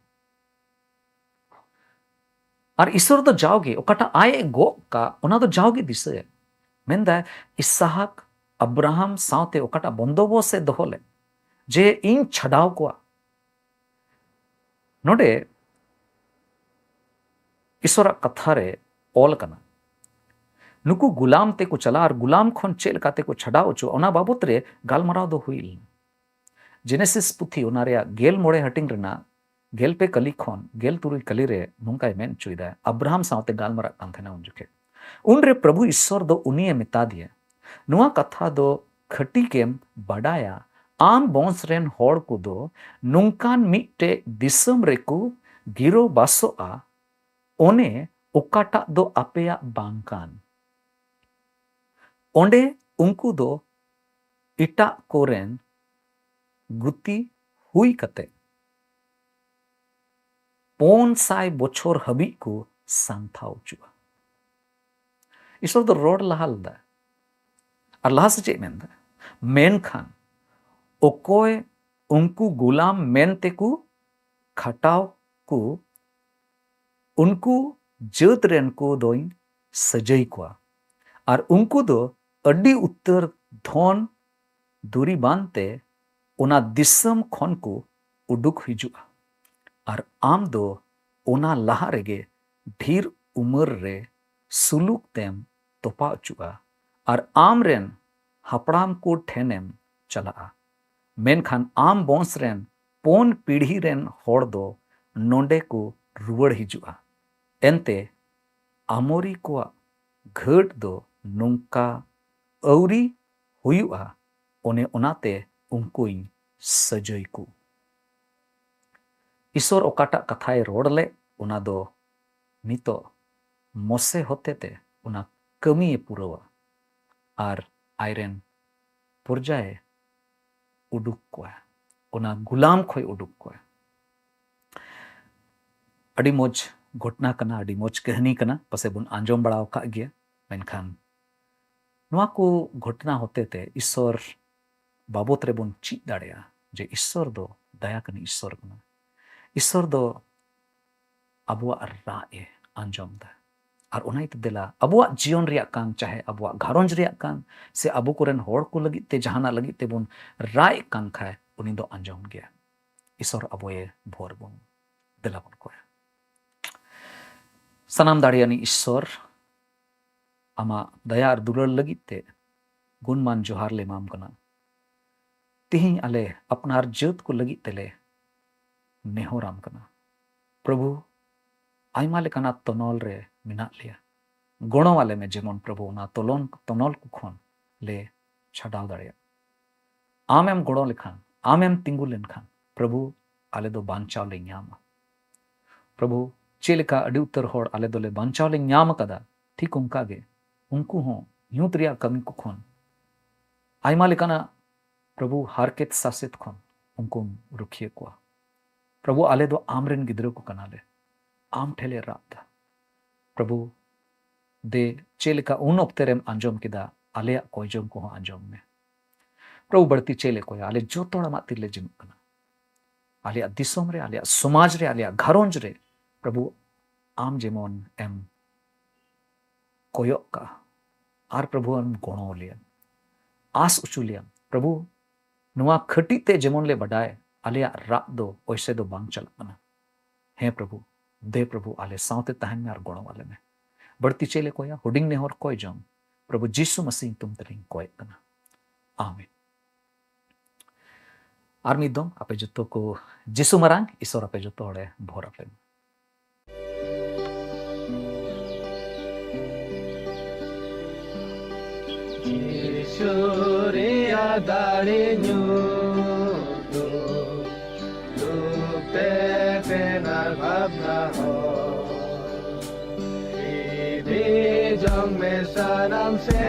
ᱟᱨ ᱤᱥᱚᱨ ᱫᱚ ᱡᱟᱣᱜᱮ ᱚᱠᱟᱴᱟᱜ ᱟᱡ ᱮ ᱜᱚᱜ ᱠᱟᱜ, ᱚᱱᱟ ᱫᱚ ᱡᱟᱣᱜᱮ ᱫᱤᱥᱟᱹᱭᱟ᱾ ᱢᱮᱱᱫᱟᱭ, ᱤᱥᱟᱦᱟᱠ, ᱟᱵᱨᱟᱦᱟᱢ ᱥᱟᱶᱛᱮ ᱚᱠᱟᱴᱟᱜ ᱵᱚᱱᱫᱚᱵᱚᱥ ᱮ ᱫᱚᱦᱚ ᱞᱮᱫ, ᱡᱮ ᱤᱧ ᱪᱷᱟᱰᱟᱣ ᱠᱚᱣᱟ᱾ ᱱᱚᱰᱮ ᱤᱥᱚᱨᱟᱜ ᱠᱟᱛᱷᱟ ᱨᱮ ᱚᱞ ᱠᱟᱱᱟ, ᱱᱩᱠᱩ ᱜᱩᱞᱟᱢ ᱛᱮᱠᱚ ᱪᱟᱞᱟᱜᱼᱟ ᱟᱨ ᱜᱩᱞᱟᱢ ᱠᱷᱚᱱ ᱪᱮᱫ ᱞᱮᱠᱟ ᱛᱮᱠᱚ ᱪᱷᱟᱰᱟᱣ ᱚᱪᱚᱜᱼᱟ, ᱚᱱᱟ ᱵᱟᱵᱚᱛ ᱨᱮ ᱜᱟᱞᱢᱟᱨᱟᱣ ᱫᱚ ᱦᱩᱭ ᱞᱮᱱᱟ᱾ ᱡᱮᱱᱮᱥᱤᱥ ᱯᱩᱛᱷᱤ, ᱚᱱᱟ ᱨᱮᱭᱟᱜ ᱜᱮᱞ ᱢᱚᱬᱮ ᱦᱟᱹᱴᱤᱧ ᱨᱮᱱᱟᱜ ᱜᱮᱞ ᱯᱮ ᱠᱟᱹᱞᱤ ᱠᱷᱚᱱ ᱜᱮᱞ ᱛᱩᱨᱩᱭ ᱠᱟᱹᱞᱤ ᱨᱮ ᱱᱚᱝᱠᱟᱭ ᱢᱮᱱ ᱦᱚᱪᱚᱭᱮᱫᱟ, ᱟᱵᱨᱟᱦᱟᱢ ᱥᱟᱶᱛᱮ ᱜᱟᱞᱢᱟᱨᱟᱜ ᱠᱟᱱ ᱛᱟᱦᱮᱱᱟ ᱩᱱ ᱡᱚᱠᱷᱮᱡ᱾ ᱩᱱᱨᱮ ᱯᱨᱚᱵᱷᱩ ᱤᱥᱚᱨ ᱫᱚ ᱩᱱᱤᱭᱮ ᱢᱮᱛᱟ ᱫᱮᱭᱟ, ᱱᱚᱣᱟ ᱠᱟᱛᱷᱟ ᱫᱚ ᱠᱷᱟᱹᱴᱤ ᱜᱮᱢ ᱵᱟᱰᱟᱭᱟ, ᱟᱢ ᱵᱚᱝᱥ ᱨᱮᱱ ᱦᱚᱲ ᱠᱚᱫᱚ ᱱᱚᱝᱠᱟᱱ ᱢᱤᱫᱴᱮᱡ ᱫᱤᱥᱚᱢ ᱨᱮᱠᱚ ᱜᱤᱨᱟᱹ ᱵᱟᱥᱚᱜᱼᱟ, ᱚᱱᱮ ᱚᱠᱟᱴᱟᱜ ᱫᱚ ᱟᱯᱮᱭᱟᱜ ᱵᱟᱝ ᱠᱟᱱ᱾ ᱚᱸᱰᱮ ᱩᱱᱠᱩ ᱫᱚ ᱮᱴᱟᱜ ᱠᱚᱨᱮᱱ ᱜᱩᱛᱤ ᱦᱩᱭ ᱠᱟᱛᱮ ᱯᱩᱱ ᱥᱟᱭ ᱵᱚᱪᱷᱚᱨ ᱦᱟᱹᱵᱤᱡ ᱠᱚ ᱥᱟᱢᱴᱟᱣ ᱦᱚᱪᱚᱜᱼᱟ᱾ ᱤᱥᱚᱨ ᱫᱚ ᱨᱚᱲ ᱞᱟᱦᱟ ᱞᱮᱫᱟ ᱟᱨ ᱞᱟᱦᱟ ᱥᱮ ᱪᱮᱫ ᱢᱮᱱᱫᱟ? ᱢᱮᱱᱠᱷᱟᱱ ᱚᱠᱚᱭ ᱩᱱᱠᱩ ᱜᱩᱞᱟᱢ ᱢᱮᱱ ᱛᱮᱠᱚ ᱠᱷᱟᱴᱟᱣ ᱠᱚ, ᱩᱱᱠᱩ ᱡᱟᱹᱛ ᱨᱮᱱ ᱠᱚ ᱫᱚᱧ ᱥᱟᱹᱡᱟᱹᱭ ᱠᱚᱣᱟ, ᱟᱨ ᱩᱱᱠᱩ ᱫᱚ ᱟᱹᱰᱤ ᱩᱛᱟᱹᱨ ᱫᱷᱚᱱ ᱫᱩᱨᱤᱵᱟᱱ ᱛᱮ ᱚᱱᱟ ᱫᱤᱥᱚᱢ ᱠᱷᱚᱱ ᱠᱚ ᱩᱰᱩᱠ ᱦᱤᱡᱩᱜᱼᱟ, ᱟᱨ ᱟᱢ ᱫᱚ ᱚᱱᱟ ᱞᱟᱦᱟ ᱨᱮᱜᱮ ᱰᱷᱮᱨ ᱩᱢᱮᱨ ᱨᱮ ᱥᱩᱞᱩᱠ ᱛᱮᱢ ᱛᱚᱯᱟ ᱚᱪᱚᱜᱼᱟ, ᱟᱨ ᱟᱢ ᱨᱮᱱ ᱦᱟᱯᱲᱟᱢ ᱠᱚ ᱴᱷᱮᱱᱮᱢ ᱪᱟᱞᱟᱜᱼᱟ᱾ ᱢᱮᱱᱠᱷᱟᱱ ᱟᱢ ᱵᱚᱝᱥ ᱨᱮᱱ ᱯᱩᱱ ᱯᱤᱲᱦᱤ ᱨᱮᱱ ᱦᱚᱲ ᱫᱚ ᱱᱚᱰᱮ ᱠᱚ ᱨᱩᱣᱟᱹᱲ ᱦᱤᱡᱩᱜᱼᱟ᱾ ᱮᱱᱛᱮ ᱟᱢᱳᱨᱤ ᱠᱚᱣᱟᱜ ᱜᱷᱟᱹᱴ ᱫᱚ ᱱᱚᱝᱠᱟ ᱟᱹᱣᱨᱤ ᱦᱩᱭᱩᱜᱼᱟ, ᱚᱱᱮ ᱚᱱᱟᱛᱮ ᱩᱱᱠᱩᱧ ᱥᱟᱹᱡᱟᱹᱭ ᱠᱚ᱾ ᱤᱥᱚᱨ ᱚᱠᱟᱴᱟᱜ ᱠᱟᱛᱷᱟᱭ ᱨᱚᱲ ᱞᱮᱫ, ᱚᱱᱟ ᱫᱚ ᱱᱤᱛᱚᱜ ᱢᱚᱥᱮ ᱦᱚᱛᱮᱛᱮ ᱚᱱᱟ ᱠᱟᱹᱢᱤᱭᱮ ᱯᱩᱨᱟᱹᱣᱟ ᱟᱨ ᱟᱡᱨᱮᱱ ᱯᱨᱚᱡᱟᱭ ᱩᱰᱩᱠ ᱠᱚᱣᱟ, ᱚᱱᱟ ᱜᱩᱞᱟᱢ ᱠᱷᱚᱱ ᱩᱰᱩᱠ ᱠᱚᱣᱟ᱾ ᱟᱹᱰᱤ ᱢᱚᱡᱽ ᱜᱷᱚᱴᱱᱟ ᱠᱟᱱᱟ, ᱟᱹᱰᱤ ᱢᱚᱡᱽ ᱠᱟᱹᱦᱱᱤ ᱠᱟᱱᱟ, ᱯᱟᱥᱮᱡ ᱵᱚᱱ ᱟᱸᱡᱚᱢ ᱵᱟᱲᱟ ᱟᱠᱟᱫ ᱜᱮᱭᱟ᱾ ᱢᱮᱱᱠᱷᱟᱱ ᱱᱚᱣᱟ ᱠᱚ ᱜᱷᱚᱴᱱᱟ ᱦᱚᱛᱮᱛᱮ ᱤᱥᱚᱨ ᱵᱟᱵᱚᱛ ᱨᱮᱵᱚᱱ ᱪᱮᱫ ᱫᱟᱲᱮᱭᱟᱜᱼᱟ ᱡᱮ ᱤᱥᱚᱨ ᱫᱚ ᱫᱟᱭᱟ ᱠᱟᱹᱱᱤ ᱤᱥᱚᱨ ᱠᱟᱱᱟ᱾ ᱤᱥᱚᱨ ᱫᱚ ᱟᱵᱚᱣᱟᱜ ᱨᱟᱜ ᱮ ᱟᱸᱡᱚᱢ ᱮᱫᱟ᱾ ᱟᱨ ᱚᱱᱟ ᱤᱭᱟᱹᱛᱮ ᱫᱮᱞᱟ ᱟᱵᱚᱣᱟᱜ ᱡᱤᱭᱚᱱ ᱨᱮᱭᱟᱜ ᱠᱟᱱ, ᱪᱟᱦᱮ ᱟᱵᱚᱣᱟᱜ ᱜᱷᱟᱨᱚᱸᱡᱽ ᱨᱮᱭᱟᱜ ᱠᱟᱱ, ᱥᱮ ᱟᱵᱚ ᱠᱚᱨᱮᱱ ᱦᱚᱲ ᱠᱚ ᱞᱟᱹᱜᱤᱫ ᱛᱮ ᱡᱟᱦᱟᱱᱟᱜ ᱞᱟᱹᱜᱤᱫ ᱛᱮᱵᱚᱱ ᱨᱟᱜ ᱮᱫ ᱠᱟᱱ ᱠᱷᱟᱡ, ᱩᱱᱤ ᱫᱚ ᱟᱸᱡᱚᱢ ᱜᱮᱭᱟ᱾ ᱤᱥᱚᱨ ᱟᱵᱚᱭᱮ ᱵᱷᱳᱨ ᱵᱚᱱ, ᱫᱮᱞᱟ ᱵᱚᱱ ᱠᱚᱭᱟ᱾ ᱥᱟᱱᱟᱢ ᱫᱟᱲᱮᱭᱟᱱᱤ ᱤᱥᱚᱨ, ᱟᱢᱟᱜ ᱫᱟᱭᱟ ᱟᱨ ᱫᱩᱞᱟᱹᱲ ᱞᱟᱹᱜᱤᱫ ᱛᱮ ᱜᱩᱱᱢᱟᱱ ᱡᱚᱦᱟᱨ ᱞᱮ ᱮᱢᱟᱢ ᱠᱟᱱᱟ᱾ ᱛᱤᱦᱤᱧ ᱟᱞᱮ ᱟᱯᱱᱟᱨ ᱡᱟᱹᱛ ᱠᱚ ᱞᱟᱹᱜᱤᱫ ᱛᱮᱞᱮ ᱱᱮᱦᱚᱨᱟᱢ ᱠᱟᱱᱟ᱾ ᱯᱨᱚᱵᱷᱩ, ᱟᱭᱢᱟ ᱞᱮᱠᱟᱱᱟᱜ ᱛᱚᱱᱚᱞ ᱨᱮ ᱢᱮᱱᱟᱜ ᱞᱮᱭᱟ᱾ ᱜᱚᱲᱚ ᱟᱞᱮ ᱢᱮ, ᱡᱮᱢᱚᱱ ᱯᱨᱚᱵᱷᱩ ᱚᱱᱟ ᱛᱚᱞᱚᱱ, ᱛᱚᱱᱚᱞ ᱠᱚ ᱠᱷᱚᱱ ᱞᱮ ᱪᱷᱟᱰᱟᱣ ᱫᱟᱲᱮᱭᱟᱜ᱾ ᱟᱢᱮᱢ ᱜᱚᱲᱚ ᱞᱮᱠᱷᱟᱱ, ᱟᱢᱮᱢ ᱛᱤᱸᱜᱩ ᱞᱮᱱᱠᱷᱟᱱ, ᱯᱨᱚᱵᱷᱩ, ᱟᱞᱮ ᱫᱚ ᱵᱟᱧᱪᱟᱣ ᱞᱮ ᱧᱟᱢᱟ᱾ ᱯᱨᱚᱵᱷᱩ, ᱪᱮᱫ ᱞᱮᱠᱟ ᱟᱹᱰᱤ ᱩᱛᱟᱹᱨ ᱦᱚᱲ ᱟᱞᱮ ᱫᱚᱞᱮ ᱵᱟᱧᱪᱟᱣ ᱞᱮ ᱧᱟᱢ ᱟᱠᱟᱫᱟ, ᱴᱷᱤᱠ ᱚᱱᱠᱟ ᱜᱮ ᱩᱱᱠᱩ ᱦᱚᱸ ᱧᱩᱛ ᱨᱮᱭᱟᱜ ᱠᱟᱹᱢᱤ ᱠᱚ ᱠᱷᱚᱱ ᱟᱭᱢᱟ ᱞᱮᱠᱟᱱᱟᱜ, ᱯᱨᱚᱵᱷᱩ, ᱦᱟᱨᱠᱮᱛ ᱥᱟᱥᱮᱛ ᱠᱷᱚᱱ ᱩᱱᱠᱩᱢ ᱨᱩᱠᱷᱤᱭᱟᱹ ᱠᱚᱣᱟ᱾ ᱯᱨᱚᱵᱷᱩ, ᱟᱞᱮ ᱫᱚ ᱟᱢ ᱨᱮᱱ ᱜᱤᱫᱽᱨᱟᱹ ᱠᱚ ᱠᱟᱱᱟᱞᱮ, ᱟᱢ ᱴᱷᱮᱱ ᱞᱮ ᱨᱟᱜ ᱮᱫᱟ᱾ ᱯᱨᱚᱵᱷᱩ, ᱫᱮ ᱪᱮᱫ ᱞᱮᱠᱟ ᱩᱱ ᱚᱠᱛᱮ ᱨᱮᱢ ᱟᱸᱡᱚᱢ ᱠᱮᱫᱟ, ᱟᱞᱮᱭᱟᱜ ᱠᱚᱭᱡᱚᱝ ᱠᱚᱦᱚᱸ ᱟᱸᱡᱚᱢ ᱢᱮ᱾ ᱯᱨᱚᱵᱷᱩ, ᱵᱟᱹᱲᱛᱤ ᱪᱮᱫ ᱞᱮ ᱠᱚᱭᱟ? ᱟᱞᱮ ᱡᱚᱛᱚ ᱦᱚᱲ ᱟᱢᱟᱜ ᱛᱤᱨᱮᱞᱮ ᱡᱤᱢᱟᱹᱜ ᱠᱟᱱᱟ᱾ ᱟᱞᱮᱭᱟᱜ ᱫᱤᱥᱚᱢ ᱨᱮ, ᱟᱞᱮᱭᱟᱜ ᱥᱚᱢᱟᱡᱽ ᱨᱮ, ᱟᱞᱮᱭᱟᱜ ᱜᱷᱟᱨᱚᱸᱡᱽ ᱨᱮ, ᱯᱨᱚᱵᱷᱩ, ᱟᱢ ᱡᱮᱢᱚᱱ ᱮᱢ ᱠᱚᱭᱚᱜ ᱠᱟᱜᱼᱟ, ᱟᱨ ᱯᱨᱚᱵᱷᱩ ᱮᱢ ᱜᱚᱲᱚ ᱞᱮᱭᱟ, ᱟᱥ ᱦᱚᱪᱚ ᱞᱮᱭᱟ᱾ ᱯᱨᱚᱵᱷᱩ, ᱱᱚᱣᱟ ᱠᱷᱟᱹᱴᱤ ᱛᱮ ᱡᱮᱢᱚᱱ ᱞᱮ ᱵᱟᱰᱟᱭ, ᱟᱞᱮᱭᱟᱜ ᱨᱟᱜ ᱫᱚ ᱚᱭᱥᱮ ᱫᱚ ᱵᱟᱝ ᱪᱟᱞᱟᱜ ᱠᱟᱱᱟ᱾ ᱦᱮᱸ ᱯᱨᱚᱵᱷᱩ, ᱫᱮ ᱯᱨᱚᱵᱷᱩ, ᱟᱞᱮ ᱥᱟᱶᱛᱮ ᱛᱟᱦᱮᱱ ᱢᱮ ᱟᱨ ᱜᱚᱲᱚ ᱟᱞᱮ ᱢᱮ᱾ ᱵᱟᱹᱲᱛᱤ ᱪᱮᱫ ᱞᱮ ᱠᱚᱭᱟ? ᱦᱩᱰᱤᱧ ᱱᱮᱦᱚᱨ ᱠᱚᱭ ᱡᱚᱝ, ᱯᱨᱚᱵᱷᱩ ᱡᱤᱥᱩ ᱢᱟᱥᱤ ᱧᱩᱛᱩᱢ ᱛᱮᱞᱤᱧ ᱠᱚᱭᱮᱫ ᱠᱟᱱᱟ᱾ ᱟᱢᱮᱱ᱾ ᱟᱨ ᱢᱤᱫ ᱫᱚᱢ ᱟᱯᱮ ᱡᱚᱛᱚ ᱠᱚ ᱡᱤᱥᱩ ᱢᱟᱨᱟᱝ ᱤᱥᱚᱨ ᱟᱯᱮ ᱡᱚᱛᱚ ᱦᱚᱲᱮ ᱵᱷᱚᱨ ᱟᱯᱮ ᱢᱟ᱾ ᱡᱤᱥᱩ ᱨᱮᱭᱟᱜ ᱫᱟᱲᱮ ᱧᱩᱛᱩᱢ ᱞᱩᱯᱛᱮ ᱛᱮᱱᱟᱨ ᱵᱷᱟᱵᱽᱱᱟ ᱦᱚᱸ᱾ ᱤᱫᱤ ᱡᱚᱝ ᱢᱮ ᱥᱟᱱᱟᱢ ᱥᱮ